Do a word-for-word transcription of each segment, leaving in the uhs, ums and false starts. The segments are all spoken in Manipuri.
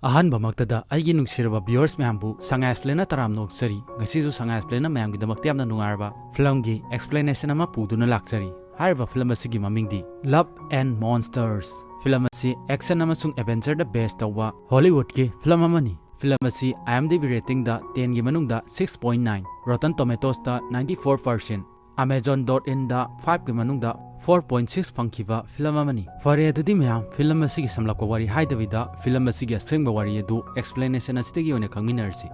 ꯑꯍꯥꯟꯕꯃꯛꯇꯗ ꯑꯩꯒꯤ ꯅꯨꯡꯁꯤꯔꯕ viewers ꯃꯌꯥꯝꯕꯨ ꯁꯉꯥꯏ ꯑꯦꯛꯁꯄ꯭ꯂꯦꯟꯅ ꯇꯔꯥꯝꯅ ꯑꯣꯛꯆꯔꯤ꯫ ꯉꯁꯤꯁꯨ ꯁꯉꯥꯏ ꯑꯦꯛꯁꯄ꯭ꯂꯦꯟꯅ ꯃꯌꯥꯝꯒꯤꯗꯃꯛꯇ ꯌꯥꯝꯅ ꯅꯨꯡꯉꯥꯏꯔꯕ ꯐꯤꯂꯝꯒꯤ explanation ꯑꯃ ꯄꯨꯗꯨꯅ ꯂꯥꯛꯆꯔꯤ꯫ ꯍꯥꯏꯔꯤꯕ ꯐꯤꯂꯝ ꯑꯁꯤꯒꯤ ꯃꯃꯤꯡꯗꯤ Love and Monsters꯫ ꯐꯤꯂꯝ ꯑꯁꯤ action ꯑꯃꯁꯨꯡ adventureꯗ base ꯇꯧꯕ ꯍꯣꯂꯤꯋꯨꯗꯀꯤ ꯐꯤꯂꯝ ꯑꯃꯅꯤ꯫ ꯐꯤꯂꯝ ꯑꯁꯤ IMDb ratingꯗ tenꯒꯤ ꯃꯅꯨꯡꯗ six point nine, Rotten Tomatoesꯇ ninety four percent, Amazon dot inꯗ fiveꯀꯤ ꯃꯅꯨꯡꯗ four point six ꯐꯪꯈꯤꯕ ꯐꯤꯂꯝ ꯑꯃꯅꯤ꯫ ꯐꯔꯦ, ꯑꯗꯨꯗꯤ ꯃꯌꯥꯝ, ꯐꯤꯂꯝ ꯑꯁꯤꯒꯤ ꯁꯝꯂꯞꯄ ꯋꯥꯔꯤ ꯍꯥꯏꯗꯕꯤꯗ ꯐꯤꯂꯝ ꯑꯁꯤꯒꯤ ꯑꯁꯦꯡꯕ ꯋꯥꯔꯤ ꯑꯗꯨ explanation ꯑꯁꯤꯗꯒꯤ ꯑꯣꯏꯅ ꯈꯪꯃꯤꯟꯅꯔꯁꯤ꯫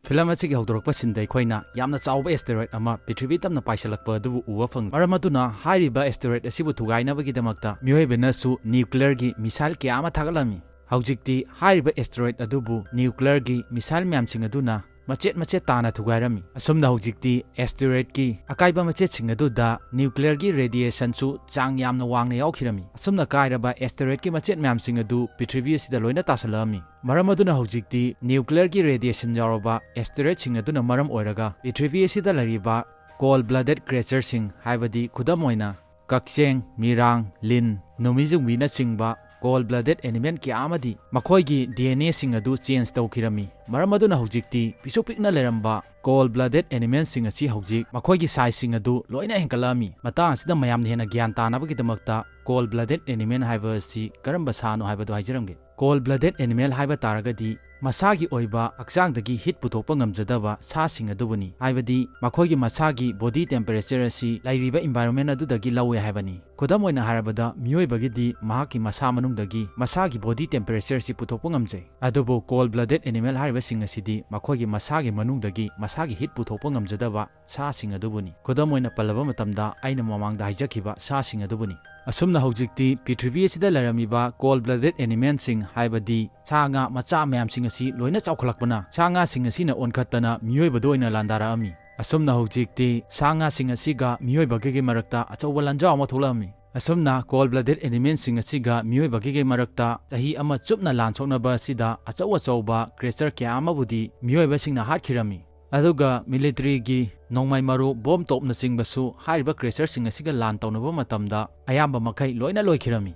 ꯐꯤꯂꯝ ꯑꯁꯤꯒꯤ ꯍꯧꯗꯣꯔꯛꯄ sceneꯗ ꯑꯩꯈꯣꯏꯅ ꯌꯥꯝꯅ ꯆꯥꯎꯕ asteroid ꯑꯃ ꯄ꯭ꯔꯤꯊꯤꯕꯤ ꯇꯝꯅ ꯄꯥꯏꯁꯤꯜꯂꯛꯄ ꯑꯗꯨꯕꯨ ꯎꯕ ꯐꯪꯉꯤ꯫ ꯃꯔꯝ ꯑꯗꯨꯅ ꯍꯥꯏꯔꯤꯕ asteroid ꯑꯁꯤꯕꯨ ꯊꯨꯒꯥꯏꯅꯕꯒꯤꯗꯃꯛꯇ ꯃꯤꯑꯣꯏꯕꯅꯁꯨ nuclearꯒꯤ missile ꯀꯌꯥ ꯑꯃ ꯊꯥꯒꯠꯂꯝꯃꯤ꯫ ꯍꯧꯖꯤꯛꯇꯤ ꯍꯥꯏꯔꯤꯕ asteroid ꯑꯗꯨꯕꯨ nuclearꯒꯤ missile ꯃꯌꯥꯝꯁꯤꯡ ꯑꯗꯨꯅ ꯃꯆꯦꯠ ꯃꯆꯦꯠ ꯇꯥꯅ ꯊꯨꯒꯥꯏꯔꯝꯃꯤ꯫ ꯑꯁꯨꯝꯅ ꯍꯧꯖꯤꯛꯇꯤ asteroidꯀꯤ ꯑꯀꯥꯏꯕ ꯃꯆꯦꯠꯁꯤꯡ ꯑꯗꯨꯗ nuclearꯒꯤ radiationꯁꯨ ꯆꯥꯡ ꯌꯥꯝꯅ ꯋꯥꯡꯅ ꯌꯥꯎꯈꯤꯔꯝꯃꯤ꯫ ꯑꯁꯨꯝꯅ ꯀꯥꯏꯔꯕ asteroidꯀꯤ ꯃꯆꯦꯠ ꯃꯌꯥꯝꯁꯤꯡ ꯑꯗꯨ ꯄ꯭ꯔꯤꯊꯤꯕꯤ ꯑꯁꯤꯗ ꯂꯣꯏꯅ ꯇꯥꯁꯜꯂꯛꯑꯝꯃꯤ꯫ ꯃꯔꯝ ꯑꯗꯨꯅ ꯍꯧꯖꯤꯛꯇꯤ nuclearꯒꯤ radiation ꯌꯥꯎꯔꯕ asteroidꯁꯤꯡ ꯑꯗꯨꯅ ꯃꯔꯝ ꯑꯣꯏꯔꯒ ꯄ꯭ꯔꯤꯊꯤꯕꯤ ꯑꯁꯤꯗ ꯂꯩꯔꯤꯕ cold blooded creatureꯁꯤꯡ, ꯍꯥꯏꯕꯗꯤ ꯈꯨꯗꯝ ꯑꯣꯏꯅ ꯀꯛꯆꯦꯡ, ꯃꯤꯔꯥꯡ, ꯂꯤꯟ, ꯅꯨꯃꯤꯠꯌꯨꯡꯕꯤꯅꯆꯤꯡꯕ cold blooded animal ꯀꯌꯥ ꯑꯃꯗꯤ ꯃꯈꯣꯏꯒꯤ DNAꯁꯤꯡ ꯑꯗꯨ change ꯇꯧꯈꯤꯔꯝꯃꯤ꯫ ꯃꯔꯝ ꯑꯗꯨꯅ ꯍꯧꯖꯤꯛꯇꯤ ꯄꯤꯛꯁꯨ ꯄꯤꯛꯅ ꯂꯩꯔꯝꯕ cold blooded animalꯁꯤꯡ ꯑꯁꯤ ꯍꯧꯖꯤꯛ ꯃꯈꯣꯏꯒꯤ sizeꯁꯤꯡ ꯑꯗꯨ ꯂꯣꯏꯅ ꯍꯦꯟꯒꯠꯂꯛꯑꯝꯃꯤ꯫ ꯃꯇꯥꯡ ꯑꯁꯤꯗ ꯃꯌꯥꯝꯅ ꯍꯦꯟꯅ ꯒ꯭ꯌꯥꯟ ꯇꯥꯅꯕꯒꯤꯗꯃꯛꯇ cold blooded animal ꯍꯥꯏꯕ ꯑꯁꯤ ꯀꯔꯝꯕ ꯁꯥꯅꯣ ꯍꯥꯏꯕꯗꯨ ꯍꯥꯏꯖꯔꯝꯒꯦ꯫ Cold blooded animal ꯍꯥꯏꯕ ꯇꯥꯔꯒꯗꯤ ꯃꯁꯥꯒꯤ ꯑꯣꯏꯕ ꯍꯛꯆꯥꯡꯗꯒꯤ heat ꯄꯨꯊꯣꯛꯄ ꯉꯝꯖꯗꯕ ꯁꯥꯁꯤꯡ ꯑꯗꯨꯕꯨꯅꯤ꯫ ꯍꯥꯏꯕꯗꯤ ꯃꯈꯣꯏꯒꯤ ꯃꯁꯥꯒꯤ body temperature ꯑꯁꯤ ꯂꯩꯔꯤꯕ environment ꯑꯗꯨꯗꯒꯤ ꯂꯧꯋꯦ ꯍꯥꯏꯕꯅꯤ꯫ ꯈꯨꯗꯝ ꯑꯣꯏꯅ ꯍꯥꯏꯔꯕꯗ ꯃꯤꯑꯣꯏꯕꯒꯤꯗꯤ ꯃꯍꯥꯛꯀꯤ ꯃꯁꯥ ꯃꯅꯨꯡꯗꯒꯤ ꯃꯁꯥꯒꯤ body temperature ꯑꯁꯤ ꯄꯨꯊꯣꯛꯄ ꯉꯝꯖꯩ꯫ ꯑꯗꯨꯕꯨ cold blooded animal ꯍꯥꯏꯔꯤꯕꯁꯤꯡ ꯑꯁꯤꯗꯤ ꯃꯈꯣꯏꯒꯤ ꯃꯁꯥꯒꯤ ꯃꯅꯨꯡꯗꯒꯤ ꯃꯁꯥꯒꯤ heat ꯄꯨꯊꯣꯛꯄ ꯉꯝꯖꯗꯕ ꯁꯥꯁꯤꯡ ꯑꯗꯨꯕꯨꯅꯤ꯫ ꯈꯨꯗꯝ ꯑꯣꯏꯅ ꯄꯜꯂꯕ ꯃꯇꯝꯗ ꯑꯩꯅ ꯃꯃꯥꯡꯗ ꯍꯥꯏꯖꯈꯤꯕ ꯁꯥꯁꯤꯡ ꯑꯗꯨꯕꯨꯅꯤ꯫ ꯑꯁꯨꯝꯅ ꯍꯧꯖꯤꯛꯇꯤ ꯄ꯭ꯔꯤꯊꯤꯕꯤ ꯑꯁꯤꯗ ꯂꯩꯔꯝꯃꯤꯕ cold blooded animalꯁꯤꯡ, ꯍꯥꯏꯕꯗꯤ ꯁꯥ ꯉꯥ ꯃꯆꯥ ꯃꯌꯥꯝꯁꯤꯡ ꯑꯁꯤ ꯂꯣꯏꯅ ꯆꯥꯎꯈꯠꯂꯛꯄꯅ ꯁꯥ ꯉꯥꯁꯤꯡ ꯑꯁꯤꯅ ꯑꯣꯟꯈꯠꯇꯅ ꯃꯤꯑꯣꯏꯕꯗ ꯑꯣꯏꯅ ꯂꯥꯟꯗꯥꯔꯛꯑꯝꯃꯤ꯫ ꯑꯁꯨꯝꯅ ꯍꯧꯖꯤꯛꯇꯤ ꯁꯥ ꯉꯥꯁꯤꯡ ꯑꯁꯤꯒ ꯃꯤꯑꯣꯏꯕꯒꯤ ꯃꯔꯛꯇ ꯑꯆꯧꯕ ꯂꯥꯟꯖꯥꯎ ꯑꯃ ꯊꯣꯛꯂꯛꯑꯝꯃꯤ꯫ ꯑꯁꯨꯝꯅ cold blooded animalꯁꯤꯡ ꯑꯁꯤꯒ ꯃꯤꯑꯣꯏꯕꯒꯤ ꯃꯔꯛꯇ ꯆꯍꯤ ꯑꯃ ꯆꯨꯞꯅ ꯂꯥꯟ ꯁꯣꯛꯅꯕ ꯑꯁꯤꯗ ꯑꯆꯧ ꯑꯆꯧꯕ creature ꯀꯌꯥ ꯑꯃꯕꯨꯗꯤ ꯃꯤꯑꯣꯏꯕꯁꯤꯡꯅ ꯍꯥꯠꯈꯤꯔꯝꯃꯤ꯫ ꯑꯗꯨꯒ ꯃꯤꯂꯤꯇꯔꯤꯒꯤ ꯅꯣꯡꯃꯩ ꯃꯔꯨ, ꯕꯣꯝ ꯇꯣꯞꯅꯆꯤꯡꯕꯁꯨ ꯍꯥꯏꯔꯤꯕ ꯀ꯭ꯔꯦꯁꯔꯁꯤꯡ ꯑꯁꯤꯒ ꯂꯥꯟ ꯇꯧꯅꯕ ꯃꯇꯝꯗ ꯑꯌꯥꯝꯕ ꯃꯈꯩ ꯂꯣꯏꯅ ꯂꯣꯏꯈꯤꯔꯝꯃꯤ꯫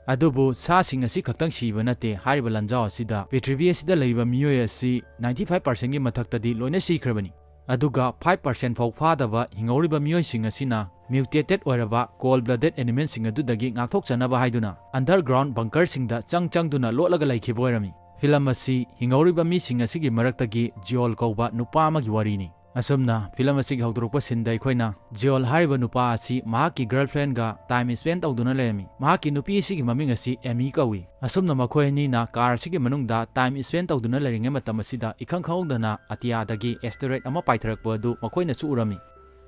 ꯑꯗꯨꯕꯨ ꯁꯥꯁꯤꯡ ꯑꯁꯤ ꯈꯛꯇꯪ ꯁꯤꯕ ꯅꯠꯇꯦ, ꯍꯥꯏꯔꯤꯕ ꯂꯥꯟꯖꯥꯎ ꯑꯁꯤꯗ ꯄ꯭ꯔꯤꯊꯤꯕꯤ ꯑꯁꯤꯗ ꯂꯩꯔꯤꯕ ꯃꯤꯑꯣꯏ ꯑꯁꯤ ninety five percentꯒꯤ ꯃꯊꯛꯇꯗꯤ ꯂꯣꯏꯅ ꯁꯤꯈ꯭ꯔꯕꯅꯤ꯫ ꯑꯗꯨꯒ five percent ꯐꯥꯎ ꯐꯥꯗꯕ ꯍꯤꯡꯍꯧꯔꯤꯕ ꯃꯤꯑꯣꯏꯁꯤꯡ ꯑꯁꯤꯅ mutated ꯑꯣꯏꯔꯕ cold blooded animalꯁꯤꯡ ꯑꯗꯨꯗꯒꯤ ꯉꯥꯛꯊꯣꯛꯆꯅꯕ ꯍꯥꯏꯗꯨꯅ underground bunkerꯁꯤꯡꯗ ꯆꯪ ꯆꯪꯗꯨꯅ ꯂꯣꯠꯂꯒ ꯂꯩꯈꯤꯕ ꯑꯣꯏꯔꯝꯃꯤ꯫ ꯐꯤꯂꯝ ꯑꯁꯤ ꯍꯤꯡꯍꯧꯔꯤꯕ ꯃꯤꯁꯤꯡ ꯑꯁꯤꯒꯤ ꯃꯔꯛꯇꯒꯤ ꯖꯤꯑꯣꯜ ꯀꯧꯕ ꯅꯨꯄꯥ ꯑꯃꯒꯤ ꯋꯥꯔꯤꯅꯤ꯫ ꯑꯁꯨꯝꯅ ꯐꯤꯂꯝ ꯑꯁꯤꯒꯤ ꯍꯧꯗꯣꯔꯛꯄ ꯁꯤꯟꯗ ꯑꯩꯈꯣꯏꯅ ꯖꯤꯑꯣꯜ ꯍꯥꯏꯔꯤꯕ ꯅꯨꯄꯥ ꯑꯁꯤ ꯃꯍꯥꯛꯀꯤ girlfriendꯒ time spend ꯇꯧꯗꯨꯅ ꯂꯩꯔꯝꯃꯤ꯫ ꯃꯍꯥꯛꯀꯤ ꯅꯨꯄꯤ ꯑꯁꯤꯒꯤ ꯃꯃꯤꯡ ꯑꯁꯤ ꯑꯦꯃꯤ ꯀꯧꯏ꯫ ꯑꯁꯨꯝꯅ ꯃꯈꯣꯏ ꯑꯅꯤꯅ ꯀꯥꯔ ꯑꯁꯤꯒꯤ ꯃꯅꯨꯡꯗ time spend ꯇꯧꯗꯨꯅ ꯂꯩꯔꯤꯉꯩ ꯃꯇꯝ ꯑꯁꯤꯗ ꯏꯈꯪ ꯈꯪꯍꯧꯗꯅ ꯑꯇꯤꯌꯥꯗꯒꯤ asteroid ꯑꯃ ꯄꯥꯏꯊꯔꯛꯄ ꯑꯗꯨ ꯃꯈꯣꯏꯅꯁꯨ ꯎꯔꯝꯃꯤ꯫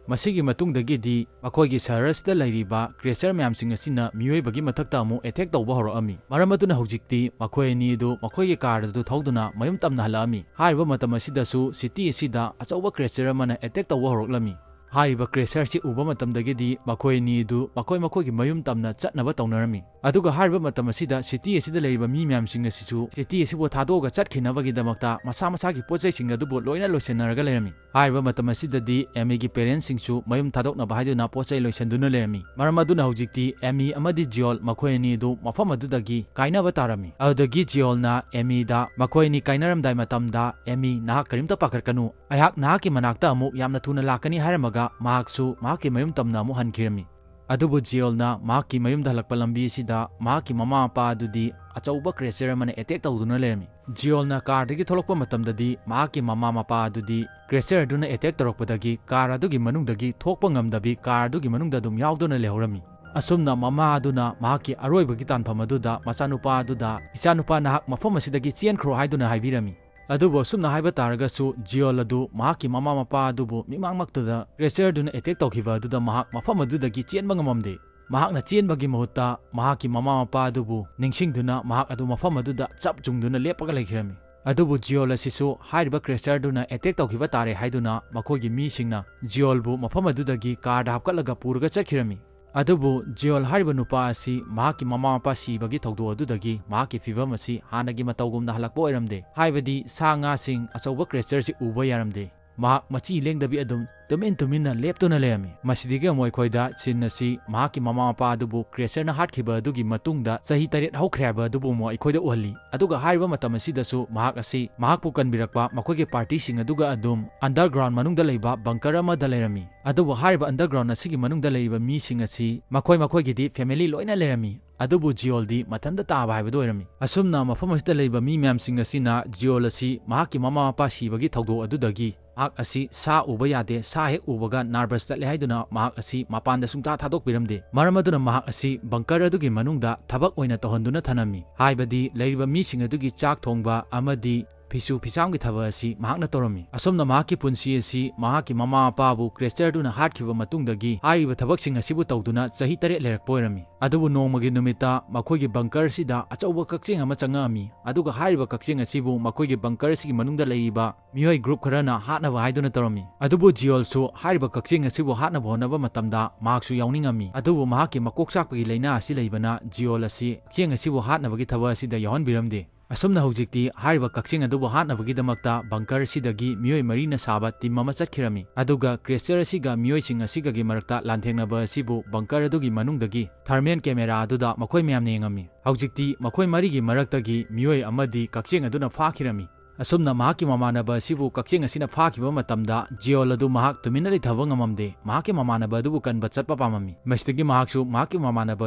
ꯃꯁꯤꯒꯤ ꯃꯇꯨꯡꯗꯒꯤꯗꯤ ꯃꯈꯣꯏꯒꯤ ꯁꯍꯔ ꯑꯁꯤꯗ ꯂꯩꯔꯤꯕ creature ꯃꯌꯥꯝꯁꯤꯡ ꯑꯁꯤꯅ ꯃꯤꯑꯣꯏꯕꯒꯤ ꯃꯊꯛꯇ ꯑꯃꯨꯛ attack ꯇꯧꯕ ꯍꯧꯔꯛꯑꯝꯃꯤ꯫ ꯃꯔꯝ ꯑꯗꯨꯅ ꯍꯧꯖꯤꯛꯇꯤ ꯃꯈꯣꯏ ꯑꯅꯤ ꯑꯗꯨ ꯃꯈꯣꯏꯒꯤ ꯀꯥꯔ ꯑꯗꯨ ꯊꯧꯗꯨꯅ ꯃꯌꯨꯝ ꯇꯝꯅ ꯍꯜꯂꯛꯑꯝꯃꯤ꯫ ꯍꯥꯏꯔꯤꯕ ꯃꯇꯝ ꯑꯁꯤꯗꯁꯨ city ꯑꯁꯤꯗ ꯑꯆꯧꯕ creature ꯑꯃꯅ attack ꯇꯧꯕ ꯍꯧꯔꯛꯂꯝꯃꯤ꯫ ꯍꯥꯏꯔꯤꯕ creature ꯑꯁꯤ ꯎꯕ ꯃꯇꯝꯗꯒꯤꯗꯤ ꯃꯈꯣꯏ ꯑꯅꯤ ꯑꯗꯨ ꯃꯈꯣꯏ ꯃꯈꯣꯏꯒꯤ ꯃꯌꯨꯝ ꯇꯝꯅ ꯆꯠꯅꯕ ꯇꯧꯅꯔꯝꯃꯤ꯫ ꯑꯗꯨꯒ ꯍꯥꯏꯔꯤꯕ ꯃꯇꯝ ꯑꯁꯤꯗ city ꯑꯁꯤꯗ ꯂꯩꯔꯤꯕ ꯃꯤ ꯃꯌꯥꯝꯁꯤꯡ ꯑꯁꯤꯁꯨ city ꯑꯁꯤꯕꯨ ꯊꯥꯗꯣꯛꯑꯒ ꯆꯠꯈꯤꯅꯕꯒꯤꯗꯃꯛꯇ ꯃꯁꯥ ꯃꯁꯥꯒꯤ ꯄꯣꯠ ꯆꯩꯁꯤꯡ ꯑꯗꯨꯕꯨ ꯂꯣꯏꯅ ꯂꯣꯏꯁꯤꯟꯅꯔꯒ ꯂꯩꯔꯝꯃꯤ꯫ ꯍꯥꯏꯔꯤꯕ ꯃꯇꯝ ꯑꯁꯤꯗꯗꯤ ꯑꯦꯃꯤꯒꯤ parentsꯁꯤꯡꯁꯨ ꯃꯌꯨꯝ ꯊꯥꯗꯣꯛꯅꯕ ꯍꯥꯏꯗꯨꯅ ꯄꯣꯠ ꯆꯩ ꯂꯣꯏꯁꯤꯟꯗꯨꯅ ꯂꯩꯔꯝꯃꯤ꯫ ꯃꯔꯝ ꯑꯗꯨꯅ ꯍꯧꯖꯤꯛꯇꯤ ꯑꯦꯃꯤ ꯑꯃꯗꯤ ꯖꯤꯑꯣꯜ ꯃꯈꯣꯏ ꯑꯅꯤ ꯑꯗꯨ ꯃꯐꯝ ꯑꯗꯨꯗꯒꯤ ꯀꯥꯏꯅꯕ ꯇꯥꯔꯝꯃꯤ꯫ ꯑꯗꯨꯗꯒꯤ ꯖꯤꯑꯣꯜꯅ ꯑꯦꯃꯤꯗ, "ꯃꯈꯣꯏ ꯑꯅꯤ ꯀꯥꯏꯅꯔꯝꯗꯥꯏ ꯃꯇꯝꯗ, ꯑꯦꯃꯤ, ꯅꯍꯥꯛ ꯀꯔꯤꯝꯇ ꯄꯥꯈꯠꯀꯅꯨ, ꯑꯩꯍꯥꯛ ꯅꯍꯥꯛꯀꯤ ꯃꯅꯥꯛꯇ ꯑꯃꯨꯛ ꯌꯥꯝꯅ ꯊꯨꯅ ꯂꯥꯛꯀꯅꯤ" ꯍꯥꯏꯔꯝꯃꯒ ꯃꯍꯥꯛꯁꯨ ꯃꯍꯥꯛꯀꯤ ꯃꯌꯨꯝ ꯇꯝꯅ ꯑꯃꯨꯛ ꯍꯟꯈꯤꯔꯝꯃꯤ꯫ ꯑꯗꯨꯕꯨ ꯖꯤꯑꯣꯜꯅ ꯃꯍꯥꯛꯀꯤ ꯃꯌꯨꯝꯗ ꯍꯜꯂꯛꯄ ꯂꯝꯕꯤ ꯑꯁꯤꯗ ꯃꯍꯥꯛꯀꯤ ꯃꯃꯥ ꯃꯄꯥ ꯑꯗꯨꯗꯤ ꯑꯆꯧꯕ creature ꯑꯃꯅ attack ꯇꯧꯗꯨꯅ ꯂꯩꯔꯝꯃꯤ꯫ ꯖꯤꯑꯣꯜꯅ ꯀꯥꯔꯗꯒꯤ ꯊꯣꯛꯂꯛꯄ ꯃꯇꯝꯗꯗꯤ ꯃꯍꯥꯛꯀꯤ ꯃꯃꯥ ꯃꯄꯥ ꯑꯗꯨꯗꯤ creature ꯑꯗꯨꯅ attack ꯇꯧꯔꯛꯄꯗꯒꯤ ꯀꯥꯔ ꯑꯗꯨꯒꯤ ꯃꯅꯨꯡꯗꯒꯤ ꯊꯣꯛꯄ ꯉꯝꯗꯕꯤ ꯀꯥꯔ ꯑꯗꯨꯒꯤ ꯃꯅꯨꯡꯗ ꯑꯗꯨꯝ ꯌꯥꯎꯗꯨꯅ ꯂꯩꯍꯧꯔꯝꯃꯤ꯫ ꯑꯁꯨꯝꯅ ꯃꯃꯥ ꯑꯗꯨꯅ ꯃꯍꯥꯛꯀꯤ ꯑꯔꯣꯏꯕꯒꯤ ꯇꯥꯟꯐꯝ ꯑꯗꯨꯗ ꯃꯆꯥꯅꯨꯄꯥ ꯑꯗꯨꯗ, "ꯏꯆꯥꯅꯨꯄꯥ, ꯅꯍꯥꯛ ꯃꯐꯝ ꯑꯁꯤꯗꯒꯤ ꯆꯦꯟꯈ꯭ꯔꯣ" ꯍꯥꯏꯗꯨꯅ ꯍꯥꯏꯕꯤꯔꯝꯃꯤ꯫ ꯑꯗꯨꯕꯨ ꯑꯁꯨꯝꯅ ꯍꯥꯏꯕ ꯇꯥꯔꯒꯁꯨ ꯖꯤꯑꯣꯜ ꯑꯗꯨ ꯃꯍꯥꯛꯀꯤ ꯃꯃꯥ ꯃꯄꯥ ꯑꯗꯨꯕꯨ ꯃꯤꯃꯥꯡꯃꯛꯇꯨꯗ creature ꯑꯗꯨꯅ attack ꯇꯧꯈꯤꯕ ꯑꯗꯨꯗ ꯃꯍꯥꯛ ꯃꯐꯝ ꯑꯗꯨꯗꯒꯤ ꯆꯦꯟꯕ ꯉꯝꯃꯝꯗꯦ꯫ ꯃꯍꯥꯛꯅ ꯆꯦꯟꯕꯒꯤ ꯃꯍꯨꯠꯇ ꯃꯍꯥꯛꯀꯤ ꯃꯃꯥ ꯃꯄꯥ ꯑꯗꯨꯕꯨ ꯅꯤꯡꯁꯤꯡꯗꯨꯅ ꯃꯍꯥꯛ ꯑꯗꯨ ꯃꯐꯝ ꯑꯗꯨꯗ ꯆꯞ ꯌꯨꯡꯗꯨꯅ ꯂꯦꯞꯄꯒ ꯂꯩꯈꯤꯔꯝꯃꯤ꯫ ꯑꯗꯨꯕꯨ ꯖꯤꯑꯣꯜ ꯑꯁꯤꯁꯨ ꯍꯥꯏꯔꯤꯕ creature ꯑꯗꯨꯅ attack ꯇꯧꯈꯤꯕ ꯇꯥꯔꯦ ꯍꯥꯏꯗꯨꯅ ꯃꯈꯣꯏꯒꯤ ꯃꯤꯁꯤꯡꯅ ꯖꯤꯑꯣꯜꯕꯨ ꯃꯐꯝ ꯑꯗꯨꯗꯒꯤ ꯀꯥꯔꯗ ꯍꯥꯞꯀꯠꯂꯒ ꯄꯨꯔꯒ ꯆꯠꯈꯤꯔꯝꯃꯤ꯫ ꯑꯗꯨꯕꯨ ꯖꯤꯑꯣꯜ ꯍꯥꯏꯔꯤꯕ ꯅꯨꯄꯥ ꯑꯁꯤ ꯃꯍꯥꯛꯀꯤ ꯃꯃꯥ ꯃꯄꯥ ꯁꯤꯕꯒꯤ ꯊꯧꯗꯣꯛ ꯑꯗꯨꯗꯒꯤ ꯃꯍꯥꯛꯀꯤ ꯐꯤꯕꯝ ꯑꯁꯤ ꯍꯥꯟꯅꯒꯤ ꯃꯇꯧꯒꯨꯝꯅ ꯍꯜꯂꯛꯄ ꯑꯣꯏꯔꯝꯗꯦ, ꯍꯥꯏꯕꯗꯤ ꯁꯥ ꯉꯥꯁꯤꯡ ꯑꯆꯧꯕ creatureꯁꯤ ꯎꯕ ꯌꯥꯔꯝꯗꯦ꯫ ꯃꯍꯥꯛ ꯃꯆꯤ ꯂꯦꯡꯗꯕꯤ ꯑꯗꯨꯝ ꯇꯨꯃꯤꯟ ꯇꯨꯃꯤꯟꯅ ꯂꯦꯞꯇꯨꯅ ꯂꯩꯔꯝꯃꯤ꯫ ꯃꯁꯤꯗꯒꯤ ꯑꯃꯨꯛ ꯑꯩꯈꯣꯏꯗ ꯁꯤꯟ ꯑꯁꯤ ꯃꯍꯥꯛꯀꯤ ꯃꯃꯥ ꯃꯄꯥ ꯑꯗꯨꯕꯨ ꯀ꯭ꯔꯦꯁꯔꯅ ꯍꯥꯠꯈꯤꯕ ꯑꯗꯨꯒꯤ ꯃꯇꯨꯡꯗ ꯆꯍꯤ ꯇꯔꯦꯠ ꯍꯧꯈ꯭ꯔꯦ ꯍꯥꯏꯕ ꯑꯗꯨꯕꯨ ꯑꯃꯨꯛ ꯑꯩꯈꯣꯏꯗ ꯎꯍꯜꯂꯤ꯫ ꯑꯗꯨꯒ ꯍꯥꯏꯔꯤꯕ ꯃꯇꯝ ꯑꯁꯤꯗꯁꯨ ꯃꯍꯥꯛ ꯑꯁꯤ ꯃꯍꯥꯛꯄꯨ ꯀꯟꯕꯤꯔꯛꯄ ꯃꯈꯣꯏꯒꯤ ꯄꯥꯔꯇꯤꯁꯤꯡ ꯑꯗꯨꯒ ꯑꯗꯨꯝ ꯑꯟꯗꯔꯒ꯭ꯔꯥꯎꯟ ꯃꯅꯨꯡꯗ ꯂꯩꯕ ꯕꯪꯀꯔ ꯑꯃꯗ ꯂꯩꯔꯝꯃꯤ꯫ ꯑꯗꯨꯕꯨ ꯍꯥꯏꯔꯤꯕ ꯑꯟꯗꯔꯒ꯭ꯔꯥꯎꯟ ꯑꯁꯤꯒꯤ ꯃꯅꯨꯡꯗ ꯂꯩꯔꯤꯕ ꯃꯤꯁꯤꯡ ꯑꯁꯤ ꯃꯈꯣꯏ ꯃꯈꯣꯏꯒꯤꯗꯤ ꯐꯦꯃꯤꯂꯤ ꯂꯣꯏꯅ ꯂꯩꯔꯝꯃꯤ꯫ ꯑꯗꯨꯕꯨ ꯖꯤꯑꯣꯜꯗꯤ ꯃꯊꯟꯇ ꯇꯥꯕ ꯍꯥꯏꯕꯗꯨ ꯑꯣꯏꯔꯝꯃꯤ꯫ ꯑꯁꯨꯝꯅ ꯃꯐꯝ ꯑꯁꯤꯗ ꯂꯩꯕ ꯃꯤ ꯃꯌꯥꯝꯁꯤꯡ ꯑꯁꯤꯅ ꯖꯤꯑꯣꯜ ꯑꯁꯤ ꯃꯍꯥꯛꯀꯤ ꯃꯃꯥ ꯃꯄꯥ ꯁꯤꯕꯒꯤ ꯊꯧꯗꯣꯛ ꯑꯗꯨꯗꯒꯤ ꯃꯍꯥꯛ ꯑꯁꯤ ꯁꯥ ꯎꯕ ꯌꯥꯗꯦ, ꯁꯥ ꯍꯦꯛ ꯎꯕꯒ ꯅꯔꯚꯁ ꯆꯠꯂꯦ ꯍꯥꯏꯗꯨꯅ ꯃꯍꯥꯛ ꯑꯁꯤ ꯃꯄꯥꯟꯗ ꯁꯨꯡꯊꯥ ꯊꯥꯗꯣꯛꯄꯤꯔꯝꯗꯦ꯫ ꯃꯔꯝ ꯑꯗꯨꯅ ꯃꯍꯥꯛ ꯑꯁꯤ ꯕꯪꯀꯔ ꯑꯗꯨꯒꯤ ꯃꯅꯨꯡꯗ ꯊꯕꯛ ꯑꯣꯏꯅ ꯇꯧꯍꯟꯗꯨꯅ ꯊꯅꯝꯃꯤ꯫ ꯍꯥꯏꯕꯗꯤ ꯂꯩꯔꯤꯕ ꯃꯤꯁꯤꯡ ꯑꯗꯨꯒꯤ ꯆꯥꯛ ꯊꯣꯡꯕ ꯑꯃꯗꯤ ꯐꯤꯁꯨ ꯐꯤꯁꯥꯝꯒꯤ ꯊꯕꯛ ꯑꯁꯤ ꯃꯍꯥꯛꯅ ꯇꯧꯔꯝꯃꯤ꯫ ꯑꯁꯨꯝꯅ ꯃꯍꯥꯛꯀꯤ ꯄꯨꯟꯁꯤ ꯑꯁꯤ ꯃꯍꯥꯛꯀꯤ ꯃꯃꯥ ꯃꯄꯥꯕꯨ ꯀ꯭ꯔꯦꯁꯇꯔꯗꯨꯅ ꯍꯥꯠꯈꯤꯕ ꯃꯇꯨꯡꯗꯒꯤ ꯍꯥꯏꯔꯤꯕ ꯊꯕꯛꯁꯤꯡ ꯑꯁꯤꯕꯨ ꯇꯧꯗꯨꯅ ꯆꯍꯤ ꯇꯔꯦꯠ ꯂꯩꯔꯛꯄ ꯑꯣꯏꯔꯝꯃꯤ꯫ ꯑꯗꯨꯕꯨ ꯅꯣꯡꯃꯒꯤ ꯅꯨꯃꯤꯠꯇ ꯃꯈꯣꯏꯒꯤ ꯕꯪꯀꯔ ꯑꯁꯤꯗ ꯑꯆꯧꯕ ꯀꯛꯆꯦꯡ ꯑꯃ ꯆꯪꯉꯛꯑꯝꯃꯤ꯫ ꯑꯗꯨꯒ ꯍꯥꯏꯔꯤꯕ ꯀꯛꯆꯦꯡ ꯑꯁꯤꯕꯨ ꯃꯈꯣꯏꯒꯤ ꯕꯪꯀꯔ ꯑꯁꯤꯒꯤ ꯃꯅꯨꯡꯗ ꯂꯩꯔꯤꯕ ꯃꯤꯑꯣꯏ ꯒ꯭ꯔꯨꯞ ꯈꯔꯅ ꯍꯥꯠꯅꯕ ꯍꯥꯏꯗꯨꯅ ꯇꯧꯔꯝꯃꯤ꯫ ꯑꯗꯨꯕꯨ ꯖꯤꯑꯣꯜꯁꯨ ꯍꯥꯏꯔꯤꯕ ꯀꯛꯆꯦꯡ ꯑꯁꯤꯕꯨ ꯍꯥꯠꯅꯕ ꯍꯣꯠꯅꯕ ꯃꯇꯝꯗ ꯃꯍꯥꯛꯁꯨ ꯌꯥꯎꯅꯤꯡꯉꯝꯃꯤ꯫ ꯑꯗꯨꯕꯨ ꯃꯍꯥꯛꯀꯤ ꯃꯀꯣꯛ ꯆꯥꯛꯄꯒꯤ ꯂꯥꯏꯅꯥ ꯑꯁꯤ ꯂꯩꯕꯅ ꯖꯤꯑꯣꯜ ꯑꯁꯤ ꯀꯛꯆꯦꯡ ꯑꯁꯤꯕꯨ ꯍꯥꯠꯅꯕꯒꯤ ꯊꯕꯛ ꯑꯁꯤꯗ ꯌꯥꯎꯍꯟꯕꯤꯔꯝꯗꯦ꯫ ꯑꯁꯨꯝꯅ ꯍꯧꯖꯤꯛꯇꯤ ꯍꯥꯏꯔꯤꯕ ꯀꯛꯆꯦꯡ ꯑꯗꯨꯕꯨ ꯍꯥꯠꯅꯕꯒꯤꯗꯃꯛꯇ ꯕꯪꯀꯔ ꯑꯁꯤꯗꯒꯤ ꯃꯤꯑꯣꯏ ꯃꯔꯤꯅ ꯁꯥꯕ ꯇꯤꯝ ꯑꯃ ꯆꯠꯈꯤꯔꯝꯃꯤ꯫ ꯑꯗꯨꯒ ꯀ꯭ꯔꯦꯁꯇꯔ ꯑꯁꯤꯒ ꯃꯤꯑꯣꯏꯁꯤꯡ ꯑꯁꯤꯒꯒꯤ ꯃꯔꯛꯇ ꯂꯥꯟꯊꯦꯡꯅꯕ ꯑꯁꯤꯕꯨ ꯕꯪꯀꯔ ꯑꯗꯨꯒꯤ ꯃꯅꯨꯡꯗꯒꯤ ꯊꯔꯃꯦꯜ ꯀꯦꯃꯦꯔꯥ ꯑꯗꯨꯗ ꯃꯈꯣꯏ ꯃꯌꯥꯝꯅ ꯌꯦꯡꯉꯝꯃꯤ꯫ ꯍꯧꯖꯤꯛꯇꯤ ꯃꯈꯣꯏ ꯃꯔꯤꯒꯤ ꯃꯔꯛꯇꯒꯤ ꯃꯤꯑꯣꯏ ꯑꯃꯗꯤ ꯀꯛꯆꯦꯡ ꯑꯗꯨꯅ ꯐꯥꯈꯤꯔꯝꯃꯤ꯫ ꯑꯁꯨꯝꯅ ꯃꯍꯥꯛꯀꯤ ꯃꯃꯥꯟꯅꯕ ꯑꯁꯤꯕꯨ ꯀꯛꯆꯦꯡ ꯑꯁꯤꯅ ꯐꯥꯈꯤꯕ ꯃꯇꯝꯗ ꯖꯤꯑꯣꯜ ꯑꯗꯨ ꯃꯍꯥꯛ ꯇꯨꯃꯤꯟꯅ ꯂꯩꯊꯕ ꯉꯝꯃꯝꯗꯦ꯫ ꯃꯍꯥꯛꯀꯤ ꯃꯃꯥꯟꯅꯕ ꯑꯗꯨꯕꯨ ꯀꯟꯕ ꯆꯠꯄ ꯄꯥꯝꯃꯝꯃꯤ꯫ ꯃꯁꯤꯗꯒꯤ ꯃꯍꯥꯛꯁꯨ ꯃꯍꯥꯛꯀꯤ ꯃꯃꯥꯟꯅꯕ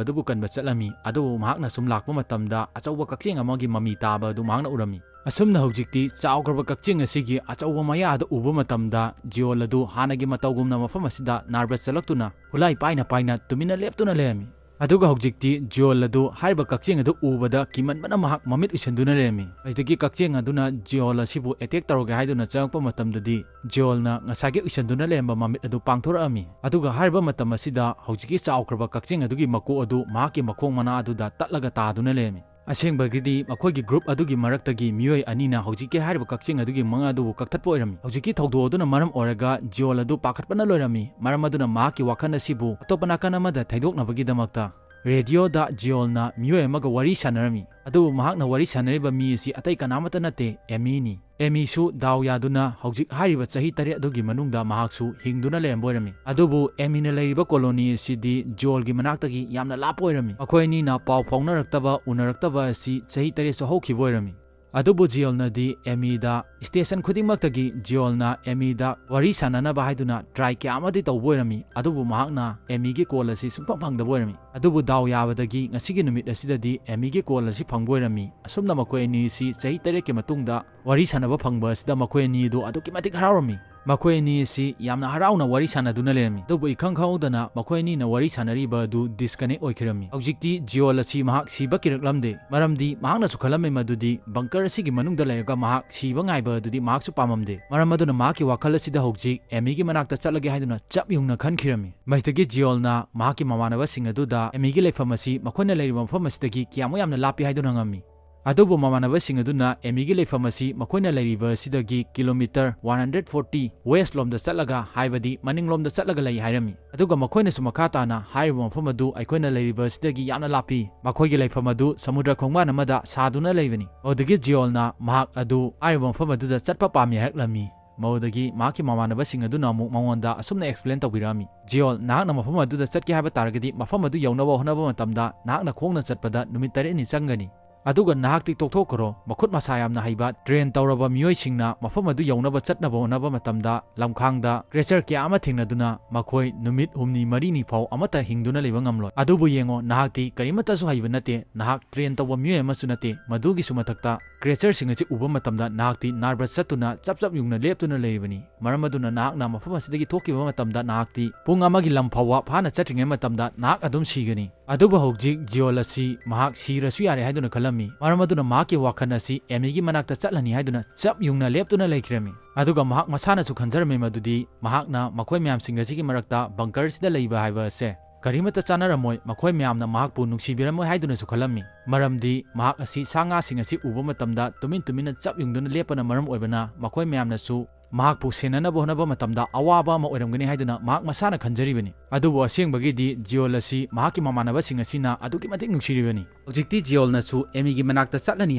ꯑꯗꯨꯕꯨ ꯀꯟꯕ ꯆꯠꯂꯝꯃꯤ꯫ ꯑꯗꯨꯕꯨ ꯃꯍꯥꯛꯅ ꯁꯨꯝ ꯂꯥꯛꯄ ꯃꯇꯝꯗ ꯑꯆꯧꯕ ꯀꯛꯆꯦꯡ ꯑꯃꯒꯤ ꯃꯃꯤ ꯇꯥꯕ ꯑꯗꯨ ꯃꯍꯥꯛꯅ ꯎꯔꯝꯃꯤ꯫ ꯑꯁꯨꯝꯅ ꯍꯧꯖꯤꯛꯇꯤ ꯆꯥꯎꯈ꯭ꯔꯕ ꯀꯛꯆꯦꯡ ꯑꯁꯤꯒꯤ ꯑꯆꯧꯕ ꯃꯌꯥ ꯑꯗꯨ ꯎꯕ ꯃꯇꯝꯗ ꯖꯤꯑꯣꯜ ꯑꯗꯨ ꯍꯥꯟꯅꯒꯤ ꯃꯇꯧꯒꯨꯝꯅ ꯃꯐꯝ ꯑꯁꯤꯗ ꯅꯔꯚꯁ ꯆꯠꯂꯛꯇꯨꯅ ꯈꯨꯠꯂꯥꯏ ꯄꯥꯏꯅ ꯄꯥꯏꯅ ꯇꯨꯃꯤꯟꯅ ꯂꯦꯞꯇꯨꯅ ꯂꯩꯔꯝꯃꯤ꯫ ꯑꯗꯨꯒ ꯍꯧꯖꯤꯛꯇꯤ ꯖꯤꯑꯣꯜ ꯑꯗꯨ ꯍꯥꯏꯔꯤꯕ ꯀꯛꯆꯦꯡ ꯑꯗꯨ ꯎꯕꯗ ꯀꯤꯃꯟꯕꯅ ꯃꯍꯥꯛ ꯃꯃꯤꯠ ꯎꯏꯁꯟꯗꯨꯅ ꯂꯩꯔꯝꯃꯤ꯫ ꯑꯗꯨꯗꯒꯤ ꯀꯛꯆꯦꯡ ꯑꯗꯨꯅ ꯖꯤꯑꯣꯜ ꯑꯁꯤꯕꯨ ꯑꯦꯇꯦꯛ ꯇꯧꯔꯒꯦ ꯍꯥꯏꯗꯨꯅ ꯆꯪꯉꯛꯄ ꯃꯇꯝꯗꯗꯤ ꯖꯤꯑꯣꯜꯅ ꯉꯁꯥꯏꯒꯤ ꯎꯏꯁꯟꯗꯨꯅ ꯂꯩꯔꯝꯕ ꯃꯃꯤꯠ ꯑꯗꯨ ꯄꯥꯡꯊꯣꯔꯛꯑꯝꯃꯤ꯫ ꯑꯗꯨꯒ ꯍꯥꯏꯔꯤꯕ ꯃꯇꯝ ꯑꯁꯤꯗ ꯍꯧꯖꯤꯛꯀꯤ ꯆꯥꯎꯈ꯭ꯔꯕ ꯀꯛꯆꯦꯡ ꯑꯗꯨꯒꯤ ꯃꯀꯣꯛ ꯑꯗꯨ ꯃꯍꯥꯛꯀꯤ ꯃꯈꯣꯡ ꯃꯅꯥ ꯑꯗꯨꯗ ꯇꯠꯂꯒ ꯇꯥꯗꯨꯅ ꯂꯩꯔꯝꯃꯤ꯫ ꯑꯁꯦꯡꯕꯒꯤꯗꯤ ꯃꯈꯣꯏꯒꯤ ꯒ꯭ꯔꯨꯞ ꯑꯗꯨꯒꯤ ꯃꯔꯛꯇꯒꯤ ꯃꯤꯑꯣꯏ ꯑꯅꯤꯅ ꯍꯧꯖꯤꯛꯀꯤ ꯍꯥꯏꯔꯤꯕ ꯀꯛꯆꯦꯡ ꯑꯗꯨꯒꯤ ꯃꯉꯥ ꯑꯗꯨꯕꯨ ꯀꯛꯊꯠꯄ ꯑꯣꯏꯔꯝꯃꯤ꯫ ꯍꯧꯖꯤꯛꯀꯤ ꯊꯧꯗꯣꯛ ꯑꯗꯨꯅ ꯃꯔꯝ ꯑꯣꯏꯔꯒ ꯖꯤꯑꯣꯜ ꯑꯗꯨ ꯄꯥꯈꯠꯄꯅ ꯂꯣꯏꯔꯝꯃꯤ꯫ ꯃꯔꯝ ꯑꯗꯨꯅ ꯃꯍꯥꯛꯀꯤ ꯋꯥꯈꯜ ꯑꯁꯤꯕꯨ ꯑꯇꯣꯞꯄ ꯅꯥꯀꯟ ꯑꯃꯗ ꯊꯩꯗꯣꯛꯅꯕꯒꯤꯗꯃꯛꯇ ꯔꯦꯗꯤꯑꯣꯗ ꯖꯤꯑꯣꯜꯅ ꯃꯤꯑꯣꯏ ꯑꯃꯒ ꯋꯥꯔꯤ ꯁꯥꯟꯅꯔꯝꯃꯤ꯫ ꯑꯗꯨꯕꯨ ꯃꯍꯥꯛꯅ ꯋꯥꯔꯤ ꯁꯥꯟꯅꯔꯤꯕ ꯃꯤ ꯑꯁꯤ ꯑꯇꯩ ꯀꯅꯥꯃꯠꯇ ꯅꯠꯇꯦ, ꯑꯦꯃꯤꯅꯤ꯫ ꯑꯦꯃꯤꯁꯨ ꯗꯥꯎ ꯌꯥꯗꯨꯅ ꯍꯧꯖꯤꯛ ꯍꯥꯏꯔꯤꯕ ꯆꯍꯤ ꯇꯔꯦꯠ ꯑꯗꯨꯒꯤ ꯃꯅꯨꯡꯗ ꯃꯍꯥꯛꯁꯨ ꯍꯤꯡꯗꯨꯅ ꯂꯩꯔꯝꯕ ꯑꯣꯏꯔꯝꯃꯤ꯫ ꯑꯗꯨꯕꯨ ꯑꯦꯃꯤꯅ ꯂꯩꯔꯤꯕ ꯀꯣꯂꯣꯅꯤ ꯑꯁꯤꯗꯤ ꯖꯤꯑꯣꯜꯒꯤ ꯃꯅꯥꯛꯇꯒꯤ ꯌꯥꯝꯅ ꯂꯥꯞꯄ ꯑꯣꯏꯔꯝꯃꯤ꯫ ꯃꯈꯣꯏ ꯑꯅꯤꯅ ꯄꯥꯎ ꯐꯥꯎꯅꯔꯛꯇꯕ, ꯎꯅꯔꯛꯇꯕ ꯑꯁꯤ ꯆꯍꯤ ꯇꯔꯦꯠꯁꯨ ꯍꯧꯈꯤꯕ ꯑꯣꯏꯔꯝꯃꯤ꯫ ꯑꯗꯨꯕꯨ ꯖꯤꯑꯣꯜꯅꯗꯤ ꯑꯦꯃꯤꯗ, ꯁ꯭ꯇꯦꯁꯟ ꯈꯨꯗꯤꯡꯃꯛꯇꯒꯤ ꯖꯤꯑꯣꯜꯅ ꯑꯦꯃꯤꯗ ꯋꯥꯔꯤ ꯁꯥꯟꯅꯅꯕ ꯍꯥꯏꯗꯨꯅ ꯇ꯭ꯔꯥꯏ ꯀꯌꯥ ꯑꯃꯗꯤ ꯇꯧꯕ ꯑꯣꯏꯔꯝꯃꯤ, ꯑꯗꯨꯕꯨ ꯃꯍꯥꯛꯅ ꯑꯦꯃꯤꯒꯤ ꯀꯣꯜ ꯑꯁꯤ ꯁꯨꯡꯐꯪ ꯐꯪꯗꯕ ꯑꯣꯏꯔꯝꯃꯤ꯫ ꯑꯗꯨꯕꯨ ꯗꯥꯎ ꯌꯥꯕꯗꯒꯤ ꯉꯁꯤꯒꯤ ꯅꯨꯃꯤꯠ ꯑꯁꯤꯗꯗꯤ ꯑꯦꯃꯤꯒꯤ ꯀꯣꯜ ꯑꯁꯤ ꯐꯪꯕ ꯑꯣꯏꯔꯝꯃꯤ꯫ ꯑꯁꯨꯝꯅ ꯃꯈꯣꯏ ꯑꯅꯤ ꯑꯁꯤ ꯆꯍꯤ ꯇꯔꯦꯠꯀꯤ ꯃꯇꯨꯡꯗ ꯋꯥꯔꯤ ꯁꯥꯟꯅꯕ ꯐꯪꯕ ꯑꯁꯤꯗ ꯃꯈꯣꯏ ꯑꯅꯤ ꯑꯗꯨ ꯑꯗꯨꯛꯀꯤ ꯃꯇꯤꯛ ꯍꯔꯥꯎꯔꯝꯃꯤ꯫ ꯃꯈꯣꯏ ꯑꯅꯤ ꯑꯁꯤ ꯌꯥꯝꯅ ꯍꯔꯥꯎꯅ ꯋꯥꯔꯤ ꯁꯥꯟꯅꯗꯨꯅ ꯂꯩꯔꯝꯃꯤ꯫ ꯑꯗꯨꯕꯨ ꯏꯈꯪ ꯈꯪꯍꯧꯗꯅ ꯃꯈꯣꯏ ꯑꯅꯤꯅ ꯋꯥꯔꯤ ꯁꯥꯟꯅꯔꯤꯕ ꯑꯗꯨ ꯗꯤꯁꯀꯅꯦꯛ ꯑꯣꯏꯈꯤꯔꯝꯃꯤ꯫ ꯍꯧꯖꯤꯛꯇꯤ ꯖꯤꯑꯣꯜ ꯑꯁꯤ ꯃꯍꯥꯛ ꯁꯤꯕ ꯀꯤꯔꯛꯂꯝꯗꯦ, ꯃꯔꯝꯗꯤ ꯃꯍꯥꯛꯅꯁꯨ ꯈꯜꯂꯝꯃꯤ ꯃꯗꯨꯗꯤ ꯕꯪꯀꯔ ꯑꯁꯤꯒꯤ ꯃꯅꯨꯡꯗ ꯂꯩꯔꯒ ꯃꯍꯥꯛ ꯁꯤꯕ ꯉꯥꯏꯕ ꯑꯗꯨꯗꯤ ꯃꯍꯥꯛꯁꯨ ꯄꯥꯝꯃꯝꯗꯦ꯫ ꯃꯔꯝ ꯑꯗꯨꯅ ꯃꯍꯥꯛꯀꯤ ꯋꯥꯈꯜ ꯑꯁꯤꯗ ꯍꯧꯖꯤꯛ ꯑꯦꯃꯤꯒꯤ ꯃꯅꯥꯛꯇ ꯆꯠꯂꯒꯦ ꯍꯥꯏꯗꯨꯅ ꯆꯞ ꯌꯨꯡꯅ ꯈꯟꯈꯤꯔꯝꯃꯤ꯫ ꯃꯁꯤꯗꯒꯤ ꯖꯤꯑꯣꯜꯅ ꯃꯍꯥꯛꯀꯤ ꯃꯃꯥꯟꯅꯕꯁꯤꯡ ꯑꯗꯨꯗ ꯑꯦꯃꯤꯒꯤ ꯂꯩꯐꯝ ꯑꯁꯤ ꯃꯈꯣꯏꯅ ꯂꯩꯔꯤꯕ ꯃꯐꯝ ꯑꯁꯤꯗꯒꯤ ꯀꯌꯥꯃꯨꯛ ꯌꯥꯝꯅ ꯂꯥꯞꯄꯤ ꯍꯥꯏꯗꯨꯅ ꯍꯪꯉꯝꯃꯤ꯫ ꯑꯗꯨꯕꯨ ꯃꯃꯥꯟꯅꯕꯁꯤꯡ ꯑꯗꯨꯅ ꯑꯦꯃꯤꯒꯤ ꯂꯩꯐꯝ ꯑꯁꯤ ꯃꯈꯣꯏꯅ ꯂꯩꯔꯤꯕ ꯑꯁꯤꯗꯒꯤ kilometre one hundred forty west ꯂꯣꯝꯗ ꯆꯠꯂꯒ, ꯍꯥꯏꯕꯗꯤ ꯃꯅꯤꯡꯂꯣꯝꯗ ꯆꯠꯂꯒ ꯂꯩ ꯍꯥꯏꯔꯝꯃꯤ꯫ ꯑꯗꯨꯒ ꯃꯈꯣꯏꯅꯁꯨ ꯃꯈꯥ ꯇꯥꯅ ꯍꯥꯏꯔꯤꯕ ꯃꯐꯝ ꯑꯗꯨ ꯑꯩꯈꯣꯏꯅ ꯂꯩꯔꯤꯕ ꯑꯁꯤꯗꯒꯤ ꯌꯥꯝꯅ ꯂꯥꯞꯄꯤ, ꯃꯈꯣꯏꯒꯤ ꯂꯩꯐꯝ ꯑꯗꯨ ꯁꯃꯨꯗ꯭ꯔ ꯈꯣꯡꯕꯥꯟ ꯑꯃꯗ ꯁꯥꯗꯨꯅ ꯂꯩꯕꯅꯤ꯫ ꯑꯗꯨꯗꯒꯤ ꯖꯤꯑꯣꯜꯅ ꯃꯍꯥꯛ ꯑꯗꯨ ꯍꯥꯏꯔꯤꯕ ꯃꯐꯝ ꯑꯗꯨꯗ ꯆꯠꯄ ꯄꯥꯝꯃꯤ ꯍꯥꯏꯔꯛꯂꯝꯃꯤ꯫ ꯃꯗꯨꯗꯒꯤ ꯃꯍꯥꯛꯀꯤ ꯃꯃꯥꯟꯅꯕꯁꯤꯡ ꯑꯗꯨꯅ ꯑꯃꯨꯛ ꯃꯉꯣꯟꯗ ꯑꯁꯨꯝꯅ ꯑꯦꯛꯁꯄ꯭ꯂꯦꯟ ꯇꯧꯕꯤꯔꯛꯑꯝꯃꯤ, "ꯖꯤꯑꯣꯜ, ꯅꯍꯥꯛꯅ ꯃꯐꯝ ꯑꯗꯨꯗ ꯆꯠꯀꯦ ꯍꯥꯏꯕ ꯇꯥꯔꯒꯗꯤ ꯃꯐꯝ ꯑꯗꯨ ꯌꯧꯅꯕ ꯍꯣꯠꯅꯕ ꯃꯇꯝꯗ ꯅꯍꯥꯛꯅ ꯈꯣꯡꯅ ꯆꯠꯄꯗ ꯅꯨꯃꯤꯠ ꯇꯔꯦꯠꯅꯤ ꯆꯪꯒꯅꯤ꯫ ꯑꯗꯨꯒ ꯅꯍꯥꯛꯇꯤ ꯇꯣꯛꯊꯣꯛꯈ꯭ꯔꯣ, ꯃꯈꯨꯠ ꯃꯁꯥ ꯌꯥꯝꯅ ꯍꯩꯕ, ꯇ꯭ꯔꯦꯟ ꯇꯧꯔꯕ ꯃꯤꯑꯣꯏꯁꯤꯡꯅ ꯃꯐꯝ ꯑꯗꯨ ꯌꯧꯅꯕ ꯆꯠꯅꯕ ꯍꯣꯠꯅꯕ ꯃꯇꯝꯗ ꯂꯝꯈꯥꯡꯗ ꯀ꯭ꯔꯦꯆꯔ ꯀꯌꯥ ꯑꯃ ꯊꯦꯡꯅꯗꯨꯅ ꯃꯈꯣꯏ ꯅꯨꯃꯤꯠ ꯍꯨꯝꯅꯤ ꯃꯔꯤꯅꯤ ꯐꯥꯎ ꯑꯃꯠꯇ ꯍꯤꯡꯗꯨꯅ ꯂꯩꯕ ꯉꯝꯂꯣꯏ꯫ ꯑꯗꯨꯕꯨ ꯌꯦꯡꯉꯣ, ꯅꯍꯥꯛꯇꯤ ꯀꯔꯤꯃꯠꯇꯁꯨ ꯍꯩꯕ ꯅꯠꯇꯦ, ꯅꯍꯥꯛ ꯇ꯭ꯔꯦꯟ ꯇꯧꯕ ꯃꯤꯑꯣꯏ ꯑꯃꯁꯨ ꯅꯠꯇꯦ, ꯃꯗꯨꯒꯤꯁꯨ ꯃꯊꯛꯇ ꯀ꯭ꯔꯦꯆꯔꯁꯤꯡ ꯑꯁꯤ ꯎꯕ ꯃꯇꯝꯗ ꯅꯍꯥꯛꯇꯤ ꯅꯔꯚꯁ ꯆꯠꯇꯨꯅ ꯆꯞ ꯆꯞ ꯌꯨꯡꯅ ꯂꯦꯞꯇꯨꯅ ꯂꯩꯔꯤꯕꯅꯤ꯫ ꯃꯔꯝ ꯑꯗꯨꯅ ꯅꯍꯥꯛꯅ ꯃꯐꯝ ꯑꯁꯤꯗꯒꯤ ꯊꯣꯛꯈꯤꯕ ꯃꯇꯝꯗ ꯅꯍꯥꯛꯇꯤ ꯄꯨꯡ ꯑꯃꯒꯤ ꯂꯝ ꯐꯥꯎꯕ ꯐꯥꯅ ꯆꯠꯇ꯭ꯔꯤꯉꯩ ꯃꯇꯝꯗ ꯅꯍꯥꯛ ꯑꯗꯨꯝ ꯁꯤꯒꯅꯤ꯫ ꯑꯗꯨꯕꯨ ꯍꯧꯖꯤꯛ ꯖꯤꯑꯣꯜ ꯑꯁꯤ ꯃꯍꯥꯛ ꯁꯤꯔꯁꯨ ꯌꯥꯔꯦ ꯍꯥꯏꯗꯨꯅ ꯈꯜꯂꯝꯃꯤ꯫ ꯃꯔꯝ ꯑꯗꯨꯅ ꯃꯍꯥꯛꯀꯤ ꯋꯥꯈꯜ ꯑꯁꯤ ꯑꯦꯃꯤꯒꯤ ꯃꯅꯥꯛꯇ ꯆꯠꯂꯅꯤ ꯍꯥꯏꯗꯨꯅ ꯆꯞ ꯌꯨꯡꯅ ꯂꯦꯞꯇꯨꯅ ꯂꯩꯈꯤꯔꯝꯃꯤ꯫ ꯑꯗꯨꯒ ꯃꯍꯥꯛ ꯃꯁꯥꯅꯁꯨ ꯈꯟꯖꯔꯝꯃꯤ ꯃꯗꯨꯗꯤ ꯃꯍꯥꯛꯅ ꯃꯈꯣꯏ ꯃꯌꯥꯝꯁꯤꯡ ꯑꯁꯤꯒꯤ ꯃꯔꯛꯇ ꯕꯪꯀꯔꯁꯤꯗ ꯂꯩꯕ ꯍꯥꯏꯕ ꯑꯁꯦ ꯀꯔꯤꯃꯠꯇ ꯆꯥꯟꯅꯔꯝꯃꯣꯏ, ꯃꯈꯣꯏ ꯃꯌꯥꯝꯅ ꯃꯍꯥꯛꯄꯨ ꯅꯨꯡꯁꯤꯕꯤꯔꯝꯃꯣꯏ ꯍꯥꯏꯗꯨꯅꯁꯨ ꯈꯜꯂꯝꯃꯤ꯫ ꯃꯔꯝꯗꯤ ꯃꯍꯥꯛ ꯑꯁꯤ ꯁꯥ ꯉꯥꯁꯤꯡ ꯑꯁꯤ ꯎꯕ ꯃꯇꯝꯗ ꯇꯨꯃꯤꯟ ꯇꯨꯃꯤꯟꯅ ꯆꯞ ꯌꯨꯡꯗꯨꯅ ꯂꯦꯞꯄꯅ ꯃꯔꯝ ꯑꯣꯏꯕꯅ ꯃꯈꯣꯏ ꯃꯌꯥꯝꯅꯁꯨ ꯃꯍꯥꯛꯄꯨ ꯁꯦꯟꯅꯅꯕ ꯍꯣꯠꯅꯕ ꯃꯇꯝꯗ ꯑꯋꯥꯕ ꯑꯃ ꯑꯣꯏꯔꯝꯒꯅꯤ ꯍꯥꯏꯗꯨꯅ ꯃꯍꯥꯛ ꯃꯁꯥꯅ ꯈꯟꯖꯔꯤꯕꯅꯤ꯫ ꯑꯗꯨꯕꯨ ꯑꯁꯦꯡꯕꯒꯤꯗꯤ ꯖꯤꯑꯣꯜ ꯑꯁꯤ ꯃꯍꯥꯛꯀꯤ ꯃꯃꯥꯟꯅꯕꯁꯤꯡ ꯑꯁꯤꯅ ꯑꯗꯨꯛꯀꯤ ꯃꯇꯤꯛ ꯅꯨꯡꯁꯤꯔꯤꯕꯅꯤ꯫ ꯍꯧꯖꯤꯛꯇꯤ ꯖꯤꯑꯣꯜꯅꯁꯨ ꯑꯦꯃꯤꯒꯤ ꯃꯅꯥꯛꯇ ꯆꯠꯂꯅꯤ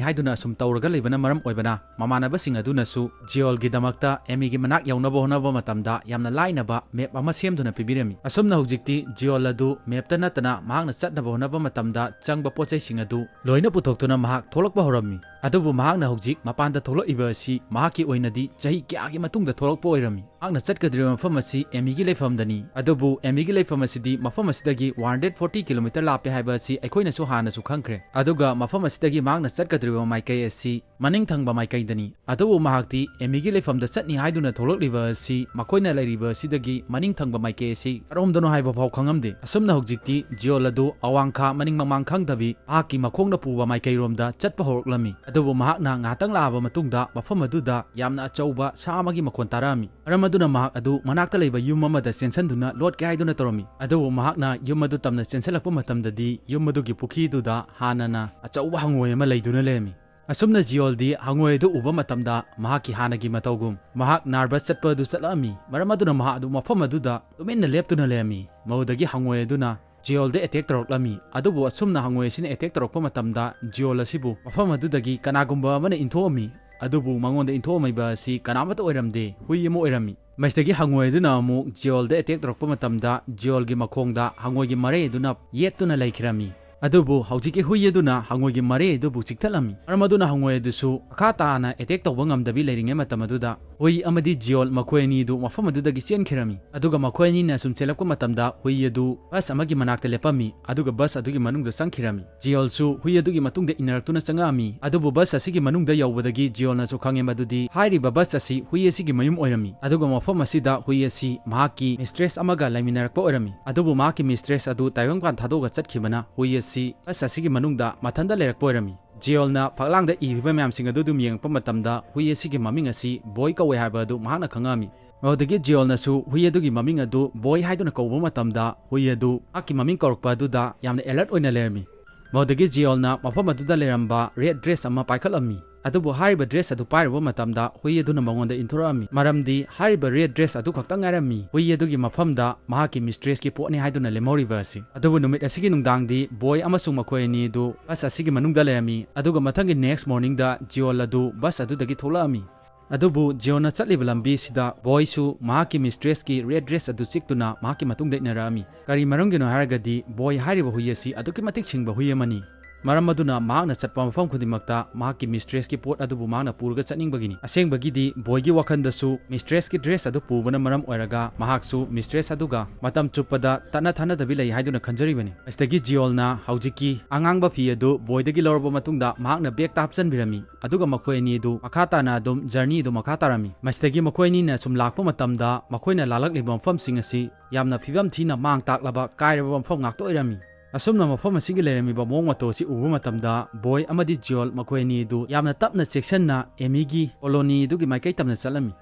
ꯍꯥꯏꯗꯨꯅ ꯑꯁꯨꯝ ꯇꯧꯔꯒ ꯂꯩꯕꯅ ꯃꯔꯝ ꯑꯣꯏꯕꯅ, ꯃꯃꯥꯟꯅꯕꯁꯤꯡ ꯑꯗꯨꯅꯁꯨ ꯖꯤꯑꯣꯜꯒꯤꯗꯃꯛꯇ ꯑꯦꯃꯤꯒꯤ ꯃꯅꯥꯛ ꯌꯧꯅꯕ ꯍꯣꯠꯅꯕ ꯃꯇꯝꯗ ꯌꯥꯝꯅ ꯂꯥꯏꯅꯕ ꯃꯦꯞ ꯑꯃ ꯁꯦꯝꯗꯨꯅ ꯄꯤꯕꯤꯔꯝꯃꯤ꯫ ꯑꯁꯨꯝꯅ ꯍꯧꯖꯤꯛꯇꯤ ꯖꯤꯑꯣꯜ ꯑꯗꯨ ꯃꯦꯞꯇ ꯅꯠꯇꯅ ꯃꯍꯥꯛꯅ ꯆꯠꯅꯕ ꯍꯣꯠꯅꯕ ꯃꯇꯝꯗ ꯆꯪꯕ ꯄꯣꯠꯆꯩꯁꯤꯡ ꯑꯗꯨ ꯂꯣꯏꯅ ꯄꯨꯊꯣꯛꯇꯨꯅ ꯃꯍꯥꯛ ꯊꯣꯛꯂꯛꯄ ꯍꯧꯔꯝꯃꯤ꯫ ꯑꯗꯨꯕꯨ ꯃꯍꯥꯛꯅ ꯍꯧꯖꯤꯛ ꯃꯄꯥꯟꯗ ꯊꯣꯛꯂꯛꯏꯕ ꯑꯁꯤ ꯃꯍꯥꯛꯀꯤ ꯑꯣꯏꯅꯗꯤ ꯆꯍꯤ ꯀꯌꯥꯒꯤ ꯃꯇꯨꯡꯗ ꯊꯣꯛꯂꯛꯄ ꯑꯣꯏꯔꯝꯃꯤ꯫ ꯃꯍꯥꯛꯅ ꯆꯠꯀꯗꯧꯔꯤꯕ ꯃꯐꯝ ꯑꯁꯤ ꯑꯦꯃꯤꯒꯤ ꯂꯩꯐꯝꯗꯅꯤ꯫ ꯑꯗꯨꯕꯨ ꯑꯦꯃꯤꯒꯤ ꯂꯩꯐꯝ ꯑꯁꯤꯗꯤ ꯃꯐꯝ ꯑꯁꯤꯗꯒꯤ one hundred forty kilometer ꯂꯥꯞꯄꯦ ꯍꯥꯏꯕ ꯑꯁꯤ ꯑꯩꯈꯣꯏꯅꯁꯨ ꯍꯥꯟꯅꯁꯨ ꯈꯪꯈ꯭ꯔꯦ꯫ ꯑꯗꯨꯒ ꯃꯐꯝ ꯑꯁꯤꯗꯒꯤ ꯃꯍꯥꯛꯅ ꯆꯠꯀꯗꯧꯔꯤꯕ ꯃꯥꯏꯀꯩ ꯑꯁꯤ ꯃꯅꯤꯡ ꯊꯪꯕ ꯃꯥꯏꯀꯩꯗꯅꯤ꯫ ꯑꯗꯨꯕꯨ ꯃꯍꯥꯛꯇꯤ ꯑꯦꯃꯤꯒꯤ ꯂꯩꯐꯝꯗ ꯆꯠꯅꯤ ꯍꯥꯏꯗꯨꯅ ꯊꯣꯛꯂꯛꯂꯤꯕ ꯑꯁꯤ ꯃꯈꯣꯏꯅ ꯂꯩꯔꯤꯕ ꯑꯁꯤꯗꯒꯤ ꯃꯅꯤꯡ ꯊꯪꯕ ꯃꯥꯏꯀꯩ ꯑꯁꯤ ꯀꯔꯣꯝꯗꯅꯣ ꯍꯥꯏꯕ ꯐꯥꯎ ꯈꯪꯉꯝꯗꯦ꯫ ꯑꯁꯨꯝꯅ ꯍꯧꯖꯤꯛꯇꯤ ꯖꯤꯑꯣꯜ ꯑꯗꯨ ꯑꯋꯥꯡ ꯈꯥ ꯃꯅꯤꯡ ꯃꯃꯥꯡ ꯈꯪꯗꯕꯤ ꯃꯍꯥꯛꯀꯤ ꯃꯈꯣꯡꯅ ꯄꯨꯕ ꯃꯥꯏꯀꯩꯔꯣꯝꯗ ꯆꯠꯄ ꯍꯧꯔꯛꯂꯝꯃꯤ꯫ ꯑꯗꯨꯕꯨ ꯃꯍꯥꯛꯅ ꯉꯥꯏꯍꯥꯛꯇꯪ ꯂꯥꯛꯑꯕ ꯃꯇꯨꯡꯗ ꯃꯐꯝ ꯑꯗꯨꯗ ꯌꯥꯝꯅ ꯑꯆꯧꯕ ꯁꯥ ꯑꯃꯒꯤ ꯃꯈꯣꯟ ꯇꯥꯔꯛꯑꯝꯃꯤ꯫ ꯃꯔꯝ ꯑꯗꯨꯅ ꯃꯍꯥꯛ ꯑꯗꯨ ꯃꯅꯥꯛꯇ ꯂꯩꯕ ꯌꯨꯝ ꯑꯃꯗ ꯆꯦꯟꯁꯤꯟꯗꯨꯅ ꯂꯣꯠꯀꯦ ꯍꯥꯏꯗꯨꯅ ꯇꯧꯔꯝꯃꯤ꯫ ꯑꯗꯨꯕꯨ ꯃꯍꯥꯛꯅ ꯌꯨꯝ ꯑꯗꯨ ꯇꯝꯅ ꯆꯦꯟꯁꯤꯜꯂꯛꯄ ꯃꯇꯝꯗꯗꯤ ꯌꯨꯝ ꯑꯗꯨꯒꯤ ꯄꯨꯈ꯭ꯔꯤꯗꯨꯗ ꯍꯥꯟꯅꯅ ꯑꯆꯧꯕ ꯍꯪꯉꯣꯏ ꯑꯃ ꯂꯩꯗꯨꯅ ꯂꯩꯔꯝꯃꯤ꯫ ꯑꯁꯨꯝꯅ ꯖꯤꯑꯣꯜꯗꯤ ꯍꯪꯉꯣꯏ ꯑꯗꯨ ꯎꯕ ꯃꯇꯝꯗ ꯃꯍꯥꯛꯀꯤ ꯍꯥꯟꯅꯒꯤ ꯃꯇꯧꯒꯨꯝ ꯃꯍꯥꯛ ꯅꯥꯔꯚꯁ ꯆꯠꯄ ꯑꯗꯨ ꯆꯠꯂꯛꯑꯝꯃꯤ꯫ ꯃꯔꯝ ꯑꯗꯨꯅ ꯃꯍꯥꯛ ꯑꯗꯨ ꯃꯐꯝ ꯑꯗꯨꯗ ꯇꯨꯃꯤꯟꯅ ꯂꯦꯞꯇꯨꯅ ꯂꯩꯔꯝꯃꯤ꯫ ꯃꯗꯨꯗꯒꯤ ꯍꯪꯉꯣꯏ ꯑꯗꯨꯅ ꯖꯤꯑꯣꯜꯗ ꯑꯦꯇꯦꯛ ꯇꯧꯔꯛꯂꯝꯃꯤ꯫ ꯑꯗꯨꯕꯨ ꯑꯁꯨꯝꯅ ꯍꯪꯉꯣꯏ ꯑꯁꯤꯅ ꯑꯦꯇꯦꯛ ꯇꯧꯔꯛꯄ ꯃꯇꯝꯗ ꯖꯤꯑꯣꯜ ꯑꯁꯤꯕꯨ ꯃꯐꯝ ꯑꯗꯨꯗꯒꯤ ꯀꯅꯥꯒꯨꯝꯕ ꯑꯃꯅ ꯏꯟꯊꯣꯛꯑꯝꯃꯤ꯫ ꯑꯗꯨꯕꯨ ꯃꯉꯣꯟꯗ ꯏꯟꯊꯣꯛꯑꯝꯃꯤꯕ ꯑꯁꯤ ꯀꯅꯥꯃꯠꯇ ꯑꯣꯏꯔꯝꯗꯦ, ꯍꯨꯏ ꯑꯃ ꯑꯣꯏꯔꯝꯃꯤ꯫ ꯃꯁꯤꯗꯒꯤ ꯍꯪꯉꯣꯏ ꯑꯗꯨꯅ ꯑꯃꯨꯛ ꯖꯤꯑꯣꯜꯗ ꯑꯦꯇꯦꯛ ꯇꯧꯔꯛꯄ ꯃꯇꯝꯗ ꯖꯤꯑꯣꯜꯒꯤ ꯃꯈꯣꯡꯗ ꯍꯪꯉꯣꯏꯒꯤ ꯃꯔꯩ ꯑꯗꯨꯅ ꯌꯦꯠꯇꯨꯅ ꯂꯩꯈꯤꯔꯝꯃꯤ꯫ ꯑꯗꯨꯕꯨ ꯍꯧꯖꯤꯛꯀꯤ ꯍꯨꯏ ꯑꯗꯨꯅ ꯍꯪꯉꯣꯏꯒꯤ ꯃꯔꯩ ꯑꯗꯨꯕꯨ ꯆꯤꯛꯊꯠꯂꯝꯃꯤ꯫ ꯃꯔꯝ ꯑꯗꯨꯅ ꯍꯪꯉꯣꯏ ꯑꯗꯨꯁꯨ ꯃꯈꯥ ꯇꯥꯅ ꯑꯦꯇꯦꯛ ꯇꯧꯕ ꯉꯝꯗꯕꯤ ꯂꯩꯔꯤꯉꯩ ꯃꯇꯝ ꯑꯗꯨꯗ ꯍꯨꯏ ꯑꯃꯗꯤ ꯖꯤꯑꯣꯜ ꯃꯈꯣꯏ ꯑꯅꯤ ꯑꯗꯨ ꯃꯐꯝ ꯑꯗꯨꯗꯒꯤ ꯆꯦꯟꯈꯤꯔꯝꯃꯤ꯫ ꯑꯗꯨꯒ ꯃꯈꯣꯏ ꯑꯅꯤꯅ ꯁꯨꯝ ꯆꯦꯜꯂꯛꯄ ꯃꯇꯝꯗ ꯍꯨꯏ ꯑꯗꯨ ꯕꯁ ꯑꯃꯒꯤ ꯃꯅꯥꯛꯇ ꯂꯦꯞꯄꯝꯃꯤ, ꯑꯗꯨꯒ ꯕꯁ ꯑꯗꯨꯒꯤ ꯃꯅꯨꯡꯗ ꯆꯪꯈꯤꯔꯝꯃꯤ꯫ ꯖꯤꯑꯣꯜꯁꯨ ꯍꯨꯏ ꯑꯗꯨꯒꯤ ꯃꯇꯨꯡꯗ ꯏꯟꯅꯔꯛꯇꯨꯅ ꯆꯪꯉꯛꯑꯝꯃꯤ꯫ ꯑꯗꯨꯕꯨ ꯕꯁ ꯑꯁꯤꯒꯤ ꯃꯅꯨꯡꯗ ꯌꯧꯕꯗꯒꯤ ꯖꯤꯑꯣꯜꯅꯁꯨ ꯈꯪꯉꯦ ꯃꯗꯨꯗꯤ ꯍꯥꯏꯔꯤꯕ ꯕꯁ ꯑꯁꯤ ꯍꯨꯏ ꯑꯁꯤꯒꯤ ꯃꯌꯨꯝ ꯑꯣꯏꯔꯝꯃꯤ꯫ ꯑꯗꯨꯒ ꯃꯐꯝ ꯑꯁꯤꯗ ꯍꯨꯏ ꯑꯁꯤ ꯃꯍꯥꯛꯀꯤ ꯃꯤꯁꯇ꯭ꯔꯦꯁ ꯑꯃꯒ ꯂꯩꯃꯤꯟꯅꯔꯛꯄ ꯑꯣꯏꯔꯝꯃꯤ꯫ ꯑꯗꯨꯕꯨ ꯃꯍꯥꯛꯀꯤ ꯃꯤꯁꯇ꯭ꯔꯦꯁ ꯑꯗꯨ ꯇꯥꯏꯕꯪꯄꯥꯟ ꯊꯥꯗꯣꯛꯑꯒ ꯆꯠꯈꯤꯕꯅ ꯍꯨꯏ ꯑꯁꯤ ꯕꯁ ꯑꯁꯤꯒꯤ ꯃꯅꯨꯡꯗ ꯃꯊꯟꯇ ꯂꯩꯔꯛꯄ ꯑꯣꯏꯔꯝꯃꯤ꯫ ꯖꯤꯑꯣꯜꯅ ꯐꯛꯂꯥꯡꯗ ꯏꯔꯤꯕ ꯃꯌꯥꯝꯁꯤꯡ ꯑꯗꯨ ꯑꯗꯨꯝ ꯌꯦꯡꯉꯛꯄ ꯃꯇꯝꯗ ꯍꯨꯏ ꯑꯁꯤꯒꯤ ꯃꯃꯤꯡ ꯑꯁꯤ ꯕꯣꯏ ꯀꯧꯋꯦ ꯍꯥꯏꯕ ꯑꯗꯨ ꯃꯍꯥꯛꯅ ꯈꯪꯉꯛꯑꯝꯃꯤ꯫ ꯃꯗꯨꯗꯒꯤ ꯖꯤꯑꯣꯜꯅꯁꯨ ꯍꯨꯏ ꯑꯗꯨꯒꯤ ꯃꯃꯤꯡ ꯑꯗꯨ ꯕꯣꯏ ꯍꯥꯏꯗꯨꯅ ꯀꯧꯕ ꯃꯇꯝꯗ ꯍꯨꯏ ꯑꯗꯨ ꯃꯍꯥꯛꯀꯤ ꯃꯃꯤꯡ ꯀꯧꯔꯛꯄ ꯑꯗꯨꯗ ꯌꯥꯝꯅ ꯑꯦꯂꯔꯠ ꯑꯣꯏꯅ ꯂꯩꯔꯝꯃꯤ꯫ ꯃꯗꯨꯗꯒꯤ ꯖꯤꯑꯣꯜꯅ ꯃꯐꯝ ꯑꯗꯨꯗ ꯂꯩꯔꯝꯕ ꯔꯦꯗ ꯗ꯭ꯔꯦꯁ ꯑꯃ ꯄꯥꯏꯈꯠꯂꯝꯃꯤ꯫ ꯑꯗꯨꯕꯨ ꯍꯥꯏꯔꯤꯕ dress ꯑꯗꯨ ꯄꯥꯏꯔꯨꯕ ꯃꯇꯝꯗ ꯍꯨꯏ ꯑꯗꯨꯅ ꯃꯉꯣꯟꯗ ꯏꯟꯊꯣꯔꯛꯑꯝꯃꯤ, ꯃꯔꯝꯗꯤ ꯍꯥꯏꯔꯤꯕ red dress ꯑꯗꯨ ꯈꯛꯇꯪ ꯉꯥꯏꯔꯝꯃꯤ ꯍꯨꯏ ꯑꯗꯨꯒꯤ ꯃꯐꯝꯗ ꯃꯍꯥꯛꯀꯤ mistressꯀꯤ ꯄꯣꯠꯅꯤ ꯍꯥꯏꯗꯨꯅ ꯂꯦꯝꯍꯧꯔꯤꯕ ꯑꯁꯤ꯫ ꯑꯗꯨꯕꯨ ꯅꯨꯃꯤꯠ ꯑꯁꯤꯒꯤ ꯅꯨꯡꯗꯥꯡꯗꯤ ꯕꯣꯏ ꯑꯃꯁꯨꯡ ꯃꯈꯣꯏ ꯑꯅꯤ ꯑꯗꯨ bus ꯑꯁꯤꯒꯤ ꯃꯅꯨꯡꯗ ꯂꯩꯔꯝꯃꯤ, ꯑꯗꯨꯒ ꯃꯊꯪꯒꯤ next morningꯗ ꯖꯤꯑꯣꯜ ꯑꯗꯨ bus ꯑꯗꯨꯗꯒꯤ ꯊꯣꯛꯂꯛꯑꯝꯃꯤ꯫ ꯑꯗꯨꯕꯨ ꯖꯤꯑꯣꯜꯅ ꯆꯠꯂꯤꯕ ꯂꯝꯕꯤꯁꯤꯗ ꯕꯣꯏꯁꯨ ꯃꯍꯥꯛꯀꯤ mistressꯀꯤ red dress ꯑꯗꯨ ꯆꯤꯛꯇꯨꯅ ꯃꯍꯥꯛꯀꯤ ꯃꯇꯨꯡꯗ ꯏꯟꯅꯔꯛꯑꯝꯃꯤ꯫ ꯀꯔꯤ ꯃꯔꯝꯒꯤꯅꯣ ꯍꯥꯏꯔꯒꯗꯤ ꯕꯣꯏ ꯍꯥꯏꯔꯤꯕ ꯍꯨꯏ ꯑꯁꯤ ꯑꯗꯨꯛꯀꯤ ꯃꯇꯤꯛ ꯁꯤꯡꯕ ꯍꯨꯏ ꯑꯃꯅꯤ꯫ ꯃꯔꯝ ꯑꯗꯨꯅ ꯃꯍꯥꯛꯅ ꯆꯠꯄ ꯃꯐꯝ ꯈꯨꯗꯤꯡꯃꯛꯇ ꯃꯍꯥꯛꯀꯤ mistressꯀꯤ ꯄꯣꯠ ꯑꯗꯨꯕꯨ ꯃꯍꯥꯛꯅ ꯄꯨꯔꯒ ꯆꯠꯅꯤꯡꯕꯒꯤꯅꯤ꯫ ꯑꯁꯦꯡꯕꯒꯤꯗꯤ ꯕꯣꯏꯒꯤ ꯋꯥꯈꯜꯗꯁꯨ mistressꯀꯤ dress ꯑꯗꯨ ꯄꯨꯕꯅ ꯃꯔꯝ ꯑꯣꯏꯔꯒ ꯃꯍꯥꯛꯁꯨ mistress ꯑꯗꯨꯒ ꯃꯇꯝ ꯆꯨꯞꯄꯗ ꯇꯠꯅ ꯊꯥꯅꯗꯕꯤ ꯂꯩ ꯍꯥꯏꯗꯨꯅ ꯈꯟꯖꯔꯤꯕꯅꯤ꯫ ꯃꯁꯤꯗꯒꯤ ꯖꯤꯑꯣꯜꯅ ꯍꯧꯖꯤꯛꯀꯤ ꯑꯉꯥꯡꯕ ꯐꯤ ꯑꯗꯨ ꯕꯣꯏꯗꯒꯤ ꯂꯧꯔꯕ ꯃꯇꯨꯡꯗ ꯃꯍꯥꯛꯅ bagꯇ ꯍꯥꯞꯆꯤꯟꯕꯤꯔꯝꯃꯤ꯫ ꯑꯗꯨꯒ ꯃꯈꯣꯏ ꯑꯅꯤ ꯑꯗꯨ ꯃꯈꯥ ꯇꯥꯅ ꯑꯗꯨꯝ journey ꯑꯗꯨ ꯃꯈꯥ ꯇꯥꯔꯝꯃꯤ꯫ ꯃꯁꯤꯗꯒꯤ ꯃꯈꯣꯏ ꯑꯅꯤꯅ ꯁꯨꯝ ꯂꯥꯛꯄ ꯃꯇꯝꯗ ꯃꯈꯣꯏꯅ ꯂꯥꯜꯂꯛꯂꯤꯕ ꯃꯐꯝꯁꯤꯡ ꯑꯁꯤ ꯌꯥꯝꯅ ꯐꯤꯕꯝ ꯊꯤꯅ ꯃꯥꯡ ꯇꯥꯛꯂꯕ ꯀꯥꯏꯔꯕ ꯃꯐꯝ ꯉꯥꯛꯇ ꯑꯣꯏꯔꯝꯃꯤ꯫ ꯑꯁꯨꯝꯅ ꯃꯐꯝ ꯑꯁꯤꯒꯤ ꯂꯩꯔꯝꯃꯤꯕ ꯃꯑꯣꯡ ꯃꯇꯧ ꯑꯁꯤ ꯎꯕ ꯃꯇꯝꯗ ꯕꯣꯏ ꯑꯃꯗꯤ ꯖꯤꯑꯣꯜ ꯃꯈꯣꯏ ꯑꯅꯤ ꯑꯗꯨ ꯌꯥꯝꯅ ꯇꯞꯅ ꯆꯦꯛꯁꯤꯟꯅ ꯑꯦꯃꯤꯒꯤ colony ꯑꯗꯨꯒꯤ ꯃꯥꯏꯀꯩ ꯇꯝꯅ ꯆꯠꯂꯝꯃꯤ꯫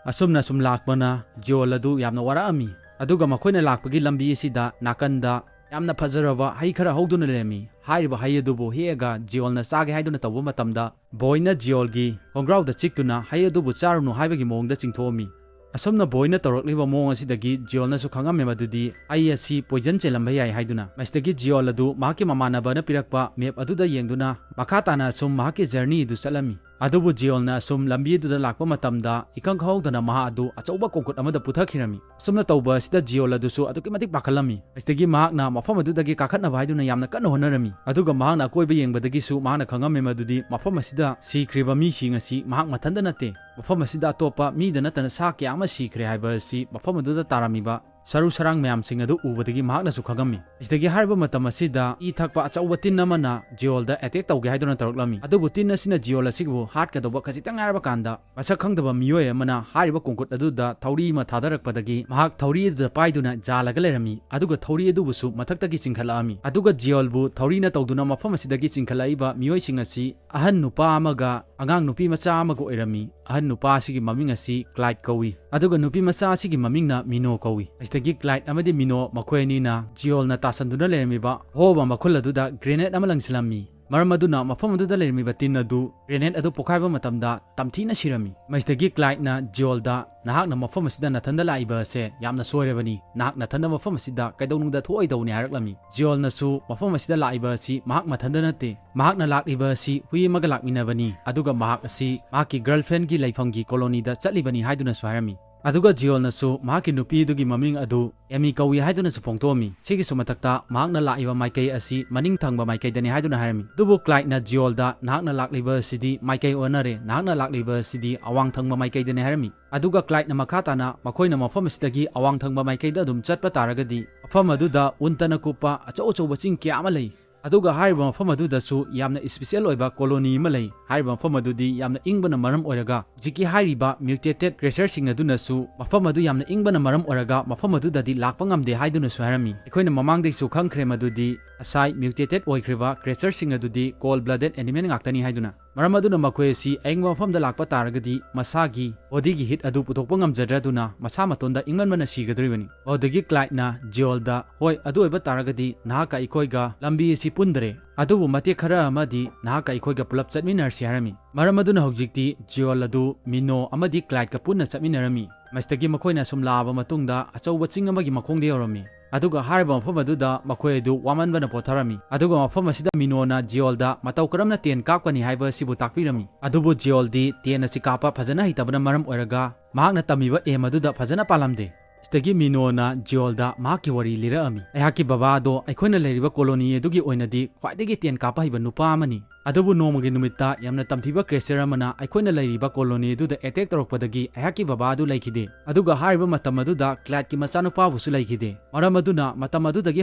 ꯑꯁꯨꯝꯅ ꯁꯨꯝ ꯂꯥꯛꯄꯅ ꯖꯤꯑꯣꯜ ꯑꯗꯨ ꯌꯥꯝꯅ ꯋꯥꯔꯛꯑꯝꯃꯤ꯫ ꯑꯗꯨꯒ ꯃꯈꯣꯏꯅ ꯂꯥꯛꯄꯒꯤ ꯂꯝꯕꯤ ꯑꯁꯤꯗ ꯅꯥꯀꯟꯗ ꯌꯥꯝꯅ ꯐꯖꯔꯕ ꯍꯩ ꯈꯔ ꯍꯧꯗꯨꯅ ꯂꯩꯔꯝꯃꯤ꯫ ꯍꯥꯏꯔꯤꯕ ꯍꯩ ꯑꯗꯨꯕꯨ ꯍꯦꯛꯑꯒ ꯖꯤꯑꯣꯜꯅ ꯆꯥꯒꯦ ꯍꯥꯏꯗꯨꯅ ꯇꯧꯕ ꯃꯇꯝꯗ ꯕꯣꯏꯅ ꯖꯤꯑꯣꯜꯒꯤ ꯈꯣꯡꯒ꯭ꯔꯥꯎꯗ ꯆꯤꯛꯇꯨꯅ ꯍꯩ ꯑꯗꯨꯕꯨ ꯆꯥꯔꯨꯅꯨ ꯍꯥꯏꯕꯒꯤ ꯃꯑꯣꯡꯗ ꯆꯤꯡꯊꯣꯛꯑꯝꯃꯤ꯫ ꯑꯁꯨꯝꯅ ꯕꯣꯏꯅ ꯇꯧꯔꯛꯂꯤꯕ ꯃꯑꯣꯡ ꯑꯁꯤꯗꯒꯤ ꯖꯤꯑꯣꯜꯅꯁꯨ ꯈꯪꯉꯝꯃꯦ ꯃꯗꯨꯗꯤ ꯑꯩ ꯑꯁꯤ poison ꯆꯦꯜꯂꯝꯕ ꯌꯥꯏ ꯍꯥꯏꯗꯨꯅ꯫ ꯃꯁꯤꯗꯒꯤ ꯖꯤꯑꯣꯜ ꯑꯗꯨ ꯃꯍꯥꯛꯀꯤ ꯃꯃꯥꯟꯅꯕꯅ ꯄꯤꯔꯛꯄ map ꯑꯗꯨꯗ ꯌꯦꯡꯗꯨꯅ ꯃꯈꯥ ꯇꯥꯅ ꯑꯁꯨꯝ ꯃꯍꯥꯛꯀꯤ journey ꯑꯗꯨ ꯆꯠꯂꯝꯃꯤ꯫ ꯑꯗꯨꯕꯨ ꯖꯤꯑꯣꯜꯅ ꯑꯁꯨꯝ ꯂꯝꯕꯤ ꯑꯗꯨꯗ ꯂꯥꯛꯄ ꯃꯇꯝꯗ ꯏꯈꯪ ꯈꯪꯍꯧꯗꯅ ꯃꯍꯥꯛ ꯑꯗꯨ ꯑꯆꯧꯕ ꯀꯣꯡꯀꯨꯠ ꯑꯃꯗ ꯄꯨꯊꯈꯤꯔꯝꯃꯤ꯫ ꯑꯁꯨꯝꯅ ꯇꯧꯕ ꯑꯁꯤꯗ ꯖꯤꯑꯣꯜ ꯑꯗꯨꯁꯨ ꯑꯗꯨꯛꯀꯤ ꯃꯇꯤꯛ ꯄꯥꯈꯠꯂꯝꯃꯤ꯫ ꯃꯁꯤꯗꯒꯤ ꯃꯍꯥꯛꯅ ꯃꯐꯝ ꯑꯗꯨꯗꯒꯤ ꯀꯥꯈꯠꯅꯕ ꯍꯥꯏꯗꯨꯅ ꯌꯥꯝꯅ ꯀꯟꯅ ꯍꯣꯠꯅꯔꯝꯃꯤ꯫ ꯑꯗꯨꯒ ꯃꯍꯥꯛꯅ ꯑꯀꯣꯏꯕ ꯌꯦꯡꯕꯗꯒꯤꯁꯨ ꯃꯍꯥꯛꯅ ꯈꯪꯉꯝꯃꯤ ꯃꯗꯨꯗꯤ ꯃꯐꯝ ꯑꯁꯤꯗ ꯁꯤꯈ꯭ꯔꯤꯕ ꯃꯤꯁꯤꯡ ꯑꯁꯤ ꯃꯍꯥꯛ ꯃꯊꯟꯇ ꯅꯠꯇꯦ꯫ ꯃꯐꯝ ꯑꯁꯤꯗ ꯑꯇꯣꯞꯄ ꯃꯤꯗ ꯅꯠꯇꯅ ꯁꯥ ꯀꯌꯥ ꯑꯃ ꯁꯤꯈ꯭ꯔꯦ ꯍꯥꯏꯕ ꯑꯁꯤ ꯃꯐꯝ ꯑꯗꯨꯗ ꯇꯥꯔꯝꯃꯤꯕ ꯁꯔꯨ ꯁꯔꯥꯡ ꯃꯌꯥꯝꯁꯤꯡ ꯑꯗꯨ ꯎꯕꯗꯒꯤ ꯃꯍꯥꯛꯅꯁꯨ ꯈꯪꯉꯝꯃꯤ꯫ ꯃꯁꯤꯗꯒꯤ ꯍꯥꯏꯔꯤꯕ ꯃꯇꯝ ꯑꯁꯤꯗ ꯏ ꯊꯛꯄ ꯑꯆꯧꯕ ꯇꯤꯟ ꯑꯃꯅ ꯖꯤꯑꯣꯜꯗ attack ꯇꯧꯒꯦ ꯍꯥꯏꯗꯨꯅ ꯇꯧꯔꯛꯂꯝꯃꯤ꯫ ꯑꯗꯨꯕꯨ ꯇꯤꯟ ꯑꯁꯤꯅ ꯖꯤꯑꯣꯜ ꯑꯁꯤꯕꯨ ꯍꯥꯠꯀꯗꯧꯕ ꯈꯖꯤꯛꯇꯪ ꯉꯥꯏꯔꯕ ꯀꯥꯟꯗ ꯃꯁꯛ ꯈꯪꯗꯕ ꯃꯤꯑꯣꯏ ꯑꯃꯅ ꯍꯥꯏꯔꯤꯕ ꯀꯣꯡꯀꯨꯠ ꯑꯗꯨꯗ ꯊꯧꯔꯤ ꯑꯃ ꯊꯥꯗꯔꯛꯄꯗꯒꯤ ꯃꯍꯥꯛ ꯊꯧꯔꯤ ꯑꯗꯨꯗ ꯄꯥꯏꯗꯨꯅ ꯌꯥꯜꯂꯒ ꯂꯩꯔꯝꯃꯤ꯫ ꯑꯗꯨꯒ ꯊꯧꯔꯤ ꯑꯗꯨꯕꯨꯁꯨ ꯃꯊꯛꯇꯒꯤ ꯆꯤꯡꯈꯠꯂꯛꯑꯝꯃꯤ꯫ ꯑꯗꯨꯒ ꯖꯤꯑꯣꯜꯕꯨ ꯊꯧꯔꯤꯅ ꯇꯧꯗꯨꯅ ꯃꯐꯝ ꯑꯁꯤꯗꯒꯤ ꯆꯤꯡꯈꯠꯂꯛꯏꯕ ꯃꯤꯑꯣꯏꯁꯤꯡ ꯑꯁꯤ ꯑꯍꯟ ꯅꯨꯄꯥ ꯑꯃꯒ ꯑꯉꯥꯡ ꯅꯨꯄꯤ ꯃꯆꯥ ꯑꯃꯒ ꯑꯣꯏꯔꯝꯃꯤ꯫ ꯑꯍꯟ ꯅꯨꯄꯥ ꯑꯁꯤꯒꯤ ꯃꯃꯤꯡ ꯑꯁꯤ ꯀ꯭ꯂꯥꯏꯗ ꯀꯧꯏ꯫ ꯑꯗꯨꯒ ꯅꯨꯄꯤ ꯃꯆꯥ ꯑꯁꯤꯒꯤ ꯃꯃꯤꯡꯅ ꯃꯤꯅꯣ ꯀꯧꯏ꯫ ꯑꯁꯤꯗꯒꯤ ꯀ꯭ꯂꯥꯏꯗ ꯑꯃꯗꯤ ꯃꯤꯅꯣ ꯃꯈꯣꯏ ꯑꯅꯤꯅ ꯖꯤꯑꯣꯜꯅ ꯇꯥꯁꯟꯗꯨꯅ ꯂꯩꯔꯝꯃꯤꯕ ꯑꯍꯣꯕ ꯃꯈꯨꯜ ꯑꯗꯨꯗ grenade ꯑꯃ ꯂꯪꯁꯤꯜꯂꯝꯃꯤ꯫ ꯃꯔꯝ ꯑꯗꯨꯅ ꯃꯐꯝ ꯑꯗꯨꯗ ꯂꯩꯔꯝꯃꯤꯕ ꯇꯤꯟ ꯑꯗꯨ grenade ꯑꯗꯨ ꯄꯣꯈꯥꯏꯕ ꯃꯇꯝꯗ ꯇꯝꯊꯤꯅ ꯁꯤꯔꯝꯃꯤ꯫ ꯃꯁꯤꯗꯒꯤ ꯀ꯭ꯂꯥꯏꯗꯅ ꯖꯤꯑꯣꯜꯗ, "ꯅꯍꯥꯛꯅ ꯃꯐꯝ ꯑꯁꯤꯗ ꯅꯊꯟꯗ ꯂꯥꯛꯏꯕ ꯑꯁꯦ ꯌꯥꯝꯅ ꯁꯣꯏꯔꯕꯅꯤ꯫ ꯅꯍꯥꯛ ꯅꯊꯟꯗ ꯃꯐꯝ ꯑꯁꯤꯗ ꯀꯩꯗꯧꯅꯨꯡꯗ ꯊꯣꯛꯑꯣꯏꯗꯧꯅꯤ" ꯍꯥꯏꯔꯛꯂꯝꯃꯤ꯫ ꯖꯤꯑꯣꯜꯅꯁꯨ, "ꯃꯐꯝ ꯑꯁꯤꯗ ꯂꯥꯛꯏꯕ ꯑꯁꯤ ꯃꯍꯥꯛ ꯃꯊꯟꯗ ꯅꯠꯇꯦ꯫ ꯃꯍꯥꯛꯅ ꯂꯥꯛꯂꯤꯕ ꯑꯁꯤ ꯍꯨꯏ ꯑꯃꯒ ꯂꯥꯛꯃꯤꯟꯅꯕꯅꯤ, ꯑꯗꯨꯒ ꯃꯍꯥꯛ ꯑꯁꯤ ꯃꯍꯥꯛꯀꯤ girlfriendꯒꯤ ꯂꯩꯐꯝꯒꯤ colonyꯗ ꯆꯠꯂꯤꯕꯅꯤ" ꯍꯥꯏꯗꯨꯅꯁꯨ ꯍꯥꯏꯔꯝꯃꯤ꯫ ꯑꯗꯨꯒ ꯖꯤꯑꯣꯜꯅꯁꯨ ꯃꯍꯥꯛꯀꯤ ꯅꯨꯄꯤ ꯑꯗꯨꯒꯤ ꯃꯃꯤꯡ ꯑꯗꯨ ꯑꯦꯃꯤ ꯀꯧꯏ ꯍꯥꯏꯗꯨꯅꯁꯨ ꯐꯣꯡꯗꯣꯛꯑꯝꯃꯤ꯫ ꯁꯤꯒꯤꯁꯨ ꯃꯊꯛꯇ ꯃꯍꯥꯛꯅ ꯂꯥꯛꯏꯕ ꯃꯥꯏꯀꯩ ꯑꯁꯤ ꯃꯅꯤꯡ ꯊꯪꯕ ꯃꯥꯏꯀꯩꯗꯅꯤ ꯍꯥꯏꯗꯨꯅ ꯍꯥꯏꯔꯝꯃꯤ꯫ ꯑꯗꯨꯕꯨ ꯀ꯭ꯂꯥꯏꯗꯅ ꯖꯤꯑꯣꯜꯗ, "ꯅꯍꯥꯛꯅ ꯂꯥꯛꯂꯤꯕ ꯑꯁꯤꯗꯤ ꯃꯥꯏꯀꯩ ꯑꯣꯟꯅꯔꯦ, ꯅꯍꯥꯛꯅ ꯂꯥꯛꯂꯤꯕ ꯑꯁꯤꯗꯤ ꯑꯋꯥꯡ ꯊꯪꯕ ꯃꯥꯏꯀꯩꯗꯅꯤ" ꯍꯥꯏꯔꯝꯃꯤ꯫ ꯑꯗꯨꯒ ꯀ꯭ꯂꯥꯏꯗꯅ ꯃꯈꯥ ꯇꯥꯅ, "ꯃꯈꯣꯏꯅ ꯃꯐꯝ ꯑꯁꯤꯗꯒꯤ ꯑꯋꯥꯡ ꯊꯪꯕ ꯃꯥꯏꯀꯩꯗ ꯑꯗꯨꯝ ꯆꯠꯄ ꯇꯥꯔꯒꯗꯤ, ꯃꯐꯝ ꯑꯗꯨꯗ ꯎꯟꯇꯅ ꯀꯨꯞꯄ ꯑꯆꯧ ꯑꯆꯧꯕ ꯆꯤꯡ ꯀꯌꯥ ꯑꯃ ꯂꯩ꯫ ꯑꯗꯨꯒ ꯍꯥꯏꯔꯤꯕ ꯃꯐꯝ ꯑꯗꯨꯗꯁꯨ ꯌꯥꯝꯅ special ꯑꯣꯏꯕ colony ꯑꯃ ꯂꯩ꯫ ꯍꯥꯏꯔꯤꯕ ꯃꯐꯝ ꯑꯗꯨꯗꯤ ꯌꯥꯝꯅ ꯏꯪꯕꯅ ꯃꯔꯝ ꯑꯣꯏꯔꯒ ꯍꯧꯖꯤꯛꯀꯤ ꯍꯥꯏꯔꯤꯕ mutated creatureꯁꯤꯡ ꯑꯗꯨꯅꯁꯨ ꯃꯐꯝ ꯑꯗꯨ ꯌꯥꯝꯅ ꯏꯪꯕꯅ ꯃꯔꯝ ꯑꯣꯏꯔꯒ ꯃꯐꯝ ꯑꯗꯨꯗꯗꯤ ꯂꯥꯛꯄ ꯉꯝꯗꯦ" ꯍꯥꯏꯗꯨꯅꯁꯨ ꯍꯥꯏꯔꯝꯃꯤ꯫ ꯑꯩꯈꯣꯏꯅ ꯃꯃꯥꯡꯗꯩꯁꯨ ꯈꯪꯈ꯭ꯔꯦ ꯃꯗꯨꯗꯤ ꯉꯁꯥꯏ mutated ꯑꯣꯏꯈ꯭ꯔꯤꯕ creatureꯁꯤꯡ ꯑꯗꯨꯗꯤ cold blooded animal ꯉꯥꯛꯇꯅꯤ ꯍꯥꯏꯗꯨꯅ꯫ ꯃꯔꯝ ꯑꯗꯨꯅ ꯃꯈꯣꯏ ꯑꯁꯤ ꯑꯌꯤꯡꯕ ꯃꯐꯝꯗ ꯂꯥꯛꯄ ꯇꯥꯔꯒꯗꯤ ꯃꯁꯥꯒꯤ bodyꯒꯤ heat ꯑꯗꯨ ꯄꯨꯊꯣꯛꯄ ꯉꯝꯖꯗ꯭ꯔꯗꯨꯅ ꯃꯁꯥ ꯃꯇꯣꯟꯗ ꯏꯪꯃꯟꯕꯅ ꯁꯤꯒꯗꯧꯔꯤꯕꯅꯤ꯫ ꯑꯗꯨꯗꯒꯤ ꯀ꯭ꯂꯥꯏꯗꯅ ꯖꯤꯑꯣꯜꯗ, "ꯍꯣꯏ, ꯑꯗꯨ ꯑꯣꯏꯕ ꯇꯥꯔꯒꯗꯤ ꯅꯍꯥꯛꯀ ꯑꯩꯈꯣꯏꯒ ꯂꯝꯕꯤ ꯑꯁꯤ ꯄꯨꯟꯗꯔꯦ, ꯑꯗꯨꯕꯨ ꯃꯇꯦꯛ ꯈꯔ ꯑꯃꯗꯤ ꯅꯍꯥꯛꯀ ꯑꯩꯈꯣꯏꯒ ꯄꯨꯂꯞ ꯆꯠꯃꯤꯟꯅꯔꯁꯤ" ꯍꯥꯏꯔꯝꯃꯤ꯫ ꯃꯔꯝ ꯑꯗꯨꯅ ꯍꯧꯖꯤꯛꯇꯤ ꯖꯤꯑꯣꯜ ꯑꯗꯨ ꯃꯤꯅꯣ ꯑꯃꯗꯤ ꯀ꯭ꯂꯥꯏꯗꯀ ꯄꯨꯟꯅ ꯆꯠꯃꯤꯟꯅꯔꯝꯃꯤ꯫ ꯃꯁꯤꯗꯒꯤ ꯃꯈꯣꯏꯅ ꯁꯨꯝ ꯂꯥꯛꯑꯕ ꯃꯇꯨꯡꯗ ꯑꯆꯧꯕ ꯆꯤꯡ ꯑꯃꯒꯤ ꯃꯈꯣꯡꯗ ꯌꯧꯔꯝꯃꯤ꯫ ꯑꯗꯨꯒ ꯍꯥꯏꯔꯤꯕ ꯃꯐꯝ ꯑꯗꯨꯗ ꯃꯈꯣꯏ ꯑꯗꯨ ꯋꯥꯃꯟꯕꯅ ꯄꯣꯊꯥꯔꯝꯃꯤ꯫ ꯑꯗꯨꯒ ꯃꯐꯝ ꯑꯁꯤꯗ ꯃꯤꯅꯣꯅ ꯖꯤꯑꯣꯜꯗ ꯃꯇꯧ ꯀꯔꯝꯅ ꯇꯦꯟ ꯀꯥꯞꯀꯅꯤ ꯍꯥꯏꯕ ꯑꯁꯤꯕꯨ ꯇꯥꯛꯄꯤꯔꯝꯃꯤ꯫ ꯑꯗꯨꯕꯨ ꯖꯤꯑꯣꯜꯗꯤ ꯇꯦꯟ ꯑꯁꯤ ꯀꯥꯞꯄ ꯐꯖꯅ ꯍꯩꯇꯕꯅ ꯃꯔꯝ ꯑꯣꯏꯔꯒ ꯃꯍꯥꯛꯅ ꯇꯝꯃꯤꯕ aim ꯑꯗꯨꯗ ꯐꯖꯅ ꯄꯥꯜꯂꯝꯗꯦ꯫ ꯁꯤꯗꯒꯤ ꯃꯤꯅꯣꯅ ꯖꯤꯑꯣꯜꯗ ꯃꯍꯥꯛꯀꯤ ꯋꯥꯔꯤ ꯂꯤꯔꯛꯑꯝꯃꯤ꯫ "ꯑꯩꯍꯥꯛꯀꯤ ꯕꯕꯥ ꯑꯗꯣ ꯑꯩꯈꯣꯏꯅ ꯂꯩꯔꯤꯕ colony ꯑꯗꯨꯒꯤ ꯑꯣꯏꯅꯗꯤ ꯈ꯭ꯋꯥꯏꯗꯒꯤ ꯇꯦꯟ ꯀꯥꯞꯄ ꯍꯩꯕ ꯅꯨꯄꯥ ꯑꯃꯅꯤ꯫ ꯑꯗꯨꯕꯨ ꯅꯣꯡꯃꯒꯤ ꯅꯨꯃꯤꯠꯇ ꯌꯥꯝꯅ ꯇꯝꯊꯤꯕ creature ꯑꯃꯅ ꯑꯩꯈꯣꯏꯅ ꯂꯩꯔꯤꯕ colony ꯑꯗꯨꯗ attack ꯇꯧꯔꯛꯄꯗꯒꯤ ꯑꯩꯍꯥꯛꯀꯤ ꯕꯕꯥ ꯑꯗꯨ ꯂꯩꯈꯤꯗꯦ꯫ ꯑꯗꯨꯒ ꯍꯥꯏꯔꯤꯕ ꯃꯇꯝ ꯑꯗꯨꯗ ꯀ꯭ꯂꯥꯏꯗꯀꯤ ꯃꯆꯥꯅꯨꯄꯥꯕꯨꯁꯨ ꯂꯩꯈꯤꯗꯦ꯫ ꯃꯔꯝ ꯑꯗꯨꯅ ꯃꯇꯝ ꯑꯗꯨꯗꯒꯤ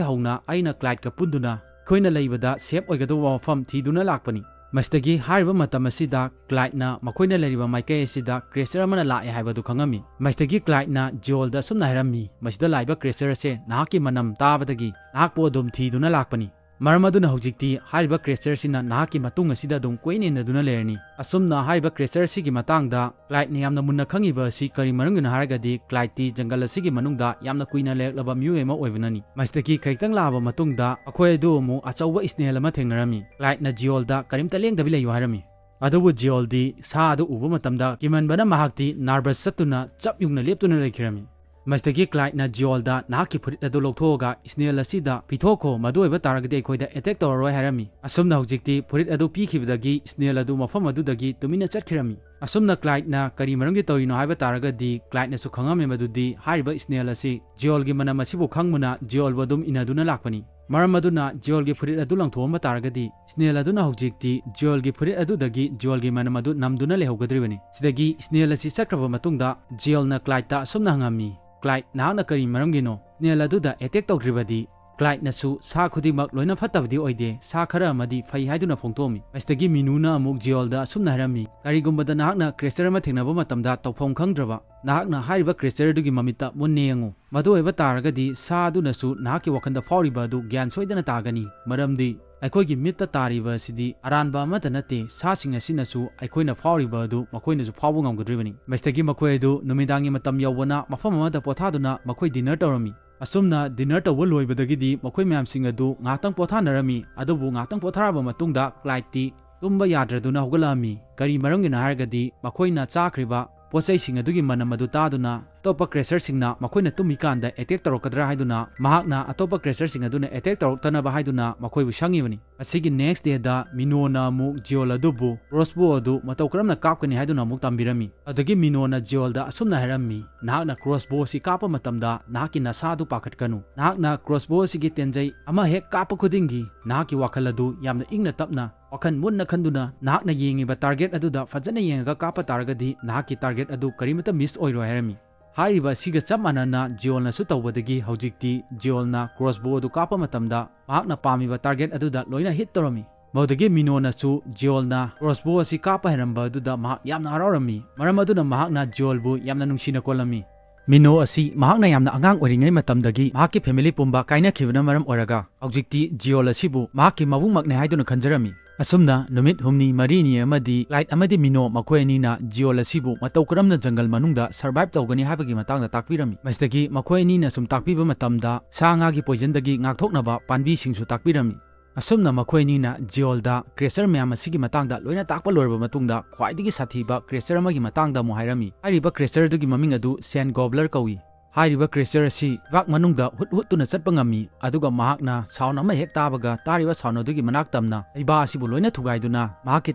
ꯍꯧꯅ ꯑꯩꯅ ꯀ꯭ꯂꯥꯏꯗꯀ ꯄꯨꯟꯗꯨꯅ ꯑꯩꯈꯣꯏꯅ ꯂꯩꯕꯗ safe ꯑꯣꯏꯒꯗꯧꯕ ꯃꯐꯝ ꯊꯤꯗꯨꯅ ꯂꯥꯛꯄꯅꯤ"꯫ ꯃꯁꯤꯗꯒꯤ ꯍꯥꯏꯔꯤꯕ ꯃꯇꯝ ꯑꯁꯤꯗ ꯀ꯭ꯂꯥꯏꯗꯅ ꯃꯈꯣꯏꯅ ꯂꯩꯔꯤꯕ ꯃꯥꯏꯀꯩ ꯑꯁꯤꯗ creature ꯑꯃꯅ ꯂꯥꯛꯑꯦ ꯍꯥꯏꯕꯗꯨ ꯈꯪꯉꯝꯃꯤ꯫ ꯃꯁꯤꯗꯒꯤ ꯀ꯭ꯂꯥꯏꯗꯅ ꯖꯤꯑꯣꯜꯗ ꯑꯁꯨꯝꯅ ꯍꯥꯏꯔꯝꯃꯤ, "ꯃꯁꯤꯗ ꯂꯥꯛꯏꯕ creature ꯑꯁꯦ ꯅꯍꯥꯛꯀꯤ ꯃꯅꯝ ꯇꯥꯕꯗꯒꯤ ꯅꯍꯥꯛꯄꯨ ꯑꯗꯨꯝ ꯊꯤꯗꯨꯅ ꯂꯥꯛꯄꯅꯤ꯫ ꯃꯔꯝ ꯑꯗꯨꯅ ꯍꯧꯖꯤꯛꯇꯤ ꯍꯥꯏꯔꯤꯕ creature ꯑꯁꯤꯅ ꯅꯍꯥꯛꯀꯤ ꯃꯇꯨꯡ ꯑꯁꯤꯗ ꯑꯗꯨꯝ ꯀꯣꯏꯏꯟ ꯏꯟꯅꯗꯨꯅ ꯂꯩꯔꯅꯤ꯫ ꯑꯁꯨꯝꯅ ꯍꯥꯏꯔꯤꯕ creature ꯑꯁꯤꯒꯤ ꯃꯇꯥꯡꯗ Clyde ꯅ ꯌꯥꯝꯅ ꯃꯨꯟꯅ ꯈꯪꯉꯤꯕ ꯑꯁꯤ ꯀꯔꯤ ꯃꯔꯝꯒꯤꯅꯣ ꯍꯥꯏꯔꯒꯗꯤ, Clyde ꯇꯤ ꯖꯪꯒꯜ ꯑꯁꯤꯒꯤ ꯃꯅꯨꯡꯗ ꯌꯥꯝꯅ ꯀꯨꯏꯅ ꯂꯩꯔꯛꯂꯕ ꯃꯤꯑꯣꯏ ꯑꯃ ꯑꯣꯏꯕꯅꯅꯤ꯫ ꯃꯁꯤꯗꯒꯤ ꯈꯖꯤꯛꯇꯪ ꯂꯥꯛꯑꯕ ꯃꯇꯨꯡꯗ ꯃꯈꯣꯏ ꯑꯗꯨ ꯑꯃꯨꯛ ꯑꯆꯧꯕ snail ꯑꯃ ꯊꯦꯡꯅꯔꯝꯃꯤ꯫ Clyde ꯅ Joel ꯗ "ꯀꯔꯤꯝꯇ ꯂꯦꯡꯗꯕꯤ ꯂꯩꯌꯨ" ꯍꯥꯏꯔꯝꯃꯤ꯫ ꯑꯗꯨꯕꯨ Joel ꯗꯤ ꯁꯥ ꯑꯗꯨ ꯎꯕ ꯃꯇꯝꯗ ꯀꯤꯃꯟꯕꯅ ꯃꯍꯥꯛꯇꯤ nervous ꯆꯠꯇꯨꯅ ꯆꯞ ꯌꯨꯡꯅ ꯂꯦꯞꯇꯨꯅ ꯂꯩꯈꯤꯔꯝꯃꯤ꯫ ꯃꯁꯤꯗꯒꯤ Clyde ꯅ Joel ꯗ "ꯅꯍꯥꯛꯀꯤ ꯐꯨꯔꯤꯠ ꯑꯗꯨ ꯂꯧꯊꯣꯛꯑꯒ snail ꯑꯁꯤꯗ ꯄꯤꯊꯣꯛꯈꯣ, ꯃꯗꯨ ꯑꯣꯏꯕ ꯇꯥꯔꯒꯗꯤ ꯑꯩꯈꯣꯏꯗ attack ꯇꯧꯔꯔꯣꯏ" ꯍꯥꯏꯔꯝꯃꯤ꯫ ꯑꯁꯨꯝꯅ ꯍꯧꯖꯤꯛꯇꯤ ꯐꯨꯔꯤꯠ ꯑꯗꯨ ꯄꯤꯈꯤꯕꯗꯒꯤ snail ꯑꯗꯨ ꯃꯐꯝ ꯑꯗꯨꯗꯒꯤ ꯇꯨꯃꯤꯟꯅ ꯆꯠꯈꯤꯔꯝꯃꯤ꯫ ꯑꯁꯨꯝꯅ Clyde ꯅ ꯀꯔꯤ ꯃꯔꯝꯒꯤ ꯇꯧꯔꯤꯅꯣ ꯍꯥꯏꯕ ꯇꯥꯔꯒꯗꯤ, Clyde ꯅꯁꯨ ꯈꯪꯉꯝꯃꯦ ꯃꯗꯨꯗꯤ ꯍꯥꯏꯔꯤꯕ snail ꯑꯁꯤ Joel ꯒꯤ ꯃꯅꯝ ꯑꯁꯤꯕꯨ ꯈꯪꯕꯅ Joel ꯕꯨ ꯑꯗꯨꯝ ꯏꯟꯅꯗꯨꯅ ꯂꯥꯛꯄꯅꯤ꯫ ꯃꯔꯝ ꯑꯗꯨꯅ Joel ꯒꯤ ꯐꯨꯔꯤꯠ ꯑꯗꯨ ꯂꯪꯊꯣꯛꯑꯝꯕ ꯇꯥꯔꯒꯗꯤ, snail ꯑꯗꯨꯅ ꯍꯧꯖꯤꯛꯇꯤ Joel ꯒꯤ ꯐꯨꯔꯤꯠ ꯑꯗꯨꯗꯒꯤ Joel ꯒꯤ ꯃꯅꯝ ꯑꯗꯨ ꯅꯝꯗꯨꯅ ꯂꯩꯍꯧꯒꯗꯧꯔꯤꯕꯅꯤ꯫ ꯁꯤꯗꯒꯤ snail ꯑꯁꯤ ꯆꯠꯈ꯭ꯔꯕ ꯃꯇꯨꯡꯗ Joel ꯅ Clyde ꯇ ꯑꯁꯨꯝꯅ ꯍꯪꯉꯝꯃꯤ, "Clyde, ꯅꯍꯥꯛꯅ ꯀꯔꯤ ꯃꯔꯝꯒꯤꯅꯣ snail ꯑꯗꯨꯗ attack ꯇꯧꯗ꯭ꯔꯤꯕꯗꯤ?" Clyde ꯅꯁꯨ "ꯁꯥ ꯈꯨꯗꯤꯡꯃꯛ ꯂꯣꯏꯅ ꯐꯠꯇꯕꯗꯤ ꯑꯣꯏꯗꯦ, ꯁꯥ ꯈꯔ ꯑꯃꯗꯤ ꯐꯩ" ꯍꯥꯏꯗꯨꯅ ꯐꯣꯡꯗꯣꯛꯑꯝꯃꯤ꯫ ꯃꯁꯤꯗꯒꯤ Mino ꯅ ꯑꯃꯨꯛ Joel ꯗ ꯑꯁꯨꯝꯅ ꯍꯥꯏꯔꯝꯃꯤ, "ꯀꯔꯤꯒꯨꯝꯕꯗ ꯅꯍꯥꯛꯅ creature ꯑꯃ ꯊꯦꯡꯅꯕ ꯃꯇꯝꯗ ꯇꯧꯐꯝ ꯈꯪꯗ꯭ꯔꯕ, ꯅꯍꯥꯛꯅ ꯍꯥꯏꯔꯤꯕ creature ꯑꯗꯨꯒꯤ ꯃꯃꯤꯠꯇ ꯃꯨꯟꯅ ꯌꯦꯡꯉꯨ꯫ ꯃꯗꯨ ꯑꯣꯏꯕ ꯇꯥꯔꯒꯗꯤ ꯁꯥ ꯑꯗꯨꯅꯁꯨ ꯅꯍꯥꯛꯀꯤ ꯋꯥꯈꯜꯗ ꯐꯥꯎꯔꯤꯕ ꯑꯗꯨ ꯒ꯭ꯌꯥꯟ ꯁꯣꯏꯗꯅ ꯇꯥꯒꯅꯤ, ꯃꯔꯝꯗꯤ ꯑꯩꯈꯣꯏꯒꯤ ꯃꯤꯠꯇ ꯇꯥꯔꯤꯕ ꯑꯁꯤꯗꯤ ꯑꯔꯥꯟꯕ ꯑꯃꯠꯇ ꯅꯠꯇꯦ, ꯁꯥꯁꯤꯡ ꯑꯁꯤꯅꯁꯨ ꯑꯩꯈꯣꯏꯅ ꯐꯥꯎꯔꯤꯕ ꯑꯗꯨ ꯃꯈꯣꯏꯅꯁꯨ ꯐꯥꯎꯕ ꯉꯝꯒꯗꯧꯔꯤꯕꯅꯤ"꯫ ꯃꯁꯤꯗꯒꯤ ꯃꯈꯣꯏ ꯑꯗꯨ ꯅꯨꯃꯤꯗꯥꯡꯒꯤ ꯃꯇꯝ ꯌꯧꯕꯅ ꯃꯐꯝ ꯑꯃꯗ ꯄꯣꯊꯥꯗꯨꯅ ꯃꯈꯣꯏ dinner ꯇꯧꯔꯝꯃꯤ꯫ ꯑꯁꯨꯝꯅ dinner ꯇꯧꯕ ꯂꯣꯏꯕꯗꯒꯤꯗꯤ ꯃꯈꯣꯏ ꯃꯌꯥꯝꯁꯤꯡ ꯑꯗꯨ ꯉꯥꯏꯍꯥꯛꯇꯪ ꯄꯣꯊꯥꯅꯔꯝꯃꯤ꯫ ꯑꯗꯨꯕꯨ ꯉꯥꯏꯍꯥꯛꯇꯪ ꯄꯣꯊꯥꯔꯕ ꯃꯇꯨꯡꯗ Clyde ꯇꯤ ꯇꯨꯝꯕ ꯌꯥꯗ꯭ꯔꯗꯨꯅ ꯍꯧꯒꯠꯂꯛꯑꯝꯃꯤ꯫ ꯀꯔꯤ ꯃꯔꯝꯒꯤꯅꯣ ꯍꯥꯏꯔꯒꯗꯤ, ꯃꯈꯣꯏꯅ ꯆꯥꯈ꯭ꯔꯤꯕ ꯄꯣꯠꯆꯩꯁꯤꯡ ꯑꯗꯨꯒꯤ ꯃꯅꯝ ꯑꯗꯨ ꯇꯥꯗꯨꯅ ꯑꯇꯣꯞꯄ creature ꯁꯤꯡꯅ ꯃꯈꯣꯏꯅ ꯇꯨꯝꯃꯤꯀꯥꯟꯗ attack ꯇꯧꯔꯛꯀꯗ꯭ꯔꯥ ꯍꯥꯏꯗꯨꯅ, ꯃꯍꯥꯛꯅ ꯑꯇꯣꯞꯄ creature ꯁꯤꯡ ꯑꯗꯨꯅ attack ꯇꯧꯔꯛꯇꯅꯕ ꯍꯥꯏꯗꯨꯅ ꯃꯈꯣꯏꯕꯨ ꯁꯪꯉꯤꯕꯅꯤ꯫ ꯑꯁꯤꯒꯤ next day ꯗ Mino ꯅ ꯑꯃꯨꯛ Joel ꯑꯗꯨꯕꯨ crossbow ꯑꯗꯨ ꯃꯇꯧ ꯀꯔꯝꯅ ꯀꯥꯞꯀꯅꯤ ꯍꯥꯏꯗꯨꯅ ꯑꯃꯨꯛ ꯇꯝꯕꯤꯔꯝꯃꯤ꯫ ꯑꯗꯨꯗꯒꯤ Mino ꯅ Joel ꯗ ꯑꯁꯨꯝꯅ ꯍꯥꯏꯔꯝꯃꯤ, "ꯅꯍꯥꯛꯅ crossbow ꯑꯁꯤ ꯀꯥꯞꯄ ꯃꯇꯝꯗ ꯅꯍꯥꯛꯀꯤ ꯅꯁꯥ ꯑꯗꯨ ꯄꯥꯈꯠꯀꯅꯨ꯫ ꯅꯍꯥꯛꯅ crossbow ꯑꯁꯤꯒꯤ ꯇꯦꯟꯖꯩ ꯑꯃ ꯍꯦꯛ ꯀꯥꯞꯄ ꯈꯨꯗꯤꯡꯒꯤ ꯅꯍꯥꯛꯀꯤ ꯋꯥꯈꯜ ꯑꯗꯨ ꯌꯥꯝꯅ ꯏꯪꯅ ꯇꯞꯅ, ꯋꯥꯈꯜ ꯃꯨꯟꯅ ꯈꯟꯗꯨꯅ ꯅꯍꯥꯛꯅ ꯌꯦꯡꯉꯤꯕ target ꯑꯗꯨꯗ ꯐꯖꯅ ꯌꯦꯡꯉꯒ ꯀꯥꯞꯄ ꯇꯥꯔꯒꯗꯤ ꯅꯍꯥꯛꯀꯤ target ꯑꯗꯨ ꯀꯔꯤꯃꯠꯇ miss ꯑꯣꯏꯔꯣꯏ" ꯍꯥꯏꯔꯝꯃꯤ꯫ ꯍꯥꯏꯔꯤꯕ ꯑꯁꯤꯒ ꯆꯞ ꯃꯥꯟꯅꯅ Joel ꯅꯁꯨ ꯇꯧꯕꯗꯒꯤ ꯍꯧꯖꯤꯛꯇꯤ Joel ꯅ crossbow ꯑꯗꯨ ꯀꯥꯞꯄ ꯃꯇꯝꯗ ꯃꯍꯥꯛꯅ ꯄꯥꯝꯃꯤꯕ target ꯑꯗꯨꯗ ꯂꯣꯏꯅ hit ꯇꯧꯔꯝꯃꯤ꯫ ꯃꯗꯨꯗꯒꯤ Mino ꯅꯁꯨ Joel ꯅ crossbow ꯑꯁꯤ ꯀꯥꯞꯄ ꯍꯩꯔꯝꯕ ꯑꯗꯨꯗ ꯃꯍꯥꯛ ꯌꯥꯝꯅ ꯍꯔꯥꯎꯔꯝꯃꯤ꯫ ꯃꯔꯝ ꯑꯗꯨꯅ ꯃꯍꯥꯛꯅ Joel ꯕꯨ ꯌꯥꯝꯅ ꯅꯨꯡꯁꯤꯅ ꯀꯣꯜꯂꯝꯃꯤ꯫ ꯃꯤꯅꯣ ꯑꯁꯤ ꯃꯍꯥꯛꯅ ꯌꯥꯝꯅ ꯑꯉꯥꯡ ꯑꯣꯏꯔꯤꯉꯩ ꯃꯇꯝꯗꯒꯤ ꯃꯍꯥꯛꯀꯤ ꯐꯦꯃꯤꯂꯤ ꯄꯨꯝꯕ ꯀꯥꯏꯅꯈꯤꯕꯅ ꯃꯔꯝ ꯑꯣꯏꯔꯒ ꯍꯧꯖꯤꯛꯇꯤ ꯖꯤꯑꯣꯜ ꯑꯁꯤꯕꯨ ꯃꯍꯥꯛꯀꯤ ꯃꯕꯨꯡꯃꯛꯅꯦ ꯍꯥꯏꯗꯨꯅ ꯈꯟꯖꯔꯝꯃꯤ꯫ ꯑꯁꯨꯝꯅ ꯅꯨꯃꯤꯠ ꯍꯨꯝꯅꯤ ꯃꯔꯤꯅꯤ ꯑꯃꯗꯤ ꯀ꯭ꯂꯥꯏꯠ ꯑꯃꯗꯤ ꯃꯤꯅꯣ ꯃꯈꯣꯏ ꯑꯅꯤꯅ ꯖꯤꯑꯣꯜ ꯑꯁꯤꯕꯨ ꯃꯇꯧ ꯀꯔꯝꯅ ꯖꯪꯒꯜ ꯃꯅꯨꯡꯗ ꯁꯔꯚꯥꯏꯚ ꯇꯧꯒꯅꯤ ꯍꯥꯏꯕꯒꯤ ꯃꯇꯥꯡꯗ ꯇꯥꯛꯄꯤꯔꯝꯃꯤ꯫ ꯃꯁꯤꯗꯒꯤ ꯃꯈꯣꯏ ꯑꯅꯤꯅ ꯁꯨꯝ ꯇꯥꯛꯄꯤꯕ ꯃꯇꯝꯗ ꯁꯥ ꯉꯥꯒꯤ ꯄꯣꯏꯖꯟꯗꯒꯤ ꯉꯥꯛꯊꯣꯛꯅꯕ ꯄꯥꯝꯕꯤꯁꯤꯡꯁꯨ ꯇꯥꯛꯄꯤꯔꯝꯃꯤ꯫ ꯑꯁꯨꯝꯅ ꯃꯈꯣꯏ ꯑꯅꯤꯅ ꯖꯤꯑꯣꯜꯗ ꯀ꯭ꯔꯦꯆꯔ ꯃꯌꯥꯝ ꯑꯁꯤꯒꯤ ꯃꯇꯥꯡꯗ ꯂꯣꯏꯅ ꯇꯥꯛꯄ ꯂꯣꯏꯔꯕ ꯃꯇꯨꯡꯗ ꯈ꯭ꯋꯥꯏꯗꯒꯤ ꯁꯥꯊꯤꯕ ꯀ꯭ꯔꯦꯆꯔ ꯑꯃꯒꯤ ꯃꯇꯥꯡꯗ ꯑꯃꯨꯛ ꯍꯥꯏꯔꯝꯃꯤ꯫ ꯍꯥꯏꯔꯤꯕ ꯀ꯭ꯔꯦꯆꯔꯗꯨꯒꯤ ꯃꯃꯤꯡ ꯑꯗꯨ ꯁꯦꯟ ꯒꯣꯕ꯭ꯂꯔ ꯀꯧꯏ꯫ ꯍꯥꯏꯔꯤꯕ ꯀ꯭ꯔꯦꯆꯔ ꯑꯁꯤ ꯂꯩꯕꯥꯛ ꯃꯅꯨꯡꯗ ꯍꯨꯠ ꯍꯨꯠꯇꯨꯅ ꯆꯠꯄ ꯉꯝꯃꯤ, ꯑꯗꯨꯒ ꯃꯍꯥꯛꯅ ꯁꯥꯎꯟ ꯑꯃ ꯍꯦꯛ ꯇꯥꯕꯒ ꯇꯥꯔꯤꯕ ꯁꯥꯎꯟ ꯑꯗꯨꯒꯤ ꯃꯅꯥꯛ ꯇꯝꯅ ꯂꯩꯕꯥꯛ ꯑꯁꯤꯕꯨ ꯂꯣꯏꯅ ꯊꯨꯒꯥꯏꯗꯨꯅ ꯃꯍꯥꯛꯀꯤ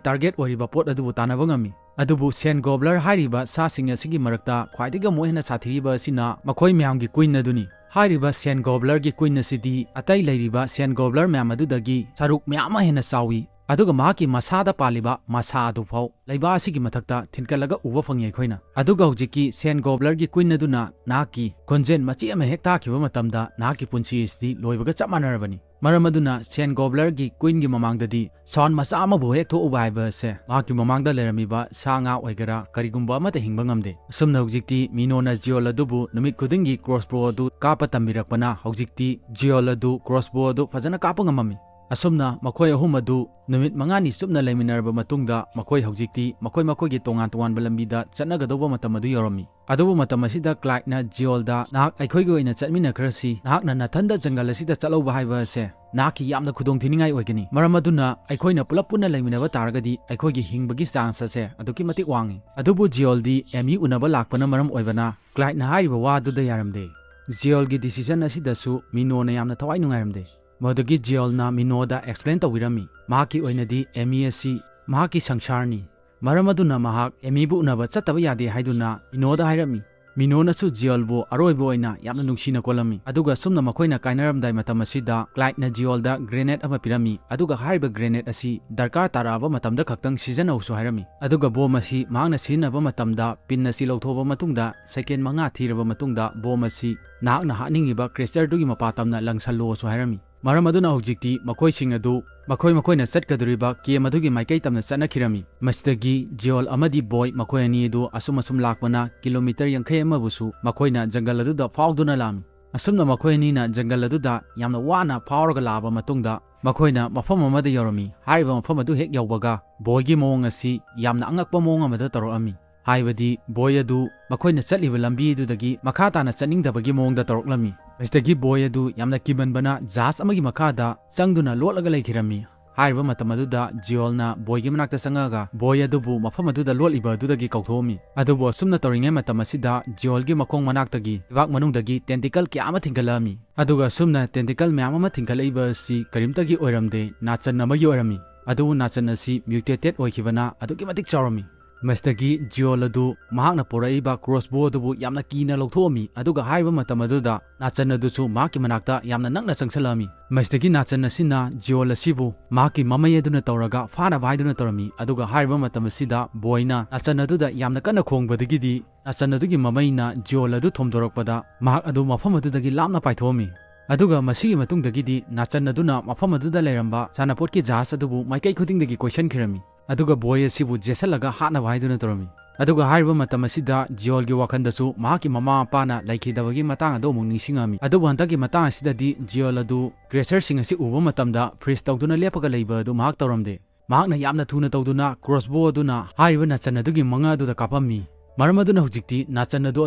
ꯇꯥꯔꯒꯦꯠ ꯑꯣꯏꯔꯤꯕ ꯄꯣꯠ ꯑꯗꯨꯕꯨ ꯇꯥꯟꯅꯕ ꯉꯝꯃꯤ꯫ ꯑꯗꯨꯕꯨ ꯁꯦꯟ ꯒꯣꯕ꯭ꯂꯔ ꯍꯥꯏꯔꯤꯕ ꯁꯥꯁꯤꯡ ꯑꯁꯤꯒꯤ ꯃꯔꯛꯇ ꯈ꯭ꯋꯥꯏꯗꯒꯤ ꯑꯃꯨꯛ ꯍꯦꯟꯅ ꯁꯥꯊꯤꯔꯤꯕ ꯑꯁꯤꯅ ꯃꯈꯣꯏ ꯃꯌꯥꯝꯒꯤ ꯀ꯭ꯋꯤꯟ ꯑꯗꯨꯅꯤ꯫ ꯍꯥꯏꯔꯤꯕ ꯁꯦꯟ ꯒꯣꯕ꯭ꯂꯔꯒꯤ ꯀ꯭ꯋꯤꯟ ꯑꯁꯤꯗꯤ ꯑꯇꯩ ꯂꯩꯔꯤꯕ ꯁꯦꯟ ꯒꯣꯕ꯭ꯂꯔ ꯃꯌꯥꯝ ꯑꯗꯨꯗꯒꯤ ꯁꯔꯨꯛ ꯃꯌꯥꯝ ꯑꯃ ꯍꯦꯟꯅ ꯆꯥꯎꯏ, ꯑꯗꯨꯒ ꯃꯍꯥꯛꯀꯤ ꯃꯁꯥꯗ ꯄꯥꯜꯂꯤꯕ ꯃꯁꯥ ꯑꯗꯨꯐꯥꯎ ꯂꯩꯕꯥꯛ ꯑꯁꯤꯒꯤ ꯃꯊꯛꯇ ꯊꯤꯟꯀꯠꯂꯒ ꯎꯕ ꯐꯪꯉꯤ ꯑꯩꯈꯣꯏꯅ꯫ ꯑꯗꯨꯒ ꯍꯧꯖꯤꯛꯀꯤ ꯁꯦꯟ ꯒꯣꯕ꯭ꯂꯔꯒꯤ ꯀ꯭ꯋꯤꯟ ꯑꯗꯨꯅ ꯅꯍꯥꯛꯀꯤ ꯈꯣꯟꯖꯦꯜ ꯃꯆꯦꯠ ꯑꯃ ꯍꯦꯛ ꯇꯥꯈꯤꯕ ꯃꯇꯝꯗ ꯅꯍꯥꯛꯀꯤ ꯄꯨꯟꯁꯤ ꯑꯁꯤꯗꯤ ꯂꯣꯏꯕꯒ ꯆꯞ ꯃꯥꯟꯅꯔꯕꯅꯤ꯫ ꯃꯔꯝ ꯑꯗꯨꯅ ꯁꯦꯟ ꯒꯣꯕ꯭ꯂꯔꯒꯤ ꯀ꯭ꯋꯤꯟꯒꯤ ꯃꯃꯥꯡꯗꯗꯤ ꯁꯥꯎꯟ ꯃꯆꯥ ꯑꯃꯕꯨ ꯍꯦꯛ ꯊꯣꯛꯎꯕ ꯍꯥꯏꯕ ꯑꯁꯦ ꯃꯍꯥꯛꯀꯤ ꯃꯃꯥꯡꯗ ꯂꯩꯔꯝꯃꯤꯕ ꯁꯥ ꯉꯥ ꯑꯣꯏꯒꯦꯔꯥ ꯀꯔꯤꯒꯨꯝꯕ ꯑꯃꯠꯇ ꯍꯤꯡꯕ ꯉꯝꯗꯦ꯫ ꯑꯁꯨꯝꯅ ꯍꯧꯖꯤꯛꯇꯤ ꯃꯤꯅꯣꯅ ꯖꯤꯑꯣꯜ ꯑꯗꯨꯕꯨ ꯅꯨꯃꯤꯠ ꯈꯨꯗꯤꯡꯒꯤ ꯀ꯭ꯔꯣꯁꯕꯣ ꯑꯗꯨ ꯀꯥꯞꯄ ꯇꯝꯕꯤꯔꯛꯄꯅ ꯍꯧꯖꯤꯛꯇꯤ ꯖꯤꯑꯣꯜ ꯑꯗꯨ ꯀ꯭ꯔꯣꯁꯕꯣ ꯑꯗꯨ ꯐꯖꯅ ꯀꯥꯞꯄ ꯉꯝꯃꯝꯃꯤ꯫ ꯑꯁꯨꯝꯅ ꯃꯈꯣꯏ ꯑꯍꯨꯝ ꯑꯗꯨ ꯅꯨꯃꯤꯠ ꯃꯉꯥꯅꯤ ꯆꯨꯞꯅ ꯂꯩꯃꯤꯟꯅꯔꯕ ꯃꯇꯨꯡꯗ ꯃꯈꯣꯏ ꯍꯧꯖꯤꯛꯇꯤ ꯃꯈꯣꯏ ꯃꯈꯣꯏꯒꯤ ꯇꯣꯉꯥꯟ ꯇꯣꯉꯥꯟꯕ ꯂꯝꯕꯤꯗ ꯆꯠꯅꯒꯗꯧꯕ ꯃꯇꯝ ꯑꯗꯨ ꯌꯧꯔꯝꯃꯤ꯫ ꯑꯗꯨꯕꯨ ꯃꯇꯝ ꯑꯁꯤꯗ ꯀ꯭ꯂꯥꯏꯠꯅ ꯖꯤꯑꯣꯜꯗ, "ꯅꯍꯥꯛ ꯑꯩꯈꯣꯏꯒꯤ ꯑꯣꯏꯅ ꯆꯠꯃꯤꯟꯅꯈ꯭ꯔꯁꯤ꯫ ꯅꯍꯥꯛꯅ ꯅꯊꯟꯗ ꯖꯪꯒꯜ ꯑꯁꯤꯗ ꯆꯠꯍꯧꯕ ꯍꯥꯏꯕ ꯑꯁꯦ ꯅꯍꯥꯛꯀꯤ ꯌꯥꯝꯅ ꯈꯨꯗꯣꯡꯊꯤꯅꯤꯡꯉꯥꯏ ꯑꯣꯏꯒꯅꯤ꯫ ꯃꯔꯝ ꯑꯗꯨꯅ ꯑꯩꯈꯣꯏꯅ ꯄꯨꯂꯞ ꯄꯨꯟꯅ ꯂꯩꯃꯤꯟꯅꯕ ꯇꯥꯔꯒꯗꯤ ꯑꯩꯈꯣꯏꯒꯤ ꯍꯤꯡꯕꯒꯤ ꯆꯥꯟꯁ ꯑꯁꯦ ꯑꯗꯨꯛꯀꯤ ꯃꯇꯤꯛ ꯋꯥꯡꯉꯤ"꯫ ꯑꯗꯨꯕꯨ ꯖꯤꯑꯣꯜꯗꯤ ꯑꯦꯃꯤ ꯎꯅꯕ ꯂꯥꯛꯄꯅ ꯃꯔꯝ ꯑꯣꯏꯕꯅ ꯀ꯭ꯂꯥꯏꯠꯅ ꯍꯥꯏꯔꯤꯕ ꯋꯥꯗꯨꯗ ꯌꯥꯔꯝꯗꯦ꯫ ꯖꯤꯑꯣꯜꯒꯤ ꯗꯤꯁꯤꯖꯟ ꯑꯁꯤꯗꯁꯨ ꯃꯤꯅꯣꯅ ꯌꯥꯝꯅ ꯊꯋꯥꯏ ꯅꯨꯡꯉꯥꯏꯔꯝꯗꯦ꯫ ꯃꯗꯨꯒꯤ ꯖꯤꯑꯣꯜꯅ ꯃꯤꯅꯣꯗ ꯑꯦꯛꯁꯄ꯭ꯂꯦꯟ ꯇꯧꯕꯤꯔꯝꯃꯤ꯫ ꯃꯍꯥꯛꯀꯤ ꯑꯣꯏꯅꯗꯤ ꯑꯦꯃꯤ ꯑꯁꯤ ꯃꯍꯥꯛꯀꯤ ꯁꯪꯁꯥꯔꯅꯤ꯫ ꯃꯔꯝ ꯑꯗꯨꯅ ꯃꯍꯥꯛ ꯑꯦꯃꯤꯕꯨ ꯎꯅꯕ ꯆꯠꯇꯕ ꯌꯥꯗꯦ ꯍꯥꯏꯗꯨꯅ ꯃꯤꯅꯣꯗ ꯍꯥꯏꯔꯝꯃꯤ꯫ ꯃꯤꯅꯣꯅꯁꯨ ꯖꯤꯑꯣꯜꯕꯨ ꯑꯔꯣꯏꯕ ꯑꯣꯏꯅ ꯌꯥꯝꯅ ꯅꯨꯡꯁꯤꯅ ꯀꯣꯜꯂꯝꯃꯤ꯫ ꯑꯗꯨꯒ ꯑꯁꯨꯝꯅ ꯃꯈꯣꯏꯅ ꯀꯥꯏꯅꯔꯝꯗꯥꯏ ꯃꯇꯝ ꯑꯁꯤꯗ ꯀ꯭ꯂꯥꯏꯠꯅ ꯖꯤꯑꯣꯜꯗ ꯒ꯭ꯔꯦꯅꯦꯗ ꯑꯃ ꯄꯤꯔꯝꯃꯤ꯫ ꯑꯗꯨꯒ ꯍꯥꯏꯔꯤꯕ ꯒ꯭ꯔꯦꯅꯦꯗ ꯑꯁꯤ ꯗꯔꯀꯥꯔ ꯇꯥꯔꯛꯑꯕ ꯃꯇꯝꯗ ꯈꯛꯇꯪ ꯁꯤꯖꯤꯟꯅꯧꯁꯨ ꯍꯥꯏꯔꯝꯃꯤ꯫ ꯑꯗꯨꯒ ꯕꯣꯝ ꯑꯁꯤ ꯃꯍꯥꯛꯅ ꯁꯤꯖꯤꯟꯅꯕ ꯃꯇꯝꯗ ꯄꯤꯟ ꯑꯁꯤ ꯂꯧꯊꯣꯛꯑꯕ ꯃꯇꯨꯡꯗ ꯁꯦꯀꯦꯟ ꯃꯉꯥ ꯊꯤꯔꯕ ꯃꯇꯨꯡꯗ ꯕꯣꯝ ꯑꯁꯤ ꯅꯍꯥꯛꯅ ꯍꯥꯠꯅꯤꯡꯉꯤꯕ ꯀ꯭ꯔꯦꯆꯔꯗꯨꯒꯤ ꯃꯄꯥ ꯇꯝꯅ ꯂꯪꯁꯜꯂꯣꯁꯨ ꯍꯥꯏꯔꯝꯃꯤ꯫ ꯃꯔꯝ ꯑꯗꯨꯅ ꯍꯧꯖꯤꯛꯇꯤ ꯃꯈꯣꯏꯁꯤꯡ ꯑꯗꯨ ꯃꯈꯣꯏ ꯃꯈꯣꯏꯅ ꯆꯠꯀꯗꯧꯔꯤꯕ ꯀꯦꯝ ꯑꯗꯨꯒꯤ ꯃꯥꯏꯀꯩ ꯇꯝꯅ ꯆꯠꯅꯈꯤꯔꯝꯃꯤ꯫ ꯃꯁꯤꯗꯒꯤ ꯖꯤꯑꯣꯜ ꯑꯃꯗꯤ ꯕꯣꯏ ꯃꯈꯣꯏ ꯑꯅꯤ ꯑꯗꯨ ꯑꯁꯨꯝ ꯑꯁꯨꯝ ꯂꯥꯛꯄꯅ ꯀꯤꯂꯣꯃꯤꯇꯔ ꯌꯥꯡꯈꯩ ꯑꯃꯕꯨꯁꯨ ꯃꯈꯣꯏꯅ ꯖꯪꯒꯜ ꯑꯗꯨꯗ ꯐꯥꯎꯗꯨꯅ ꯂꯥꯛꯑꯝꯃꯤ꯫ ꯑꯁꯨꯝꯅ ꯃꯈꯣꯏ ꯑꯅꯤꯅ ꯖꯪꯒꯜ ꯑꯗꯨꯗ ꯌꯥꯝꯅ ꯋꯥꯅ ꯐꯥꯎꯔꯒ ꯂꯥꯛꯑꯕ ꯃꯇꯨꯡꯗ ꯃꯈꯣꯏꯅ ꯃꯐꯝ ꯑꯃꯗ ꯌꯧꯔꯝꯃꯤ꯫ ꯍꯥꯏꯔꯤꯕ ꯃꯐꯝ ꯑꯗꯨ ꯍꯦꯛ ꯌꯧꯕꯒ ꯕꯣꯏꯒꯤ ꯃꯑꯣꯡ ꯑꯁꯤ ꯌꯥꯝꯅ ꯑꯉꯛꯄ ꯃꯑꯣꯡ ꯑꯃꯗ ꯇꯧꯔꯛꯑꯝꯃꯤ꯫ ꯍꯥꯏꯕꯗꯤ ꯕꯣꯏ ꯑꯗꯨ ꯃꯈꯣꯏꯅ ꯆꯠꯂꯤꯕ ꯂꯝꯕꯤ ꯑꯗꯨꯗꯒꯤ ꯃꯈꯥ ꯇꯥꯅ ꯆꯠꯅꯤꯡꯗꯕꯒꯤ ꯃꯑꯣꯡꯗ ꯇꯧꯔꯛꯂꯝꯃꯤ꯫ ꯃꯁꯤꯗꯒꯤ ꯕꯣꯏ ꯑꯗꯨ ꯌꯥꯝꯅ ꯀꯤꯃꯟꯕꯅ ꯖꯍꯥꯖ ꯑꯃꯒꯤ ꯃꯈꯥꯗ ꯆꯪꯗꯨꯅ ꯂꯣꯠꯂꯒ ꯂꯩꯈꯤꯔꯝꯃꯤ꯫ ꯍꯥꯏꯔꯤꯕ ꯃꯇꯝ ꯑꯗꯨꯗ ꯖꯤꯑꯣꯜꯅ ꯕꯣꯏꯒꯤ ꯃꯅꯥꯛꯇ ꯆꯪꯉꯛꯑꯒ ꯕꯣꯏ ꯑꯗꯨꯕꯨ ꯃꯐꯝ ꯑꯗꯨꯗ ꯂꯣꯠꯂꯤꯕ ꯑꯗꯨꯗꯒꯤ ꯀꯧꯊꯣꯛꯑꯝꯃꯤ꯫ ꯑꯗꯨꯕꯨ ꯑꯁꯨꯝꯅ ꯇꯧꯔꯤꯉꯩ ꯃꯇꯝ ꯑꯁꯤꯗ ꯖꯤꯑꯣꯜꯒꯤ ꯃꯈꯣꯡ ꯃꯅꯥꯛꯇꯒꯤ ꯂꯩꯕꯥꯛ ꯃꯅꯨꯡꯗꯒꯤ ꯇꯦꯟꯇꯤꯀꯜ ꯀꯌꯥ ꯑꯃ ꯊꯤꯡꯒꯠꯂꯛꯑꯝꯃꯤ꯫ ꯑꯗꯨꯒ ꯑꯁꯨꯝꯅ ꯇꯦꯟꯇꯤꯀꯜ ꯃꯌꯥꯝ ꯑꯃ ꯊꯤꯡꯒꯠꯂꯛꯏꯕ ꯑꯁꯤ ꯀꯔꯤꯝꯇꯒꯤ ꯑꯣꯏꯔꯝꯗꯦ, ꯅꯥꯆꯟ ꯑꯃꯒꯤ ꯑꯣꯏꯔꯝꯃꯤ꯫ ꯑꯗꯨꯕꯨ ꯅꯥꯆꯟ ꯑꯁꯤ ꯃ꯭ꯌꯨꯇꯦꯇꯦꯠ ꯑꯣꯏꯈꯤꯕꯅ ꯑꯗꯨꯛꯀꯤ ꯃꯇꯤꯛ ꯆꯥꯎꯔꯝꯃꯤ꯫ ꯃꯁꯤꯗꯒꯤ ꯖꯤꯑꯣꯜ ꯑꯗꯨ ꯃꯍꯥꯛꯅ ꯄꯨꯔꯛꯏꯕ ꯀ꯭ꯔꯣꯁꯕꯣ ꯑꯗꯨꯕꯨ ꯌꯥꯝꯅ ꯀꯤꯅ ꯂꯧꯊꯣꯛꯑꯝꯃꯤ, ꯑꯗꯨꯒ ꯍꯥꯏꯔꯤꯕ ꯃꯇꯝ ꯑꯗꯨꯗ ꯅꯥꯆꯟ ꯑꯗꯨꯁꯨ ꯃꯍꯥꯛꯀꯤ ꯃꯅꯥꯛꯇ ꯌꯥꯝꯅ ꯅꯛꯅ ꯆꯪꯁꯤꯜꯂꯛꯑꯝꯃꯤ꯫ ꯃꯁꯤꯗꯒꯤ ꯅꯥꯆꯟ ꯑꯁꯤꯅ ꯖꯤꯑꯣꯜ ꯑꯁꯤꯕꯨ ꯃꯍꯥꯛꯀꯤ ꯃꯃꯩ ꯑꯗꯨꯅ ꯇꯧꯔꯒ ꯐꯥꯅꯕ ꯍꯥꯏꯗꯨꯅ ꯇꯧꯔꯝꯃꯤ, ꯑꯗꯨꯒ ꯍꯥꯏꯔꯤꯕ ꯃꯇꯝ ꯑꯁꯤꯗ ꯕꯣꯏꯅ ꯅꯥꯆꯟ ꯑꯗꯨꯗ ꯌꯥꯝꯅ ꯀꯟꯅ ꯈꯣꯡꯕꯗꯒꯤꯗꯤ ꯅꯥꯆꯟ ꯑꯗꯨꯒꯤ ꯃꯃꯩꯅ ꯖꯤꯑꯣꯜ ꯑꯗꯨ ꯊꯣꯝꯗꯣꯔꯛꯄꯗ ꯃꯍꯥꯛ ꯑꯗꯨ ꯃꯐꯝ ꯑꯗꯨꯗꯒꯤ ꯂꯥꯞꯅ ꯄꯥꯏꯊꯣꯛꯑꯝꯃꯤ꯫ ꯑꯗꯨꯒ ꯃꯁꯤꯒꯤ ꯃꯇꯨꯡꯗꯒꯤꯗꯤ ꯅꯥꯆꯟ ꯑꯗꯨꯅ ꯃꯐꯝ ꯑꯗꯨꯗ ꯂꯩꯔꯝꯕ ꯁꯥꯟꯅꯄꯣꯠꯀꯤ ꯖꯍꯥꯖ ꯑꯗꯨꯕꯨ ꯃꯥꯏꯀꯩ ꯈꯨꯗꯤꯡꯗꯒꯤ ꯀꯣꯏꯁꯟꯈꯤꯔꯝꯃꯤ꯫ ꯑꯗꯨꯒ ꯕꯣꯏ ꯑꯁꯤꯕꯨ ꯆꯦꯠꯁꯤꯜꯂꯒ ꯍꯥꯠꯅꯕ ꯍꯥꯏꯗꯨꯅ ꯇꯧꯔꯝꯃꯤ꯫ ꯑꯗꯨꯒ ꯍꯥꯏꯔꯤꯕ ꯃꯇꯝ ꯑꯁꯤꯗ ꯖꯤꯑꯣꯜꯒꯤ ꯋꯥꯈꯜꯗꯁꯨ ꯃꯍꯥꯛꯀꯤ ꯃꯃꯥ ꯃꯄꯥꯅ ꯂꯩꯈꯤꯗꯕꯒꯤ ꯃꯇꯥꯡ ꯑꯗꯨ ꯑꯃꯨꯛ ꯅꯤꯡꯁꯤꯡꯉꯝꯃꯤ꯫ ꯑꯗꯨꯕꯨ ꯍꯟꯗꯛꯀꯤ ꯃꯇꯥꯡ ꯑꯁꯤꯗꯗꯤ ꯖꯤꯑꯣꯜ ꯑꯗꯨ ꯀ꯭ꯔꯦꯁꯔꯁꯤꯡ ꯑꯁꯤ ꯎꯕ ꯃꯇꯝꯗ ꯐ꯭ꯔꯤꯖ ꯇꯧꯗꯨꯅ ꯂꯦꯞꯄꯒ ꯂꯩꯕ ꯑꯗꯨ ꯃꯍꯥꯛ ꯇꯧꯔꯝꯗꯦ꯫ ꯃꯍꯥꯛꯅ ꯌꯥꯝꯅ ꯊꯨꯅ ꯇꯧꯗꯨꯅ ꯀ꯭ꯔꯣꯁꯕꯣ ꯑꯗꯨꯅ ꯍꯥꯏꯔꯤꯕ ꯅꯥꯆꯟ ꯑꯗꯨꯒꯤ ꯃꯉꯛ ꯑꯗꯨꯗ ꯀꯥꯞꯄꯝꯃꯤ꯫ ꯃꯔꯝ ꯑꯗꯨꯅ ꯍꯧꯖꯤꯛꯇꯤ ꯅꯥꯆꯟ ꯑꯗꯨ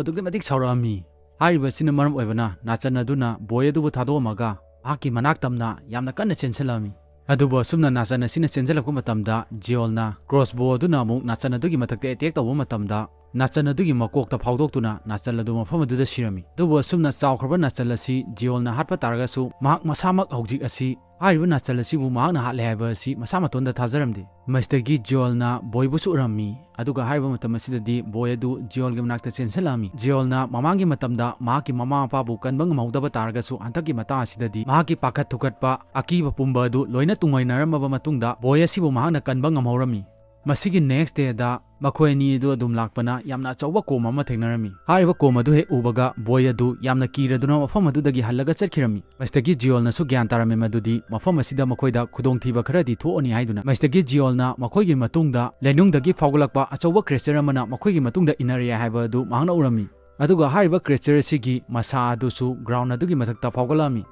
ꯑꯗꯨꯛꯀꯤ ꯃꯇꯤꯛ ꯁꯥꯎꯔꯛꯑꯝꯃꯤ꯫ ꯍꯥꯏꯔꯤꯕ ꯑꯁꯤꯅ ꯃꯔꯝ ꯑꯣꯏꯕꯅ ꯅꯥꯆꯟ ꯑꯗꯨꯅ ꯕꯣꯏ ꯑꯗꯨꯕꯨ ꯊꯥꯗꯣꯛꯑꯝꯃꯒ ꯃꯍꯥꯛꯀꯤ ꯃꯅꯥꯛ ꯇꯝꯅ ꯌꯥꯝꯅ ꯀꯟꯅ ꯆꯦꯟꯁꯤꯜꯂꯛꯑꯝꯃꯤ꯫ ꯑꯗꯨꯕꯨ ꯑꯁꯨꯝꯅ ꯅꯥꯆꯟ ꯑꯁꯤꯅ ꯆꯦꯟꯁꯤꯜꯂꯛꯄ ꯃꯇꯝꯗ ꯖꯤꯑꯣꯜꯅ ꯀ꯭ꯔꯣꯁꯕꯣ ꯑꯗꯨꯅ ꯑꯃꯨꯛ ꯅꯥꯆꯟ ꯑꯗꯨꯒꯤ ꯃꯊꯛꯇ ꯑꯦꯇꯦꯛ ꯇꯧꯕ ꯃꯇꯝꯗ ꯅꯥꯆꯟ ꯑꯗꯨꯒꯤ ꯃꯀꯣꯛꯇ ꯐꯥꯎꯗꯣꯛꯇꯨꯅ ꯅꯥꯆꯟ ꯑꯗꯨ ꯃꯐꯝ ꯑꯗꯨꯗ ꯁꯤꯔꯝꯃꯤ꯫ ꯑꯗꯨꯕꯨ ꯑꯁꯨꯝꯅ ꯆꯥꯎꯈ꯭ꯔꯕ ꯅꯥꯆꯟ ꯑꯁꯤ ꯖꯤꯑꯣꯜꯅ ꯍꯥꯠꯄ ꯇꯥꯔꯒꯁꯨ ꯃꯍꯥꯛ ꯃꯁꯥꯃꯛ ꯍꯧꯖꯤꯛ ꯑꯁꯤ ꯍꯥꯏꯔꯤꯕ ꯅꯥꯆꯟ ꯑꯁꯤꯕꯨ ꯃꯍꯥꯛꯅ ꯍꯥꯠꯂꯦ ꯍꯥꯏꯕ ꯑꯁꯤ ꯃꯁꯥ ꯃꯇꯣꯟꯗ ꯊꯥꯖꯔꯝꯗꯦ꯫ ꯃꯁꯤꯗꯒꯤ ꯖꯤꯑꯣꯜꯅ ꯕꯣꯏꯕꯨꯁꯨ ꯎꯔꯝꯃꯤ꯫ ꯑꯗꯨꯒ ꯍꯥꯏꯔꯤꯕ ꯃꯇꯝ ꯑꯁꯤꯗꯗꯤ ꯕꯣꯏ ꯑꯗꯨ ꯖꯤꯑꯣꯜꯒꯤ ꯃꯅꯥꯛꯇ ꯆꯦꯟꯁꯤꯜꯂꯛꯑꯝꯃꯤ꯫ ꯖꯤꯑꯣꯜꯅ ꯃꯃꯥꯡꯒꯤ ꯃꯇꯝꯗ ꯃꯍꯥꯛꯀꯤ ꯃꯃꯥ ꯃꯄꯥꯕꯨ ꯀꯟꯕ ꯉꯝꯍꯧꯗꯕ ꯇꯥꯔꯒꯁꯨ ꯍꯟꯗꯛꯀꯤ ꯃꯇꯥꯡ ꯑꯁꯤꯗꯗꯤ ꯃꯍꯥꯛꯀꯤ ꯄꯥꯈꯠ ꯊꯨꯀꯠꯄ, ꯑꯀꯤꯕ ꯄꯨꯝꯕ ꯑꯗꯨ ꯂꯣꯏꯅ ꯇꯨꯡꯑꯣꯏꯅꯔꯝꯃꯕ ꯃꯇꯨꯡꯗ ꯕꯣꯏ ꯑꯁꯤꯕꯨ ꯃꯍꯥꯛꯅ ꯀꯟꯕ ꯉꯝꯍꯧꯔꯝꯃꯤ꯫ ꯃꯁꯤꯒꯤ next dayꯗ ꯃꯈꯣꯏ ꯑꯅꯤ ꯑꯗꯨ ꯑꯗꯨꯝ ꯂꯥꯛꯄꯅ ꯌꯥꯝꯅ ꯑꯆꯧꯕ ꯀꯣꯝ ꯑꯃ ꯊꯦꯡꯅꯔꯝꯃꯤ꯫ ꯍꯥꯏꯔꯤꯕ ꯀꯣꯝ ꯑꯗꯨ ꯍꯦꯛ ꯎꯕꯒ ꯕꯣꯏ ꯑꯗꯨ ꯌꯥꯝꯅ ꯀꯤꯔꯗꯨꯅ ꯃꯐꯝ ꯑꯗꯨꯗꯒꯤ ꯍꯜꯂꯒ ꯆꯠꯈꯤꯔꯝꯃꯤ꯫ ꯃꯁꯤꯗꯒꯤ ꯖꯤꯑꯣꯜꯅꯁꯨ ꯒ꯭ꯌꯥꯟ ꯇꯥꯔꯝꯃꯤ ꯃꯗꯨꯗꯤ ꯃꯐꯝ ꯑꯁꯤꯗ ꯃꯈꯣꯏꯗ ꯈꯨꯗꯣꯡꯊꯤꯕ ꯈꯔꯗꯤ ꯊꯣꯛꯑꯅꯤ ꯍꯥꯏꯗꯨꯅ꯫ ꯃꯁꯤꯗꯒꯤ ꯖꯤꯑꯣꯜꯅ ꯃꯈꯣꯏꯒꯤ ꯃꯇꯨꯡꯗ ꯂꯩꯅꯨꯡꯗꯒꯤ ꯐꯥꯎꯒꯠꯂꯛꯄ ꯑꯆꯧꯕ creature ꯑꯃꯅ ꯃꯈꯣꯏꯒꯤ ꯃꯇꯨꯡꯗ ꯏꯟꯅꯔꯛꯑꯦ ꯍꯥꯏꯕ ꯑꯗꯨ ꯃꯍꯥꯛꯅ ꯎꯔꯝꯃꯤ꯫ ꯑꯗꯨꯒ ꯍꯥꯏꯔꯤꯕ creature ꯑꯁꯤꯒꯤ ꯃꯁꯥ ꯑꯗꯨꯁꯨ ground ꯑꯗꯨꯒꯤ ꯃꯊꯛꯇ ꯐꯥꯎꯒꯠꯂꯛꯑꯝꯃꯤ꯫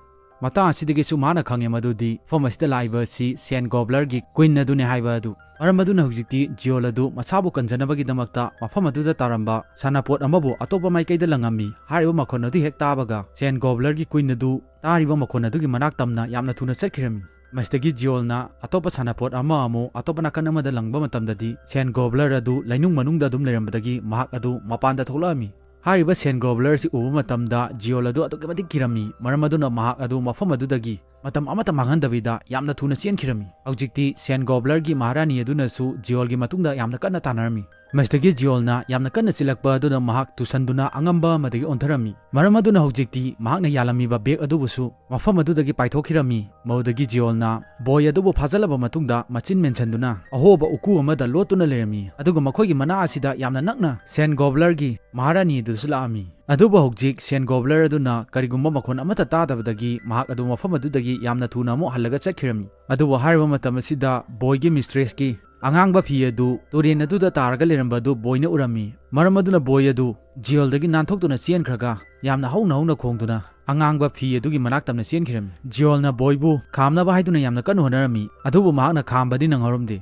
ꯃꯇꯥꯡ ꯑꯁꯤꯗꯒꯤꯁꯨ ꯃꯍꯥꯛꯅ ꯈꯪꯉꯦ ꯃꯗꯨꯗꯤ ꯃꯐꯝ ꯑꯁꯤꯗ ꯂꯥꯛꯏꯕ ꯑꯁꯤ Sand Gobblerꯒꯤ queen ꯑꯗꯨꯅꯤ ꯍꯥꯏꯕ ꯑꯗꯨ꯫ ꯃꯔꯝ ꯑꯗꯨꯅ ꯍꯧꯖꯤꯛꯇꯤ ꯖꯤꯑꯣꯜ ꯑꯗꯨ ꯃꯁꯥꯕꯨ ꯀꯟꯖꯅꯕꯒꯤꯗꯃꯛꯇ ꯃꯐꯝ ꯑꯗꯨꯗ ꯇꯥꯔꯝꯕ ꯁꯥꯟꯅꯄꯣꯠ ꯑꯃꯕꯨ ꯑꯇꯣꯞꯄ ꯃꯥꯏꯀꯩꯗ ꯂꯪꯉꯝꯃꯤ꯫ ꯍꯥꯏꯔꯤꯕ ꯃꯈꯣꯟ ꯑꯗꯨ ꯍꯦꯛ ꯇꯥꯕꯒ Sand Gobblerꯒꯤ queen ꯑꯗꯨ ꯇꯥꯔꯤꯕ ꯃꯈꯣꯟ ꯑꯗꯨꯒꯤ ꯃꯅꯥꯛ ꯇꯝꯅ ꯌꯥꯝꯅ ꯊꯨꯅ ꯆꯠꯈꯤꯔꯝꯃꯤ꯫ ꯃꯁꯤꯗꯒꯤ ꯖꯤꯑꯣꯜꯅ ꯑꯇꯣꯞꯄ ꯁꯥꯟꯅꯄꯣꯠ ꯑꯃ ꯑꯃꯨꯛ ꯑꯇꯣꯞꯄ ꯅꯥꯀꯟ ꯑꯃꯗ ꯂꯪꯕ ꯃꯇꯝꯗꯗꯤ Sand Gobbler ꯑꯗꯨ ꯂꯩꯅꯨꯡ ꯃꯅꯨꯡꯗ ꯑꯗꯨꯝ ꯂꯩꯔꯝꯕꯗꯒꯤ ꯃꯍꯥꯛ ꯑꯗꯨ ꯃꯄꯥꯟꯗ ꯊꯣꯛꯂꯛꯑꯝꯃꯤ꯫ ꯍꯥꯏꯔꯤꯕ Sand Gobbler ꯑꯁꯤ ꯎꯕ ꯃꯇꯝꯗ ꯖꯤꯑꯣꯜ ꯑꯗꯨ ꯑꯗꯨꯛꯀꯤ ꯃꯇꯤꯛ ꯀꯤꯔꯝꯃꯤ꯫ ꯃꯔꯝ ꯑꯗꯨꯅ ꯃꯍꯥꯛ ꯑꯗꯨ ꯃꯐꯝ ꯑꯗꯨꯗꯒꯤ ꯃꯇꯝ ꯑꯃꯠꯇ ꯃꯥꯡꯍꯟꯗꯕꯤꯗ ꯌꯥꯝꯅ ꯊꯨꯅ ꯆꯦꯟꯈꯤꯔꯝꯃꯤ꯫ ꯍꯧꯖꯤꯛꯇꯤ Sand Gobblerꯒꯤ ꯃꯍꯥꯔꯥꯅꯤ ꯑꯗꯨꯅꯁꯨ ꯖꯤꯑꯣꯜꯒꯤ ꯃꯇꯨꯡꯗ ꯌꯥꯝꯅ ꯀꯟꯅ ꯇꯥꯟꯅꯔꯝꯃꯤ꯫ ꯃꯁꯤꯗꯒꯤ ꯖꯤꯑꯣꯜꯅ ꯌꯥꯝꯅ ꯀꯟꯅ ꯆꯦꯜꯂꯛꯄ ꯑꯗꯨꯅ ꯃꯍꯥꯛ ꯇꯨꯁꯟꯗꯨꯅ ꯑꯉꯝꯕ ꯑꯃꯗꯒꯤ ꯑꯣꯟꯊꯔꯝꯃꯤ꯫ ꯃꯔꯝ ꯑꯗꯨꯅ ꯍꯧꯖꯤꯛꯇꯤ ꯃꯍꯥꯛꯅ ꯌꯥꯜꯂꯝꯃꯤꯕ bag ꯑꯗꯨꯕꯨꯁꯨ ꯃꯐꯝ ꯑꯗꯨꯗꯒꯤ ꯄꯥꯏꯊꯣꯛꯈꯤꯔꯝꯃꯤ꯫ ꯃꯗꯨꯗꯒꯤ ꯖꯤꯑꯣꯜꯅ ꯕꯣꯏ ꯑꯗꯨꯕꯨ ꯐꯥꯖꯤꯜꯂꯕ ꯃꯇꯨꯡꯗ ꯃꯆꯤꯟ ꯃꯦꯟꯁꯤꯟꯗꯨꯅ ꯑꯍꯣꯕ ꯎꯀꯨ ꯑꯃꯗ ꯂꯣꯠꯇꯨꯅ ꯂꯩꯔꯝꯃꯤ꯫ ꯑꯗꯨꯒ ꯃꯈꯣꯏꯒꯤ ꯃꯅꯥꯛ ꯑꯁꯤꯗ ꯌꯥꯝꯅ ꯅꯛꯅ Sand Gobblerꯒꯤ ꯃꯍꯥꯔꯥꯅꯤ ꯑꯗꯨꯁꯨ ꯂꯥꯛꯑꯝꯃꯤ꯫ ꯑꯗꯨꯕꯨ ꯍꯧꯖꯤꯛ Sand Gobbler ꯑꯗꯨꯅ ꯀꯔꯤꯒꯨꯝꯕ ꯃꯈꯣꯟ ꯑꯃꯠꯇ ꯇꯥꯗꯕꯗꯒꯤ ꯃꯍꯥꯛ ꯑꯗꯨ ꯃꯐꯝ ꯑꯗꯨꯗꯒꯤ ꯌꯥꯝꯅ ꯊꯨꯅ ꯑꯃꯨꯛ ꯍꯜꯂꯒ ꯆꯠꯈꯤꯔꯝꯃꯤ꯫ ꯑꯗꯨꯕꯨ ꯍꯥꯏꯔꯤꯕ ꯃꯇꯝ ꯑꯁꯤꯗ ꯕꯣꯏꯒꯤ mistressꯀꯤ ꯑꯉꯥꯡꯕ ꯐꯤ ꯑꯗꯨ ꯇꯨꯔꯦꯟ ꯑꯗꯨꯗ ꯇꯥꯔꯒ ꯂꯩꯔꯝꯕ ꯑꯗꯨ ꯕꯣꯏꯅ ꯎꯔꯝꯃꯤ꯫ ꯃꯔꯝ ꯑꯗꯨꯅ ꯕꯣꯏ ꯑꯗꯨ ꯖꯤꯑꯣꯜꯗꯒꯤ ꯅꯥꯟꯊꯣꯛꯇꯨꯅ ꯆꯦꯟꯈ꯭ꯔꯒ ꯌꯥꯝꯅ ꯍꯧꯅ ꯍꯧꯅ ꯈꯣꯡꯗꯨꯅ ꯑꯉꯥꯡꯕ ꯐꯤ ꯑꯗꯨꯒꯤ ꯃꯅꯥꯛ ꯇꯝꯅ ꯆꯦꯟꯈꯤꯔꯝꯃꯤ꯫ ꯖꯤꯑꯣꯜꯅ ꯕꯣꯏꯕꯨ ꯈꯥꯝꯅꯕ ꯍꯥꯏꯗꯨꯅ ꯌꯥꯝꯅ ꯀꯟꯅ ꯍꯣꯠꯅꯔꯝꯃꯤ, ꯑꯗꯨꯕꯨ ꯃꯍꯥꯛꯅ ꯈꯥꯝꯕꯗꯤ ꯅꯪꯍꯧꯔꯝꯗꯦ꯫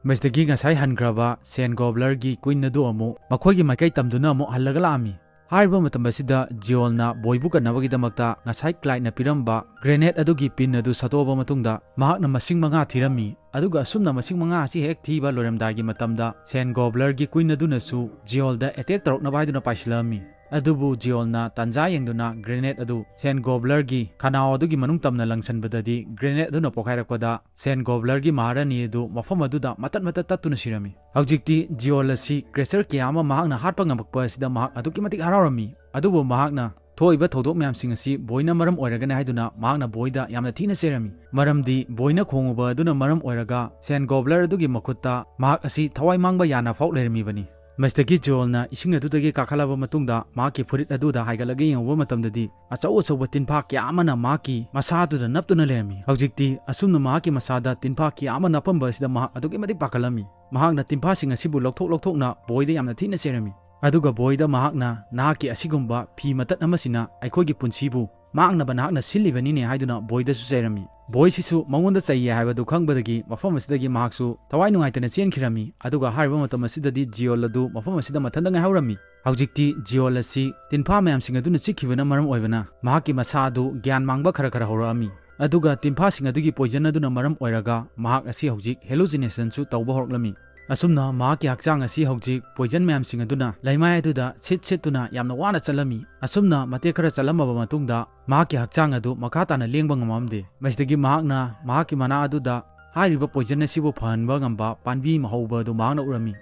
ꯃꯁꯤꯗꯒꯤ ꯉꯁꯥꯏ ꯍꯟꯈ꯭ꯔꯕ Sand Gobblerꯒꯤ queen ꯑꯗꯨ ꯑꯃꯨꯛ ꯃꯈꯣꯏꯒꯤ ꯃꯥꯏꯀꯩ ꯇꯝꯗꯨꯅ ꯑꯃꯨꯛ ꯍꯜꯂꯒ ꯂꯥꯛꯑꯝꯃꯤ꯫ ꯍꯥꯏꯔꯤꯕ ꯃꯇꯝ ꯑꯁꯤꯗ ꯖꯤꯑꯣꯜꯅ ꯕꯣꯏꯕꯨ ꯀꯟꯅꯕꯒꯤꯗꯃꯛꯇ ꯉꯁꯥꯏ Clydeꯅ ꯄꯤꯔꯝꯕ grenade ꯑꯗꯨꯒꯤ pin ꯑꯗꯨ ꯁꯠꯇꯣꯛꯑꯕ ꯃꯇꯨꯡꯗ ꯃꯍꯥꯛꯅ ꯃꯁꯤꯡ ꯃꯉꯥ ꯊꯤꯔꯝꯃꯤ꯫ ꯑꯗꯨꯒ ꯑꯁꯨꯝꯅ ꯃꯁꯤꯡ ꯃꯉꯥ ꯑꯁꯤ ꯍꯦꯛ ꯊꯤꯕ ꯂꯣꯏꯔꯝꯗꯥꯏꯒꯤ ꯃꯇꯝꯗ Sand Gobblerꯒꯤ queen ꯑꯗꯨꯅꯁꯨ ꯖꯤꯑꯣꯜꯗ attack ꯇꯧꯔꯛꯅꯕ ꯍꯥꯏꯗꯨꯅ ꯄꯥꯏꯁꯤꯜꯂꯛꯑꯝꯃꯤ꯫ ꯑꯗꯨꯕꯨ ꯖꯤꯑꯣꯜꯅ ꯇꯥꯟꯖꯥ ꯌꯦꯡꯗꯨꯅ grenade ꯑꯗꯨ Sand Gobblerꯒꯤ ꯈꯅꯥꯎ ꯑꯗꯨꯒꯤ ꯃꯅꯨꯡ ꯇꯝꯅ ꯂꯪꯁꯟꯕꯗꯗꯤ grenade ꯑꯗꯨꯅ ꯄꯣꯈꯥꯏꯔꯛꯄꯗ Sand Gobblerꯒꯤ ꯃꯍꯥꯔꯥꯅꯤ ꯑꯗꯨ ꯃꯐꯝ ꯑꯗꯨꯗ ꯃꯇꯠ ꯃꯇꯠ ꯇꯠꯇꯨꯅ ꯁꯤꯔꯝꯃꯤ꯫ ꯍꯧꯖꯤꯛꯇꯤ ꯖꯤꯑꯣꯜ ꯑꯁꯤ creature ꯀꯌꯥ ꯑꯃ ꯃꯍꯥꯛꯅ ꯍꯥꯠꯄ ꯉꯝꯃꯛꯄ ꯑꯁꯤꯗ ꯃꯍꯥꯛ ꯑꯗꯨꯛꯀꯤ ꯃꯇꯤꯛ ꯍꯔꯥꯎꯔꯝꯃꯤ꯫ ꯑꯗꯨꯕꯨ ꯃꯍꯥꯛꯅ ꯊꯣꯛꯏꯕ ꯊꯧꯗꯣꯛ ꯃꯌꯥꯝꯁꯤꯡ ꯑꯁꯤ ꯕꯣꯏꯅ ꯃꯔꯝ ꯑꯣꯏꯔꯒꯅꯤ ꯍꯥꯏꯗꯨꯅ ꯃꯍꯥꯛꯅ ꯕꯣꯏꯗ ꯌꯥꯝꯅ ꯊꯤꯅ ꯆꯩꯔꯝꯃꯤ꯫ ꯃꯔꯝꯗꯤ ꯕꯣꯏꯅ ꯈꯣꯡꯉꯨꯕ ꯑꯗꯨꯅ ꯃꯔꯝ ꯑꯣꯏꯔꯒ ꯁꯦꯟ ꯒꯣꯕ꯭ꯂꯔ ꯑꯗꯨꯒꯤ ꯃꯈꯨꯠꯇ ꯃꯍꯥꯛ ꯑꯁꯤ ꯊꯋꯥꯏ ꯃꯥꯡꯕ ꯌꯥꯅ ꯐꯥꯎ ꯂꯩꯔꯝꯃꯤꯕꯅꯤ꯫ ꯃꯁꯤꯗꯒꯤ ꯖꯤꯑꯣꯜꯅ ꯏꯁꯤꯡ ꯑꯗꯨꯗꯒꯤ ꯀꯥꯈꯠꯂꯕ ꯃꯇꯨꯡꯗ ꯃꯍꯥꯛꯀꯤ ꯐꯨꯔꯤꯠ ꯑꯗꯨꯗ ꯍꯥꯏꯒꯠꯂꯒ ꯌꯦꯡꯉꯨꯕ ꯃꯇꯝꯗꯗꯤ ꯑꯆꯧ ꯑꯆꯧꯕ ꯇꯤꯟꯐꯥ ꯀꯌꯥ ꯑꯃꯅ ꯃꯍꯥꯛꯀꯤ ꯃꯁꯥ ꯑꯗꯨꯗ ꯅꯞꯇꯨꯅ ꯂꯩꯔꯝꯃꯤ꯫ ꯍꯧꯖꯤꯛꯇꯤ ꯑꯁꯨꯝꯅ ꯃꯍꯥꯛꯀꯤ ꯃꯁꯥꯗ ꯇꯤꯟꯐꯥ ꯀꯌꯥ ꯑꯃ ꯅꯞꯄꯝꯕ ꯑꯁꯤꯗ ꯃꯍꯥꯛ ꯑꯗꯨꯛꯀꯤ ꯃꯇꯤꯛ ꯄꯥꯈꯠꯂꯝꯃꯤ꯫ ꯃꯍꯥꯛꯅ ꯇꯤꯟꯐꯥꯁꯤꯡ ꯑꯁꯤꯕꯨ ꯂꯧꯊꯣꯛ ꯂꯧꯊꯣꯛꯅ ꯕꯣꯏꯗ ꯌꯥꯝꯅ ꯊꯤꯅ ꯆꯩꯔꯝꯃꯤ꯫ ꯑꯗꯨꯒ ꯕꯣꯏꯗ ꯃꯍꯥꯛꯅ, "ꯅꯍꯥꯛꯀꯤ ꯑꯁꯤꯒꯨꯝꯕ ꯐꯤ ꯃꯇꯠ ꯑꯃꯁꯤꯅ ꯑꯩꯈꯣꯏꯒꯤ ꯄꯨꯟꯁꯤꯕꯨ ꯃꯥꯡꯅꯕ ꯅꯍꯥꯛꯅ ꯁꯤꯜꯂꯤꯕꯅꯤꯅꯦ" ꯍꯥꯏꯗꯨꯅ ꯕꯣꯏꯗꯁꯨ ꯆꯩꯔꯝꯃꯤ꯫ ꯕꯣꯏꯁꯤꯁꯨ ꯃꯉꯣꯟꯗ ꯆꯩꯌꯦ ꯍꯥꯏꯕꯗꯨ ꯈꯪꯕꯗꯒꯤ ꯃꯐꯝ ꯑꯁꯤꯗꯒꯤ ꯃꯍꯥꯛꯁꯨ ꯊꯋꯥꯏ ꯅꯨꯡꯉꯥꯏꯇꯅ ꯆꯦꯟꯈꯤꯔꯝꯃꯤ꯫ ꯑꯗꯨꯒ ꯍꯥꯏꯔꯤꯕ ꯃꯇꯝ ꯑꯁꯤꯗꯗꯤ ꯖꯤꯑꯣꯜ ꯑꯗꯨ ꯃꯐꯝ ꯑꯁꯤꯗ ꯃꯊꯟꯇ ꯉꯥꯏꯍꯧꯔꯝꯃꯤ꯫ ꯍꯧꯖꯤꯛꯇꯤ ꯖꯤꯑꯣꯜ ꯑꯁꯤ ꯇꯤꯟꯐꯥ ꯃꯌꯥꯝꯁꯤꯡ ꯑꯗꯨꯅ ꯆꯤꯛꯈꯤꯕꯅ ꯃꯔꯝ ꯑꯣꯏꯕꯅ ꯃꯍꯥꯛꯀꯤ ꯃꯁꯥ ꯑꯗꯨ ꯒ꯭ꯌꯥꯟ ꯃꯥꯡꯕ ꯈꯔ ꯈꯔ ꯍꯧꯔꯛꯑꯝꯃꯤ꯫ ꯑꯗꯨꯒ ꯇꯤꯟꯐꯥꯁꯤꯡ ꯑꯗꯨꯒꯤ ꯄꯣꯏꯖꯟ ꯑꯗꯨꯅ ꯃꯔꯝ ꯑꯣꯏꯔꯒ ꯃꯍꯥꯛ ꯑꯁꯤ ꯍꯧꯖꯤꯛ ꯍꯦꯂꯨꯁꯤꯅꯦꯁꯟꯁꯨ ꯇꯧꯕ ꯍꯧꯔꯛꯂꯝꯃꯤ꯫ ꯑꯁꯨꯝꯅ ꯃꯍꯥꯛꯀꯤ ꯍꯛꯆꯥꯡ ꯑꯁꯤ ꯍꯧꯖꯤꯛ ꯄꯣꯏꯖꯟ ꯃꯌꯥꯝꯁꯤꯡ ꯑꯗꯨꯅ ꯂꯩꯃꯥꯏ ꯑꯗꯨꯗ ꯁꯤꯠ ꯁꯤꯠꯇꯨꯅ ꯌꯥꯝꯅ ꯋꯥꯅ ꯆꯠꯂꯝꯃꯤ꯫ ꯑꯁꯨꯝꯅ ꯃꯇꯦꯛ ꯈꯔ ꯆꯠꯂꯝꯃꯕ ꯃꯇꯨꯡꯗ ꯃꯍꯥꯛꯀꯤ ꯍꯛꯆꯥꯡ ꯑꯗꯨ ꯃꯈꯥ ꯇꯥꯅ ꯂꯦꯡꯕ ꯉꯝꯃꯝꯗꯦ꯫ ꯃꯁꯤꯗꯒꯤ ꯃꯍꯥꯛꯅ ꯃꯍꯥꯛꯀꯤ ꯃꯅꯥ ꯑꯗꯨꯗ ꯍꯥꯏꯔꯤꯕ ꯄꯣꯏꯖꯟ ꯑꯁꯤꯕꯨ ꯐꯍꯟꯕ ꯉꯝꯕ ꯄꯥꯝꯕꯤ ꯑꯃ ꯍꯧꯕ ꯑꯗꯨ ꯃꯍꯥꯛꯅ ꯎꯔꯝꯃꯤ꯫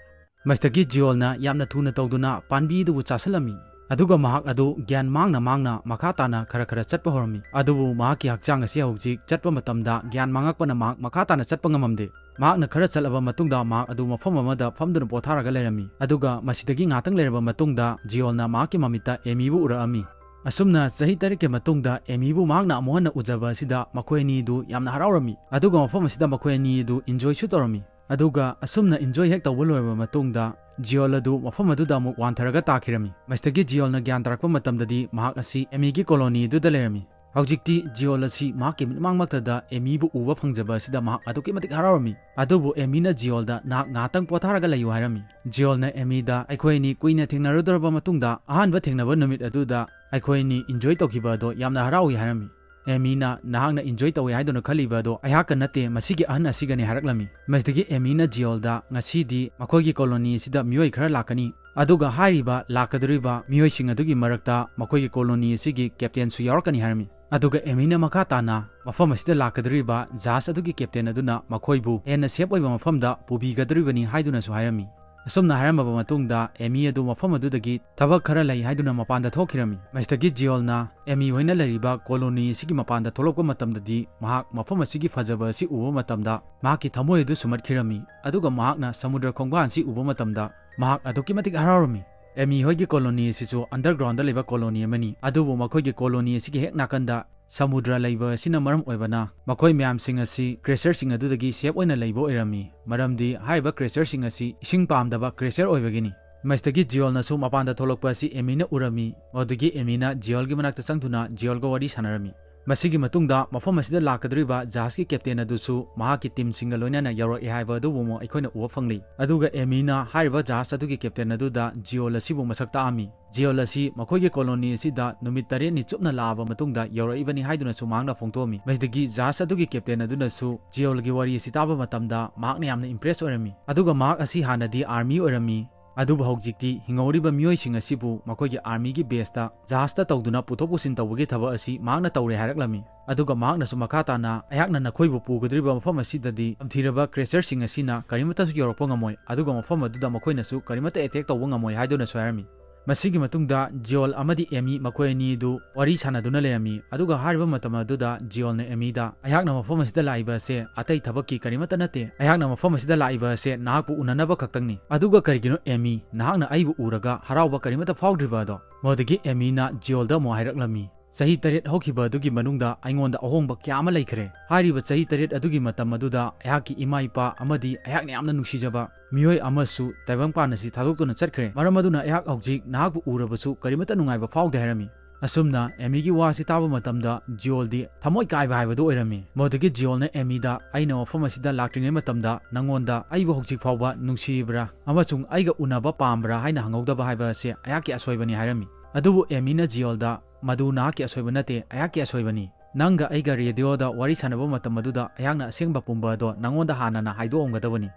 ꯃꯁꯤꯗꯒꯤ ꯖꯤꯑꯣꯜꯅ ꯌꯥꯝꯅ ꯊꯨꯅ ꯇꯧꯗꯨꯅ ꯄꯥꯝꯕꯤ ꯑꯗꯨꯕꯨ ꯆꯥꯁꯤꯜꯂꯝꯃꯤ꯫ ꯑꯗꯨꯒ ꯃꯍꯥꯛ ꯑꯗꯨ ꯒ꯭ꯌꯥꯟ ꯃꯥꯡꯅ ꯃꯥꯡꯅ ꯃꯈꯥ ꯇꯥꯅ ꯈꯔ ꯈꯔ ꯆꯠꯄ ꯍꯧꯔꯝꯃꯤ꯫ ꯑꯗꯨꯕꯨ ꯃꯍꯥꯛꯀꯤ ꯍꯛꯆꯥꯡ ꯑꯁꯤ ꯍꯧꯖꯤꯛ ꯆꯠꯄ ꯃꯇꯝꯗ ꯒ꯭ꯌꯥꯟ ꯃꯥꯡꯉꯛꯄꯅ ꯃꯍꯥꯛ ꯃꯈꯥ ꯇꯥꯅ ꯆꯠꯄ ꯉꯝꯃꯝꯗꯦ꯫ ꯃꯍꯥꯛꯅ ꯈꯔ ꯆꯠꯂꯕ ꯃꯇꯨꯡꯗ ꯃꯍꯥꯛ ꯑꯗꯨ ꯃꯐꯝ ꯑꯃꯗ ꯐꯝꯗꯨꯅ ꯄꯣꯊꯥꯔꯒ ꯂꯩꯔꯝꯃꯤ꯫ ꯑꯗꯨꯒ ꯃꯁꯤꯗꯒꯤ ꯉꯥꯏꯍꯥꯛꯇꯪ ꯂꯩꯔꯕ ꯃꯇꯨꯡꯗ ꯖꯤꯑꯣꯜꯅ ꯃꯍꯥꯛꯀꯤ ꯃꯃꯤꯠꯇ ꯑꯦꯃꯤꯕꯨ ꯎꯔꯛꯑꯝꯃꯤ꯫ ꯑꯁꯨꯝꯅ ꯆꯍꯤ ꯇꯔꯦꯠꯀꯤ ꯃꯇꯨꯡꯗ ꯑꯦꯃꯤꯕꯨ ꯃꯍꯥꯛꯅ ꯑꯃꯨꯛ ꯍꯟꯅ ꯎꯖꯕ ꯑꯁꯤꯗ ꯃꯈꯣꯏ ꯑꯅꯤ ꯑꯗꯨ ꯌꯥꯝꯅ ꯍꯔꯥꯎꯔꯝꯃꯤ꯫ ꯑꯗꯨꯒ ꯃꯐꯝ ꯑꯁꯤꯗ ꯃꯈꯣꯏ ꯑꯅꯤ ꯑꯗꯨ ꯏꯟꯖꯣꯏꯁꯨ ꯇꯧꯔꯝꯃꯤ꯫ ꯑꯗꯨꯒ ꯑꯁꯨꯝꯅ ꯏꯟꯖꯣꯏ ꯍꯦꯛ ꯇꯧꯕ ꯂꯣꯏꯔꯕ ꯃꯇꯨꯡꯗ ꯖꯤꯑꯣꯜ ꯑꯗꯨ ꯃꯐꯝ ꯑꯗꯨꯗ ꯑꯃꯨꯛ ꯋꯥꯟꯊꯔꯒ ꯇꯥꯈꯤꯔꯝꯃꯤ꯫ ꯃꯁꯤꯗꯒꯤ ꯖꯤꯑꯣꯜꯅ ꯒ꯭ꯌꯥꯟ ꯇꯥꯔꯛꯄ ꯃꯇꯝꯗꯗꯤ ꯃꯍꯥꯛ ꯑꯁꯤ ꯑꯦꯃꯤꯒꯤ ꯀꯣꯂꯣꯅꯤ ꯑꯗꯨꯗ ꯂꯩꯔꯝꯃꯤ꯫ ꯍꯧꯖꯤꯛꯇꯤ ꯖꯤꯑꯣꯜ ꯑꯁꯤ ꯃꯍꯥꯛꯀꯤ ꯃꯤꯠꯃꯥꯡꯃꯛꯇꯗ ꯑꯦꯃꯤꯕꯨ ꯎꯕ ꯐꯪꯖꯕ ꯑꯁꯤꯗ ꯃꯍꯥꯛ ꯑꯗꯨꯛꯀꯤ ꯃꯇꯤꯛ ꯍꯔꯥꯎꯔꯝꯃꯤ꯫ ꯑꯗꯨꯕꯨ ꯑꯦꯃꯤꯅ ꯖꯤꯑꯣꯜꯗ, "ꯅꯍꯥꯛ ꯉꯥꯏꯍꯥꯛꯇꯪ ꯄꯣꯊꯥꯔꯒ ꯂꯩꯌꯨ" ꯍꯥꯏꯔꯝꯃꯤ꯫ ꯖꯤꯑꯣꯜꯅ ꯑꯦꯃꯤꯗ, "ꯑꯩꯈꯣꯏ ꯑꯅꯤ ꯀꯨꯏꯅ ꯊꯦꯡꯅꯔꯨꯗ꯭ꯔꯕ ꯃꯇꯨꯡꯗ ꯑꯍꯥꯟꯕ ꯊꯦꯡꯅꯕ ꯅꯨꯃꯤꯠ ꯑꯗꯨꯗ ꯑꯩꯈꯣꯏ ꯑꯅꯤ ꯏꯟꯖꯣꯏ ꯇꯧꯈꯤꯕ ꯑꯗꯣ ꯌꯥꯝꯅ ꯍꯔꯥꯎꯏ" ꯍꯥꯏꯔꯝꯃꯤ꯫ ꯑꯦꯃꯤꯅ, "ꯅꯍꯥꯛꯅ ꯏꯟꯖꯣꯏ ꯇꯧꯏ ꯍꯥꯏꯗꯨꯅ ꯈꯜꯂꯤꯕ ꯑꯗꯣ ꯑꯩꯍꯥꯛꯀ ꯅꯠꯇꯦ, ꯃꯁꯤꯒꯤ ꯑꯍꯟ ꯑꯁꯤꯒꯅꯤ" ꯍꯥꯏꯔꯛꯂꯝꯃꯤ꯫ ꯃꯁꯤꯗꯒꯤ ꯑꯦꯃꯤꯅ ꯖꯤꯑꯣꯜꯗ, "ꯉꯁꯤꯗꯤ ꯃꯈꯣꯏꯒꯤ ꯀꯣꯂꯣꯅꯤ ꯑꯁꯤꯗ ꯃꯤꯑꯣꯏ ꯈꯔ ꯂꯥꯛꯀꯅꯤ, ꯑꯗꯨꯒ ꯍꯥꯏꯔꯤꯕ ꯂꯥꯛꯀꯗꯧꯔꯤꯕ ꯃꯤꯑꯣꯏꯁꯤꯡ ꯑꯗꯨꯒꯤ ꯃꯔꯛꯇ ꯃꯈꯣꯏꯒꯤ ꯀꯣꯂꯣꯅꯤ ꯑꯁꯤꯒꯤ ꯀꯦꯞꯇꯦꯟꯁꯨ ꯌꯥꯎꯔꯛꯀꯅꯤ" ꯍꯥꯏꯔꯝꯃꯤ꯫ ꯑꯗꯨꯒ ꯑꯦꯃꯤꯅ ꯃꯈꯥ ꯇꯥꯅ ꯃꯐꯝ ꯑꯁꯤꯗ ꯂꯥꯛꯀꯗꯧꯔꯤꯕ ꯖꯍꯥꯖ ꯑꯗꯨꯒꯤ ꯀꯦꯞꯇꯦꯟ ꯑꯗꯨꯅ ꯃꯈꯣꯏꯕꯨ ꯍꯦꯟꯅ ꯁꯦꯐ ꯑꯣꯏꯕ ꯃꯐꯝꯗ ꯄꯨꯕꯤꯒꯗꯧꯔꯤꯕꯅꯤ ꯍꯥꯏꯗꯨꯅꯁꯨ ꯍꯥꯏꯔꯝꯃꯤ꯫ ꯑꯁꯨꯝꯅ ꯍꯥꯏꯔꯝꯃꯕ ꯃꯇꯨꯡꯗ ꯑꯦꯃꯤ ꯑꯗꯨ ꯃꯐꯝ ꯑꯗꯨꯗꯒꯤ ꯊꯕꯛ ꯈꯔ ꯂꯩ ꯍꯥꯏꯗꯨꯅ ꯃꯄꯥꯟꯗ ꯊꯣꯛꯈꯤꯔꯝꯃꯤ꯫ ꯃꯁꯤꯗꯒꯤ ꯖꯤꯑꯣꯜꯅ ꯑꯦꯃꯤ ꯍꯣꯏꯅ ꯂꯩꯔꯤꯕ ꯀꯣꯂꯣꯅꯤ ꯑꯁꯤꯒꯤ ꯃꯄꯥꯟꯗ ꯊꯣꯛꯂꯛꯄ ꯃꯇꯝꯗꯗꯤ ꯃꯍꯥꯛ ꯃꯐꯝ ꯑꯁꯤꯒꯤ ꯐꯖꯕ ꯑꯁꯤ ꯎꯕ ꯃꯇꯝꯗ ꯃꯍꯥꯛꯀꯤ ꯊꯃꯣꯏ ꯑꯗꯨ ꯁꯨꯝꯍꯠꯈꯤꯔꯝꯃꯤ꯫ ꯑꯗꯨꯒ ꯃꯍꯥꯛꯅ ꯁꯃꯨꯗ꯭ꯔ ꯈꯣꯡꯕꯥꯟ ꯑꯁꯤ ꯎꯕ ꯃꯇꯝꯗ ꯃꯍꯥꯛ ꯑꯗꯨꯛꯀꯤ ꯃꯇꯤꯛ ꯍꯔꯥꯎꯔꯝꯃꯤ꯫ ꯑꯦꯃꯤ ꯍꯣꯏꯒꯤ ꯀꯣꯂꯣꯅꯤ ꯑꯁꯤꯁꯨ underground ꯂꯩꯕ ꯀꯣꯂꯣꯅꯤ ꯑꯃꯅꯤ, ꯑꯗꯨꯕꯨ ꯃꯈꯣꯏꯒꯤ ꯀꯣꯂꯣꯅꯤ ꯑꯁꯤꯒꯤ ꯍꯦꯛ ꯅꯥꯀꯟꯗ ꯁꯃꯨꯗ꯭ꯔ ꯂꯩꯕ ꯑꯁꯤꯅ ꯃꯔꯝ ꯑꯣꯏꯕꯅ ꯃꯈꯣꯏ ꯃꯌꯥꯝꯁꯤꯡ ꯑꯁꯤ creatureꯁꯤꯡ ꯑꯗꯨꯗꯒꯤ safe ꯑꯣꯏꯅ ꯂꯩꯕ ꯑꯣꯏꯔꯝꯃꯤ, ꯃꯔꯝꯗꯤ ꯍꯥꯏꯔꯤꯕ creatureꯁꯤꯡ ꯑꯁꯤ ꯏꯁꯤꯡ ꯄꯥꯝꯗꯕ creature ꯑꯣꯏꯕꯒꯤꯅꯤ꯫ ꯃꯁꯤꯗꯒꯤ ꯖꯤꯑꯣꯜꯅꯁꯨ ꯃꯄꯥꯟꯗ ꯊꯣꯛꯂꯛꯄ ꯑꯁꯤ ꯑꯦꯃꯤꯅ ꯎꯔꯝꯃꯤ, ꯃꯗꯨꯗꯒꯤ ꯑꯦꯃꯤꯅ ꯖꯤꯑꯣꯜꯒꯤ ꯃꯅꯥꯛꯇ ꯆꯪꯗꯨꯅ ꯖꯤꯑꯣꯜꯒ ꯋꯥꯔꯤ ꯁꯥꯟꯅꯔꯝꯃꯤ꯫ ꯃꯁꯤꯒꯤ ꯃꯇꯨꯡꯗ ꯃꯐꯝ ꯑꯁꯤꯗ ꯂꯥꯛꯀꯗꯧꯔꯤꯕ ꯖꯍꯥꯖꯀꯤ captain ꯑꯗꯨꯁꯨ ꯃꯍꯥꯛꯀꯤ teamꯁꯤꯡꯒ ꯂꯣꯏꯅꯅ ꯌꯧꯔꯛꯑꯦ ꯍꯥꯏꯕ ꯑꯗꯨꯕꯨ ꯑꯃꯨꯛ ꯑꯩꯈꯣꯏꯅ ꯎꯕ ꯐꯪꯂꯤ꯫ ꯑꯗꯨꯒ ꯑꯦꯃꯤꯅ ꯍꯥꯏꯔꯤꯕ ꯖꯍꯥꯖ ꯑꯗꯨꯒꯤ captain ꯑꯗꯨꯗ ꯖꯤꯑꯣꯜ ꯑꯁꯤꯕꯨ ꯃꯁꯛ ꯇꯥꯛꯑꯝꯃꯤ꯫ ꯖꯤꯑꯣꯜ ꯑꯁꯤ ꯃꯈꯣꯏꯒꯤ ꯀꯣꯂꯣꯅꯤ ꯑꯁꯤꯗ ꯅꯨꯃꯤꯠ ꯇꯔꯦꯠꯅꯤ ꯆꯨꯞꯅ ꯂꯥꯛꯑꯕ ꯃꯇꯨꯡꯗ ꯌꯧꯔꯛꯏꯕꯅꯤ ꯍꯥꯏꯗꯨꯅꯁꯨ ꯃꯍꯥꯛꯅ ꯐꯣꯡꯗꯣꯛꯑꯝꯃꯤ꯫ ꯃꯁꯤꯗꯒꯤ ꯖꯍꯥꯖ ꯑꯗꯨꯒꯤ captain ꯑꯗꯨꯅꯁꯨ ꯖꯤꯑꯣꯜꯒꯤ ꯋꯥꯔꯤ ꯑꯁꯤ ꯇꯥꯕ ꯃꯇꯝꯗ ꯃꯍꯥꯛꯅ ꯌꯥꯝꯅ impress ꯑꯣꯏꯔꯝꯃꯤ꯫ ꯑꯗꯨꯒ ꯃꯍꯥꯛ ꯑꯁꯤ ꯍꯥꯟꯅꯗꯤ army ꯑꯣꯏꯔꯝꯃꯤ, ꯑꯗꯨꯕꯨ ꯍꯧꯖꯤꯛꯇꯤ ꯍꯤꯡꯍꯧꯔꯤꯕ ꯃꯤꯑꯣꯏꯁꯤꯡ ꯑꯁꯤꯕꯨ ꯃꯈꯣꯏꯒꯤ armyꯒꯤ baseꯇ ꯖꯍꯥꯖꯇ ꯇꯧꯗꯨꯅ ꯄꯨꯊꯣꯛ ꯄꯨꯁꯤꯟ ꯇꯧꯕꯒꯤ ꯊꯕꯛ ꯑꯁꯤ ꯃꯍꯥꯛꯅ ꯇꯧꯔꯦ ꯍꯥꯏꯔꯛꯂꯝꯃꯤ꯫ ꯑꯗꯨꯒ ꯃꯍꯥꯛꯅꯁꯨ ꯃꯈꯥ ꯇꯥꯅ, "ꯑꯩꯍꯥꯛꯅ ꯅꯈꯣꯏꯕꯨ ꯄꯨꯒꯗꯧꯔꯤꯕ ꯃꯐꯝ ꯑꯁꯤꯗꯗꯤ ꯇꯝꯊꯤꯔꯕ creatureꯁꯤꯡ ꯑꯁꯤꯅ ꯀꯔꯤꯃꯠꯇꯁꯨ ꯌꯧꯔꯛꯄ ꯉꯝꯃꯣꯏ, ꯑꯗꯨꯒ ꯃꯐꯝ ꯑꯗꯨꯗ ꯃꯈꯣꯏꯅꯁꯨ ꯀꯔꯤꯃꯠꯇ attack ꯇꯧꯕ ꯉꯝꯃꯣꯏ" ꯍꯥꯏꯗꯨꯅꯁꯨ ꯍꯥꯏꯔꯝꯃꯤ꯫ ꯃꯁꯤꯒꯤ ꯃꯇꯨꯡꯗ ꯖꯤꯑꯣꯜ ꯑꯃꯗꯤ ꯑꯦꯃꯤ ꯃꯈꯣꯏ ꯑꯅꯤꯗꯨ ꯋꯥꯔꯤ ꯁꯥꯟꯅꯗꯨꯅ ꯂꯩꯔꯝꯃꯤ꯫ ꯑꯗꯨꯒ ꯍꯥꯏꯔꯤꯕ ꯃꯇꯝ ꯑꯗꯨꯗ ꯖꯤꯑꯣꯜꯅ ꯑꯦꯃꯤꯗ, "ꯑꯩꯍꯥꯛꯅ ꯃꯐꯝ ꯑꯁꯤꯗ ꯂꯥꯛꯏꯕ ꯑꯁꯦ ꯑꯇꯩ ꯊꯕꯛꯀꯤ ꯀꯔꯤꯃꯠꯇ ꯅꯠꯇꯦ꯫ ꯑꯩꯍꯥꯛꯅ ꯃꯐꯝ ꯑꯁꯤꯗ ꯂꯥꯛꯏꯕ ꯑꯁꯦ ꯅꯍꯥꯛꯄꯨ ꯎꯅꯅꯕ ꯈꯛꯇꯪꯅꯤ꯫ ꯑꯗꯨꯒ ꯀꯔꯤꯒꯤꯅꯣ ꯑꯦꯃꯤ, ꯅꯍꯥꯛꯅ ꯑꯩꯕꯨ ꯎꯔꯒ ꯍꯔꯥꯎꯕ ꯀꯔꯤꯃꯠꯇ ꯐꯥꯎꯗ꯭ꯔꯤꯕ ꯑꯗꯣ?" ꯃꯗꯨꯗꯒꯤ ꯑꯦꯃꯤꯅ ꯖꯤꯑꯣꯜꯗ ꯑꯃꯨꯛ ꯍꯥꯏꯔꯛꯂꯝꯃꯤ, "ꯆꯍꯤ ꯇꯔꯦꯠ ꯍꯧꯈꯤꯕ ꯑꯗꯨꯒꯤ ꯃꯅꯨꯡꯗ ꯑꯩꯉꯣꯟꯗ ꯑꯍꯣꯡꯕ ꯀꯌꯥ ꯑꯃ ꯂꯩꯈ꯭ꯔꯦ꯫ ꯍꯥꯏꯔꯤꯕ ꯆꯍꯤ ꯇꯔꯦꯠ ꯑꯗꯨꯒꯤ ꯃꯇꯝ ꯑꯗꯨꯗ ꯑꯩꯍꯥꯛꯀꯤ ꯏꯃꯥ ꯏꯄꯥ ꯑꯃꯗꯤ ꯑꯩꯍꯥꯛꯅ ꯌꯥꯝꯅ ꯅꯨꯡꯁꯤꯖꯕ ꯃꯤꯑꯣꯏ ꯑꯃꯁꯨ ꯇꯥꯏꯕꯪꯄꯥꯟ ꯑꯁꯤ ꯊꯥꯗꯣꯛꯇꯨꯅ ꯆꯠꯈ꯭ꯔꯦ꯫ ꯃꯔꯝ ꯑꯗꯨꯅ ꯑꯩꯍꯥꯛ ꯍꯧꯖꯤꯛ ꯅꯍꯥꯛꯄꯨ ꯎꯔꯕꯁꯨ ꯀꯔꯤꯃꯠꯇ ꯅꯨꯡꯉꯥꯏꯕ ꯐꯥꯎꯗꯦ" ꯍꯥꯏꯔꯝꯃꯤ꯫ ꯑꯁꯨꯝꯅ ꯑꯦꯃꯤꯒꯤ ꯋꯥꯁꯤ ꯇꯥꯕ ꯃꯇꯝꯗ ꯖꯤꯑꯣꯜꯗꯤ ꯊꯃꯣꯏ ꯀꯥꯏꯕ ꯍꯥꯏꯕꯗꯨ ꯑꯣꯏꯔꯝꯃꯤ꯫ ꯃꯗꯨꯗꯒꯤ ꯖꯤꯑꯣꯜꯅ ꯑꯦꯃꯤꯗ, "ꯑꯩꯅ ꯃꯐꯝ ꯑꯁꯤꯗ ꯂꯥꯛꯇ꯭ꯔꯤꯉꯩ ꯃꯇꯝꯗ ꯅꯪꯉꯣꯟꯗ ꯑꯩꯕꯨ ꯍꯧꯖꯤꯛ ꯐꯥꯎꯕ ꯅꯨꯡꯁꯤꯔꯤꯕ꯭ꯔꯥ ꯑꯃꯁꯨꯡ ꯑꯩꯒ ꯎꯅꯕ ꯄꯥꯝꯕ꯭ꯔꯥ ꯍꯥꯏꯅ ꯍꯪꯍꯧꯗꯕ ꯍꯥꯏꯕ ꯑꯁꯤ ꯑꯩꯍꯥꯛꯀꯤ ꯑꯁꯣꯏꯕꯅꯤ" ꯍꯥꯏꯔꯝꯃꯤ꯫ ꯑꯗꯨꯕꯨ ꯑꯦꯃꯤꯅ ꯖꯤꯑꯣꯜꯗ, "ꯃꯗꯨ ꯅꯍꯥꯛꯀꯤ ꯑꯁꯣꯏꯕ ꯅꯠꯇꯦ, ꯑꯩꯍꯥꯛꯀꯤ ꯑꯁꯣꯏꯕꯅꯤ꯫ ꯅꯪꯒ ꯑꯩꯒ radioꯗ ꯋꯥꯔꯤ ꯁꯥꯟꯅꯕ ꯃꯇꯝ ꯑꯗꯨꯗ ꯑꯩꯍꯥꯛꯅ ꯑꯁꯦꯡꯕ ꯄꯨꯝꯕ ꯑꯗꯣ ꯅꯪꯉꯣꯟꯗ ꯍꯥꯟꯅꯅ ꯍꯥꯏꯗꯣꯛꯑꯝꯒꯗꯕꯅꯤ꯫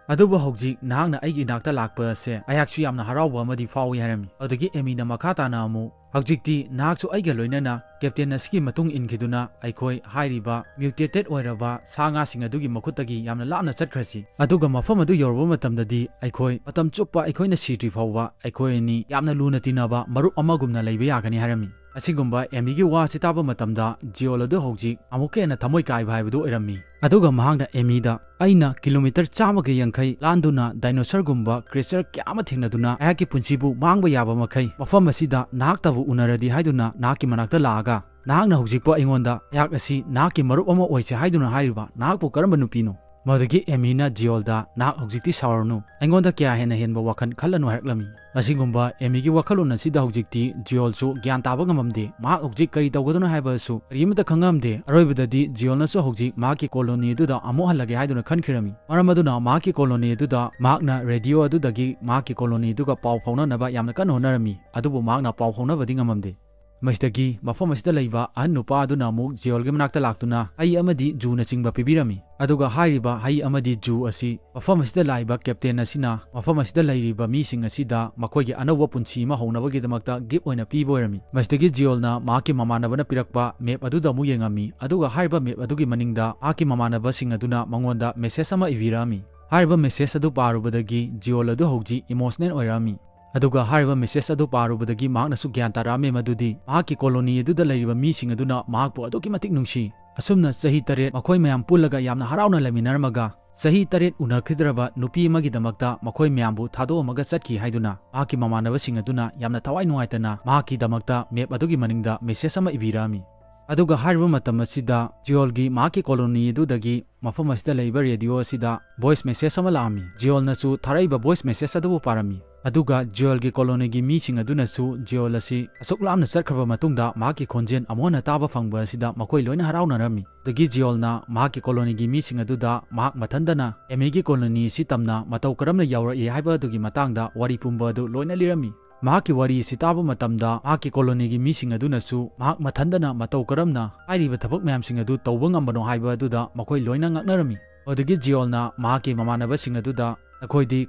"ꯑꯗꯨꯕꯨ ꯍꯧꯖꯤꯛ ꯅꯍꯥꯛꯅ ꯑꯩꯒꯤ ꯏꯅꯥꯛꯇ ꯂꯥꯛꯄ ꯑꯁꯦ ꯑꯩꯍꯥꯛꯁꯨ ꯌꯥꯝꯅ ꯍꯔꯥꯎꯕ ꯑꯃꯗꯤ ꯐꯥꯎꯏ" ꯍꯥꯏꯔꯝꯃꯤ꯫ ꯑꯗꯨꯗꯒꯤ ꯑꯦꯃꯤꯅ ꯃꯈꯥ ꯇꯥꯅ ꯑꯃꯨꯛ, "ꯍꯧꯖꯤꯛꯇꯤ ꯅꯍꯥꯛꯁꯨ ꯑꯩꯒ ꯂꯣꯏꯅꯅ ꯀꯦꯞꯇꯦꯟ ꯑꯁꯤꯒꯤ ꯃꯇꯨꯡ ꯏꯟꯈꯤꯗꯨꯅ ꯑꯩꯈꯣꯏ ꯍꯥꯏꯔꯤꯕ ꯃ꯭ꯌꯨꯇꯦꯇꯦꯠ ꯑꯣꯏꯔꯕ ꯁꯥ ꯉꯥꯁꯤꯡ ꯑꯗꯨꯒꯤ ꯃꯈꯨꯠꯇꯒꯤ ꯌꯥꯝꯅ ꯂꯥꯞꯅ ꯆꯠꯈ꯭ꯔꯁꯤ꯫ ꯑꯗꯨꯒ ꯃꯐꯝ ꯑꯗꯨ ꯌꯧꯔꯕ ꯃꯇꯝꯗꯗꯤ ꯑꯩꯈꯣꯏ ꯃꯇꯝ ꯆꯨꯞꯄ ꯑꯩꯈꯣꯏꯅ ꯁꯤꯗ꯭ꯔꯤ ꯐꯥꯎꯕ ꯑꯩꯈꯣꯏ ꯑꯅꯤ ꯌꯥꯝꯅ ꯂꯨꯅ ꯇꯤꯟꯅꯕ ꯃꯔꯨꯞ ꯑꯃꯒꯨꯝꯅ ꯂꯩꯕ ꯌꯥꯒꯅꯤ" ꯍꯥꯏꯔꯝꯃꯤ꯫ ꯑꯁꯤꯒꯨꯝꯕ ꯑꯦꯃꯤꯒꯤ ꯋꯥ ꯑꯁꯤ ꯇꯥꯕ ꯃꯇꯝꯗ ꯖꯤꯑꯣꯜ ꯑꯗꯨ ꯍꯧꯖꯤꯛ ꯑꯃꯨꯛꯀ ꯍꯦꯟꯅ ꯊꯃꯣꯏ ꯀꯥꯏꯕ ꯍꯥꯏꯕꯗꯨ ꯑꯣꯏꯔꯝꯃꯤ꯫ ꯑꯗꯨꯒ ꯃꯍꯥꯛꯅ ꯑꯦꯃꯤꯗ, "ꯑꯩꯅ ꯀꯤꯂꯣꯃꯤꯇꯔ ꯆꯥꯝꯃꯒ ꯌꯥꯡꯈꯩ ꯂꯥꯟꯗꯨꯅ ꯗꯥꯏꯅꯣꯁꯔꯒꯨꯝꯕ ꯀ꯭ꯔꯤꯆꯔ ꯀꯌꯥ ꯑꯃ ꯊꯦꯡꯅꯗꯨꯅ ꯑꯩꯍꯥꯛꯀꯤ ꯄꯨꯟꯁꯤꯕꯨ ꯃꯥꯡꯕ ꯌꯥꯕ ꯃꯈꯩ ꯃꯐꯝ ꯑꯁꯤꯗ ꯅꯍꯥꯛꯇꯕꯨ ꯎꯅꯔꯗꯤ ꯍꯥꯏꯗꯨꯅ ꯅꯍꯥꯛꯀꯤ ꯃꯅꯥꯛꯇ ꯂꯥꯛꯑꯒ ꯅꯍꯥꯛꯅ ꯍꯧꯖꯤꯛꯄꯨ ꯑꯩꯉꯣꯟꯗ ꯑꯩꯍꯥꯛ ꯑꯁꯤ ꯅꯍꯥꯛꯀꯤ ꯃꯔꯨꯞ ꯑꯃ ꯑꯣꯏꯁꯦ ꯍꯥꯏꯗꯨꯅ ꯍꯥꯏꯔꯤꯕ ꯅꯍꯥꯛꯄꯨ ꯀꯔꯝꯕ ꯅꯨꯄꯤꯅꯣ?" ꯃꯗꯨꯗꯒꯤ ꯑꯦꯃꯤꯅ ꯖꯤꯑꯣꯜꯗ, "ꯅꯍꯥꯛ ꯍꯧꯖꯤꯛꯇꯤ ꯁꯥꯎꯔꯅꯨ, ꯑꯩꯉꯣꯟꯗ ꯀꯌꯥ ꯍꯦꯟꯅ ꯍꯦꯟꯕ ꯋꯥꯈꯜ ꯈꯜꯂꯅꯨ" ꯍꯥꯏꯔꯛꯂꯝꯃꯤ꯫ ꯑꯁꯤꯒꯨꯝꯕ ꯑꯦꯃꯤꯒꯤ ꯋꯥꯈꯜꯂꯣꯟ ꯑꯁꯤꯗ ꯍꯧꯖꯤꯛꯇꯤ ꯖꯤꯑꯣꯜꯁꯨ ꯒ꯭ꯌꯥꯟ ꯇꯥꯕ ꯉꯝꯃꯝꯗꯦ꯫ ꯃꯍꯥꯛ ꯍꯧꯖꯤꯛ ꯀꯔꯤ ꯇꯧꯒꯗꯕꯅꯣ ꯍꯥꯏꯕꯁꯨ ꯀꯔꯤꯃꯠꯇ ꯈꯪꯉꯝꯗꯦ꯫ ꯑꯔꯣꯏꯕꯗꯗꯤ ꯖꯤꯑꯣꯜꯅꯁꯨ ꯍꯧꯖꯤꯛ ꯃꯍꯥꯛꯀꯤ ꯀꯣꯂꯣꯅꯤ ꯑꯗꯨꯗ ꯑꯃꯨꯛ ꯍꯜꯂꯒꯦ ꯍꯥꯏꯗꯨꯅ ꯈꯟꯈꯤꯔꯝꯃꯤ꯫ ꯃꯔꯝ ꯑꯗꯨꯅ ꯃꯍꯥꯛꯀꯤ ꯀꯣꯂꯣꯅꯤ ꯑꯗꯨꯗ ꯃꯍꯥꯛꯅ ꯔꯦꯗꯤꯑꯣ ꯑꯗꯨꯗꯒꯤ ꯃꯍꯥꯛꯀꯤ ꯀꯣꯂꯣꯅꯤ ꯑꯗꯨꯒ ꯄꯥꯎ ꯐꯥꯎꯅꯅꯕ ꯌꯥꯝꯅ ꯀꯟꯅ ꯍꯣꯠꯅꯔꯝꯃꯤ, ꯑꯗꯨꯕꯨ ꯃꯍꯥꯛꯅ ꯄꯥꯎ ꯐꯥꯎꯅꯕꯗꯤ ꯉꯝꯃꯝꯗꯦ꯫ ꯃꯁꯤꯗꯒꯤ ꯃꯐꯝ ꯑꯁꯤꯗ ꯂꯩꯕ ꯑꯍꯟ ꯅꯨꯄꯥ ꯑꯗꯨꯅ ꯑꯃꯨꯛ ꯖꯤꯑꯣꯜꯒꯤ ꯃꯅꯥꯛꯇ ꯂꯥꯛꯇꯨꯅ ꯍꯩ ꯑꯃꯗꯤ ꯖꯨꯅꯆꯤꯡꯕ ꯄꯤꯕꯤꯔꯝꯃꯤ꯫ ꯑꯗꯨꯒ ꯍꯥꯏꯔꯤꯕ ꯍꯩ ꯑꯃꯗꯤ ꯖꯨ ꯑꯁꯤ ꯃꯐꯝ ꯑꯁꯤꯗ ꯂꯥꯛꯏꯕ ꯀꯦꯞꯇꯦꯟ ꯑꯁꯤꯅ ꯃꯐꯝ ꯑꯁꯤꯗ ꯂꯩꯔꯤꯕ ꯃꯤꯁꯤꯡ ꯑꯁꯤꯗ ꯃꯈꯣꯏꯒꯤ ꯑꯅꯧꯕ ꯄꯨꯟꯁꯤ ꯑꯃ ꯍꯧꯅꯕꯒꯤꯗꯃꯛꯇ ꯒꯤꯐ ꯑꯣꯏꯅ ꯄꯤꯕ ꯑꯣꯏꯔꯝꯃꯤ꯫ ꯃꯁꯤꯗꯒꯤ ꯖꯤꯑꯣꯜꯅ ꯃꯍꯥꯛꯀꯤ ꯃꯃꯥꯟꯅꯕꯅ ꯄꯤꯔꯛꯄ ꯃꯦꯞ ꯑꯗꯨꯗ ꯑꯃꯨꯛ ꯌꯦꯡꯉꯝꯃꯤ, ꯑꯗꯨꯒ ꯍꯥꯏꯔꯤꯕ ꯃꯦꯞ ꯑꯗꯨꯒꯤ ꯃꯅꯤꯡꯗ ꯃꯍꯥꯛꯀꯤ ꯃꯃꯥꯟꯅꯕꯁꯤꯡ ꯑꯗꯨꯅ ꯃꯉꯣꯟꯗ ꯃꯦꯁꯦꯖ ꯑꯃ ꯏꯕꯤꯔꯛꯑꯝꯃꯤ꯫ ꯍꯥꯏꯔꯤꯕ ꯃꯦꯁꯦꯖ ꯑꯗꯨ ꯄꯥꯔꯨꯕꯗꯒꯤ ꯖꯤꯑꯣꯜ ꯑꯗꯨ ꯍꯧꯖꯤꯛ ꯏꯃꯣꯁꯅꯦꯜ ꯑꯣꯏꯔꯛꯑꯝꯃꯤ꯫ ꯑꯗꯨꯒ ꯍꯥꯏꯔꯤꯕ ꯃꯦꯁꯦꯖ ꯑꯗꯨ ꯄꯥꯔꯨꯕꯗꯒꯤ ꯃꯍꯥꯛꯅꯁꯨ ꯒ꯭ꯌꯥꯟ ꯇꯥꯔꯛꯑꯝꯃꯦ ꯃꯗꯨꯗꯤ ꯃꯍꯥꯛꯀꯤ ꯀꯣꯂꯣꯅꯤ ꯑꯗꯨꯗ ꯂꯩꯔꯤꯕ ꯃꯤꯁꯤꯡ ꯑꯗꯨꯅ ꯃꯍꯥꯛꯄꯨ ꯑꯗꯨꯛꯀꯤ ꯃꯇꯤꯛ ꯅꯨꯡꯁꯤ꯫ ꯑꯁꯨꯝꯅ ꯆꯍꯤ ꯇꯔꯦꯠ ꯃꯈꯣꯏ ꯃꯌꯥꯝ ꯄꯨꯜꯂꯒ ꯌꯥꯝꯅ ꯍꯔꯥꯎꯅ ꯂꯩꯃꯤꯟꯅꯔꯝꯃꯒ, ꯆꯍꯤ ꯇꯔꯦꯠ ꯎꯅꯈꯤꯗ꯭ꯔꯕ ꯅꯨꯄꯤ ꯑꯃꯒꯤꯗꯃꯛꯇ ꯃꯈꯣꯏ ꯃꯌꯥꯝꯕꯨ ꯊꯥꯗꯣꯛꯑꯝꯃꯒ ꯆꯠꯈꯤ ꯍꯥꯏꯗꯨꯅ ꯃꯍꯥꯛꯀꯤ ꯃꯃꯥꯟꯅꯕꯁꯤꯡ ꯑꯗꯨꯅ ꯌꯥꯝꯅ ꯊꯋꯥꯏ ꯅꯨꯡꯉꯥꯏꯇꯅ ꯃꯍꯥꯛꯀꯤꯗꯃꯛꯇ ꯃꯦꯞ ꯑꯗꯨꯒꯤ ꯃꯅꯤꯡꯗ ꯃꯦꯁꯦꯖ ꯑꯃ ꯏꯕꯤꯔꯛꯑꯝꯃꯤ꯫ ꯑꯗꯨꯒ ꯍꯥꯏꯔꯤꯕ ꯃꯇꯝ ꯑꯁꯤꯗ ꯖꯤꯑꯣꯜꯒꯤ ꯃꯍꯥꯛꯀꯤ ꯀꯣꯂꯣꯅꯤ ꯑꯗꯨꯗꯒꯤ ꯃꯐꯝ ꯑꯁꯤꯗ ꯂꯩꯕ ꯔꯦꯗꯤꯑꯣ ꯑꯁꯤꯗ ꯚꯣꯏꯁ ꯃꯦꯁꯦꯖ ꯑꯃ ꯂꯥꯛꯑꯝꯃꯤ꯫ ꯖꯤꯑꯣꯜꯅꯁꯨ ꯊꯥꯔꯛꯏꯕ ꯚꯣꯏꯁ ꯃꯦꯁꯦꯖ ꯑꯗꯨꯕꯨ ꯄꯥꯔꯝꯃꯤ꯫ ꯑꯗꯨꯒ ꯖꯤꯑꯣꯜꯒꯤ ꯀꯣꯂꯣꯅꯤꯒꯤ ꯃꯤꯁꯤꯡ ꯑꯗꯨꯅꯁꯨ ꯖꯤꯑꯣꯜ ꯑꯁꯤ ꯑꯁꯨꯛ ꯂꯥꯞꯅ ꯆꯠꯈ꯭ꯔꯕ ꯃꯇꯨꯡꯗ ꯃꯍꯥꯛꯀꯤ ꯈꯣꯟꯖꯦꯜ ꯑꯃꯨꯛ ꯍꯟꯅ ꯇꯥꯕ ꯐꯪꯕ ꯑꯁꯤꯗ ꯃꯈꯣꯏ ꯂꯣꯏꯅ ꯍꯔꯥꯎꯅꯔꯝꯃꯤ꯫ ꯑꯗꯒꯤ ꯖꯤꯑꯣꯜꯅ ꯃꯍꯥꯛꯀꯤ ꯀꯣꯂꯣꯅꯤꯒꯤ ꯃꯤꯁꯤꯡ ꯑꯗꯨꯗ ꯃꯍꯥꯛ ꯃꯊꯟꯇꯅ ꯑꯦꯃꯤꯒꯤ ꯀꯣꯂꯣꯅꯤ ꯑꯁꯤ ꯇꯝꯅ ꯃꯇꯧ ꯀꯔꯝꯅ ꯌꯥꯎꯔꯛꯏ ꯍꯥꯏꯕ ꯑꯗꯨꯒꯤ ꯃꯇꯥꯡꯗ ꯋꯥꯔꯤ ꯄꯨꯝꯕ ꯑꯗꯨ ꯂꯣꯏꯅ ꯂꯤꯔꯝꯃꯤ꯫ ꯃꯍꯥꯛꯀꯤ ꯋꯥꯔꯤ ꯑꯁꯤ ꯇꯥꯕ ꯃꯇꯝꯗ ꯃꯍꯥꯛꯀꯤ ꯀꯣꯂꯣꯅꯤꯒꯤ ꯃꯤꯁꯤꯡ ꯑꯗꯨꯅꯁꯨ ꯃꯍꯥꯛ ꯃꯊꯟꯗꯅ ꯃꯇꯧ ꯀꯔꯝꯅ ꯍꯥꯏꯔꯤꯕ ꯊꯕꯛ ꯃꯌꯥꯝꯁꯤꯡ ꯑꯗꯨ ꯇꯧꯕ ꯉꯝꯕꯅꯣ ꯍꯥꯏꯕ ꯑꯗꯨꯗ ꯃꯈꯣꯏ ꯂꯣꯏꯅ ꯉꯛꯅꯔꯝꯃꯤ꯫ ꯑꯗꯨꯗꯒꯤ ꯖꯤꯑꯣꯜꯅ ꯃꯍꯥꯛꯀꯤ ꯃꯃꯥꯟꯅꯕꯁꯤꯡ ꯑꯗꯨꯗ "ꯅꯈꯣꯏꯗꯤ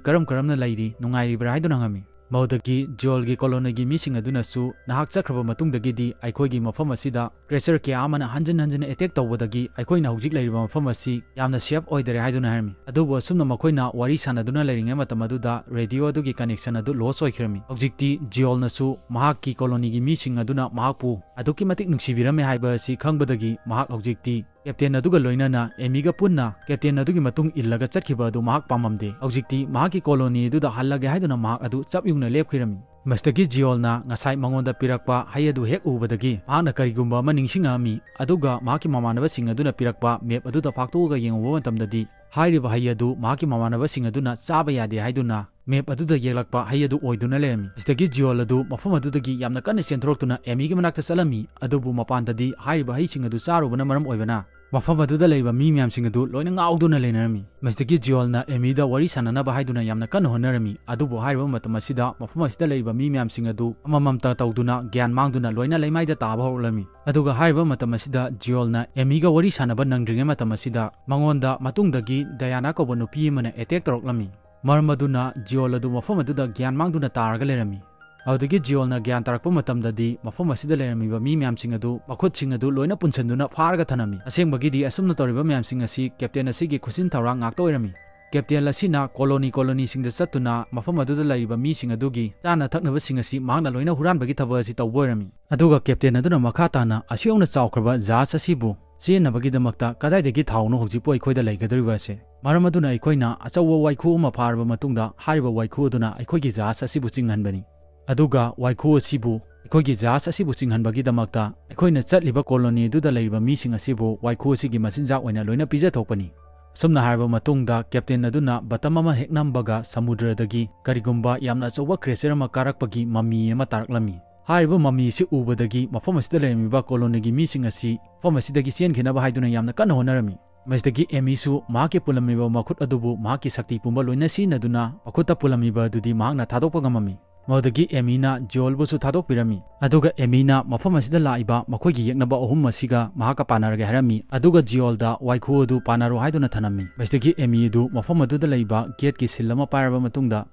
ꯀꯔꯝ ꯀꯔꯝꯅ ꯂꯩꯔꯤ, ꯅꯨꯡꯉꯥꯏꯔꯤꯕ꯭ꯔꯥ?" ꯍꯥꯏꯗꯨꯅ ꯍꯪꯉꯝꯃꯤ꯫ ꯃꯗꯨꯗꯒꯤ ꯖꯤꯑꯣꯜꯒꯤ ꯀꯣꯂꯣꯅꯤꯒꯤ ꯃꯤꯁꯤꯡ ꯑꯗꯨꯅꯁꯨ, "ꯅꯍꯥꯛ ꯆꯠꯈ꯭ꯔꯕ ꯃꯇꯨꯡꯗꯒꯤꯗꯤ ꯑꯩꯈꯣꯏꯒꯤ ꯃꯐꯝ ꯑꯁꯤꯗ ꯀ꯭ꯔꯦꯆꯔ ꯀꯌꯥ ꯑꯃꯅ ꯍꯟꯖꯤꯟ ꯍꯟꯖꯤꯟ ꯑꯦꯇꯦꯛ ꯇꯧꯕꯗꯒꯤ ꯑꯩꯈꯣꯏꯅ ꯍꯧꯖꯤꯛ ꯂꯩꯔꯤꯕ ꯃꯐꯝ ꯑꯁꯤ ꯌꯥꯝꯅ ꯁꯦꯐ ꯑꯣꯏꯗꯔꯦ" ꯍꯥꯏꯗꯨꯅ ꯍꯥꯏꯔꯝꯃꯤ꯫ ꯑꯗꯨꯕꯨ ꯑꯁꯨꯝꯅ ꯃꯈꯣꯏꯅ ꯋꯥꯔꯤ ꯁꯥꯟꯅꯗꯨꯅ ꯂꯩꯔꯤꯉꯩ ꯃꯇꯝ ꯑꯗꯨꯗ ꯔꯦꯗꯤꯑꯣ ꯑꯗꯨꯒꯤ ꯀꯅꯦꯛꯁꯟ ꯑꯗꯨ ꯂꯣꯁ ꯑꯣꯏꯈ꯭ꯔꯝꯃꯤ꯫ ꯍꯧꯖꯤꯛꯇꯤ ꯖꯤꯑꯣꯜꯅꯁꯨ ꯃꯍꯥꯛꯀꯤ ꯀꯣꯂꯣꯅꯤꯒꯤ ꯃꯤꯁꯤꯡ ꯑꯗꯨꯅ ꯃꯍꯥꯛꯄꯨ ꯑꯗꯨꯛꯀꯤ ꯃꯇꯤꯛ ꯅꯨꯡꯁꯤꯕꯤꯔꯝꯃꯦ ꯍꯥꯏꯕ ꯑꯁꯤ ꯈꯪꯕꯗꯒꯤ ꯃꯍꯥꯛ ꯍꯧꯖꯤꯛꯇꯤ ꯀꯦꯞꯇꯦꯟ ꯑꯗꯨꯒ ꯂꯣꯏꯅꯅ ꯑꯦꯃꯤꯒ ꯄꯨꯟꯅ ꯀꯦꯞꯇꯦꯟ ꯑꯗꯨꯒꯤ ꯃꯇꯨꯡ ꯏꯜꯂꯒ ꯆꯠꯈꯤꯕ ꯑꯗꯨ ꯃꯍꯥꯛ ꯄꯥꯝꯃꯝꯗꯦ꯫ ꯍꯧꯖꯤꯛꯇꯤ ꯃꯍꯥꯛꯀꯤ ꯀꯣꯂꯣꯅꯤ ꯑꯗꯨꯗ ꯍꯜꯂꯒꯦ ꯍꯥꯏꯗꯨꯅ ꯃꯍꯥꯛ ꯑꯗꯨ ꯆꯞ ꯌꯨꯡꯅ ꯂꯦꯞꯈꯤꯔꯝꯃꯤ꯫ ꯃꯁꯤꯗꯒꯤ ꯖꯤꯑꯣꯜꯅ ꯉꯁꯥꯏ ꯃꯉꯣꯟꯗ ꯄꯤꯔꯛꯄ ꯍꯩ ꯑꯗꯨ ꯍꯦꯛ ꯎꯕꯗꯒꯤ ꯃꯍꯥꯛꯅ ꯀꯔꯤꯒꯨꯝꯕ ꯑꯃ ꯅꯤꯡꯁꯤꯡꯉꯛꯑꯝꯃꯤ꯫ ꯑꯗꯨꯒ ꯃꯍꯥꯛꯀꯤ ꯃꯃꯥꯟꯅꯕꯁꯤꯡ ꯑꯗꯨꯅ ꯄꯤꯔꯛꯄ ꯃꯦꯞ ꯑꯗꯨꯗ ꯐꯥꯛꯇꯣꯛꯑꯒ ꯌꯦꯡꯉꯨꯕ ꯃꯇꯝꯗꯗꯤ ꯍꯥꯏꯔꯤꯕ ꯍꯩ ꯑꯗꯨ ꯃꯍꯥꯛꯀꯤ ꯃꯃꯥꯟꯅꯕꯁꯤꯡ ꯑꯗꯨꯅ ꯆꯥꯕ ꯌꯥꯗꯦ ꯍꯥꯏꯗꯨꯅ ꯃꯦꯞ ꯑꯗꯨꯗ ꯌꯦꯛꯂꯛꯄ ꯍꯩ ꯑꯗꯨ ꯑꯣꯏꯗꯨꯅ ꯂꯩꯔꯝꯃꯤ꯫ ꯃꯁꯤꯗꯒꯤ ꯖꯤꯑꯣꯜ ꯑꯗꯨ ꯃꯐꯝ ꯑꯗꯨꯗꯒꯤ ꯌꯥꯝꯅ ꯀꯟꯅ ꯆꯦꯟꯊꯣꯔꯛꯇꯨꯅ ꯑꯦꯃꯤꯒꯤ ꯃꯅꯥꯛꯇ ꯆꯠꯂꯝꯃꯤ, ꯑꯗꯨꯕꯨ ꯃꯄꯥꯟꯗꯗꯤ ꯍꯥꯏꯔꯤꯕ ꯍꯩꯁꯤꯡ ꯑꯗꯨ ꯆꯥꯔꯨꯕꯅ ꯃꯔꯝ ꯑꯣꯏꯕꯅ ꯃꯐꯝ ꯑꯗꯨꯗ ꯂꯩꯔꯤꯕ ꯃꯤ ꯃꯌꯥꯝꯁꯤꯡ ꯑꯗꯨ ꯂꯣꯏꯅ ꯉꯥꯎꯗꯨꯅ ꯂꯩꯅꯔꯝꯃꯤ꯫ ꯃꯁꯤꯗꯒꯤ ꯖꯤꯑꯣꯜꯅ ꯑꯦꯃꯤꯗ ꯋꯥꯔꯤ ꯁꯥꯟꯅꯅꯕ ꯍꯥꯏꯗꯨꯅ ꯌꯥꯝꯅ ꯀꯟꯅ ꯍꯣꯠꯅꯔꯝꯃꯤ, ꯑꯗꯨꯕꯨ ꯍꯥꯏꯔꯤꯕ ꯃꯇꯝ ꯑꯁꯤꯗ ꯃꯐꯝ ꯑꯁꯤꯗ ꯂꯩꯔꯤꯕ ꯃꯤ ꯃꯌꯥꯝꯁꯤꯡ ꯑꯗꯨ ꯑꯃꯃꯝꯇ ꯇꯧꯗꯨꯅ ꯒ꯭ꯌꯥꯟ ꯃꯥꯡꯗꯨꯅ ꯂꯣꯏꯅ ꯂꯩꯃꯥꯏꯗ ꯇꯥꯕ ꯍꯧꯔꯛꯂꯝꯃꯤ꯫ ꯑꯗꯨꯒ ꯍꯥꯏꯔꯤꯕ ꯃꯇꯝ ꯑꯁꯤꯗ ꯖꯤꯑꯣꯜꯅ ꯑꯦꯃꯤꯒ ꯋꯥꯔꯤ ꯁꯥꯟꯅꯕ ꯅꯪꯗ꯭ꯔꯤꯉꯩ ꯃꯇꯝ ꯑꯁꯤꯗ ꯃꯉꯣꯟꯗ ꯃꯇꯨꯡꯗꯒꯤ ꯗꯌꯥꯅꯥ ꯀꯧꯕ ꯅꯨꯄꯤ ꯑꯃꯅ ꯑꯦꯇꯦꯛ ꯇꯧꯔꯛꯂꯝꯃꯤ꯫ ꯃꯔꯝ ꯑꯗꯨꯅ ꯖꯤꯑꯣꯜ ꯑꯗꯨ ꯃꯐꯝ ꯑꯗꯨꯗ ꯒ꯭ꯌꯥꯟ ꯃꯥꯡꯗꯨꯅ ꯇꯥꯔꯒ ꯂꯩꯔꯝꯃꯤ꯫ ꯑꯗꯨꯗꯒꯤ ꯖꯤꯑꯣꯜꯅ ꯒ꯭ꯌꯥꯟ ꯇꯥꯔꯛꯄ ꯃꯇꯝꯗꯗꯤ ꯃꯐꯝ ꯑꯁꯤꯗ ꯂꯩꯔꯝꯃꯤꯕ ꯃꯤ ꯃꯌꯥꯝꯁꯤꯡ ꯑꯗꯨ ꯃꯈꯨꯠꯁꯤꯡ ꯑꯗꯨ ꯂꯣꯏꯅ ꯄꯨꯟꯁꯤꯟꯗꯨꯅ ꯐꯥꯔꯒ ꯊꯅꯝꯃꯤ꯫ ꯑꯁꯦꯡꯕꯒꯤꯗꯤ ꯑꯁꯨꯝꯅ ꯇꯧꯔꯤꯕ ꯃꯌꯥꯝꯁꯤꯡ ꯑꯁꯤ ꯀꯦꯞꯇꯦꯟ ꯑꯁꯤꯒꯤ ꯈꯨꯠꯁꯤꯟ ꯊꯧꯔꯥꯡ ꯉꯥꯛꯇ ꯑꯣꯏꯔꯝꯃꯤ꯫ ꯀꯦꯞꯇꯦꯟ ꯑꯁꯤꯅ ꯀꯣꯂꯣꯅꯤ ꯀꯣꯂꯣꯅꯤꯁꯤꯡꯗ ꯆꯠꯇꯨꯅ ꯃꯐꯝ ꯑꯗꯨꯗ ꯂꯩꯔꯤꯕ ꯃꯤꯁꯤꯡ ꯑꯗꯨꯒꯤ ꯆꯥꯅ ꯊꯛꯅꯕꯁꯤꯡ ꯑꯁꯤ ꯃꯍꯥꯛꯅ ꯂꯣꯏꯅ ꯍꯨꯔꯥꯟꯕꯒꯤ ꯊꯕꯛ ꯑꯁꯤ ꯇꯧꯕ ꯑꯣꯏꯔꯝꯃꯤ꯫ ꯑꯗꯨꯒ ꯀꯦꯞꯇꯦꯟ ꯑꯗꯨꯅ ꯃꯈꯥ ꯇꯥꯅ ꯑꯁꯨꯛ ꯌꯧꯅ ꯆꯥꯎꯈ꯭ꯔꯕ ꯖꯍꯥꯖ ꯑꯁꯤꯕꯨ ꯆꯦꯟꯅꯕꯒꯤꯗꯃꯛꯇ ꯀꯗꯥꯏꯗꯒꯤ ꯊꯥꯎꯅꯣ ꯍꯧꯖꯤꯛꯄꯨ ꯑꯩꯈꯣꯏꯗ ꯂꯩꯒꯗꯧꯔꯤꯕ ꯑꯁꯦ? ꯃꯔꯝ ꯑꯗꯨꯅ ꯑꯩꯈꯣꯏꯅ ꯑꯆꯧꯕ ꯋꯥꯏꯈꯨ ꯑꯃ ꯐꯥꯔꯕ ꯃꯇꯨꯡꯗ ꯍꯥꯏꯔꯤꯕ ꯋꯥꯏꯈꯨ ꯑꯗꯨꯅ ꯑꯩꯈꯣꯏꯒꯤ ꯖꯍꯥꯖ ꯑꯁꯤꯕꯨ ꯆꯤꯡꯍꯟꯕꯅꯤ꯫ ꯑꯗꯨꯒ ꯋꯥꯏꯈꯨ ꯑꯁꯤꯕꯨ, ꯑꯩꯈꯣꯏꯒꯤ ꯖꯍꯥꯖ ꯑꯁꯤꯕꯨ ꯆꯤꯡꯍꯟꯕꯒꯤꯗꯃꯛꯇ ꯑꯩꯈꯣꯏꯅ ꯆꯠꯂꯤꯕ ꯀꯣꯂꯣꯅꯤ ꯑꯗꯨꯗ ꯂꯩꯔꯤꯕ ꯃꯤꯁꯤꯡ ꯑꯁꯤꯕꯨ ꯋꯥꯏꯈꯨ ꯑꯁꯤꯒꯤ ꯃꯆꯤꯟꯖꯥꯛ ꯑꯣꯏꯅ ꯂꯣꯏꯅ ꯄꯤꯖꯊꯣꯛꯄꯅꯤ꯫ ꯑꯁꯨꯝꯅ ꯍꯥꯏꯔꯕ ꯃꯇꯨꯡꯗ ꯀꯦꯞꯇꯦꯟ ꯑꯗꯨꯅ ꯕꯇꯝ ꯑꯃ ꯍꯦꯛ ꯅꯝꯕꯒ ꯁꯃꯨꯗ꯭ꯔꯗꯒꯤ ꯀꯔꯤꯒꯨꯝꯕ ꯌꯥꯝꯅ ꯑꯆꯧꯕ ꯀ꯭ꯔꯦꯆꯔ ꯑꯃ ꯀꯥꯔꯛꯄꯒꯤ ꯃꯃꯤ ꯑꯃ ꯇꯥꯔꯛꯂꯝꯃꯤ꯫ ꯍꯥꯏꯔꯤꯕ ꯃꯃꯤ ꯑꯁꯤ ꯎꯕꯗꯒꯤ ꯃꯐꯝ ꯑꯁꯤꯗ ꯂꯩꯔꯝꯃꯤꯕ ꯀꯣꯂꯣꯅꯤꯒꯤ ꯃꯤꯁꯤꯡ ꯑꯁꯤ ꯃꯐꯝ ꯑꯁꯤꯗꯒꯤ ꯆꯦꯟꯈꯤꯅꯕ ꯍꯥꯏꯗꯨꯅ ꯌꯥꯝꯅ ꯀꯟꯅ ꯍꯣꯠꯅꯔꯝꯃꯤ꯫ ꯃꯁꯤꯗꯒꯤ ꯑꯦꯃꯤꯁꯨ ꯃꯍꯥꯛꯀꯤ ꯄꯨꯜꯂꯝꯃꯤꯕ ꯃꯈꯨꯠ ꯑꯗꯨꯕꯨ ꯃꯍꯥꯛꯀꯤ ꯁꯛꯇꯤ ꯄꯨꯝꯕ ꯂꯣꯏꯅ ꯁꯤꯖꯤꯟꯅꯗꯨꯅ ꯃꯈꯨꯠꯇ ꯄꯨꯜꯂꯝꯃꯤꯕ ꯑꯗꯨꯗꯤ ꯃꯍꯥꯛꯅ ꯊꯥꯗꯣꯛꯄ ꯉꯝꯃꯝꯃꯤ꯫ ꯃꯗꯨꯗꯒꯤ ꯑꯦꯃꯤꯅ ꯖꯤꯑꯣꯜꯕꯨꯁꯨ ꯊꯥꯗꯣꯛꯄꯤꯔꯝꯃꯤ꯫ ꯑꯗꯨꯒ ꯑꯦꯃꯤꯅ ꯃꯐꯝ ꯑꯁꯤꯗ ꯂꯥꯛꯏꯕ ꯃꯈꯣꯏꯒꯤ ꯌꯦꯛꯅꯕ ꯑꯍꯨꯝ ꯑꯁꯤꯒ ꯃꯍꯥꯛꯀ ꯄꯥꯟꯅꯔꯒꯦ ꯍꯥꯏꯔꯝꯃꯤ꯫ ꯑꯗꯨꯒ ꯖꯤꯑꯣꯜꯗ ꯋꯥꯏꯈꯨ ꯑꯗꯨ ꯄꯥꯟꯅꯔꯣ ꯍꯥꯏꯗꯨꯅ ꯊꯅꯝꯃꯤ꯫ ꯃꯁꯤꯗꯒꯤ ꯑꯦꯃꯤ ꯑꯗꯨ ꯃꯐꯝ ꯑꯗꯨꯗ ꯂꯩꯕ ꯒꯦꯠꯀꯤ ꯁꯤꯜ ꯑꯃ ꯄꯥꯏꯔꯕ ꯃꯇꯨꯡꯗ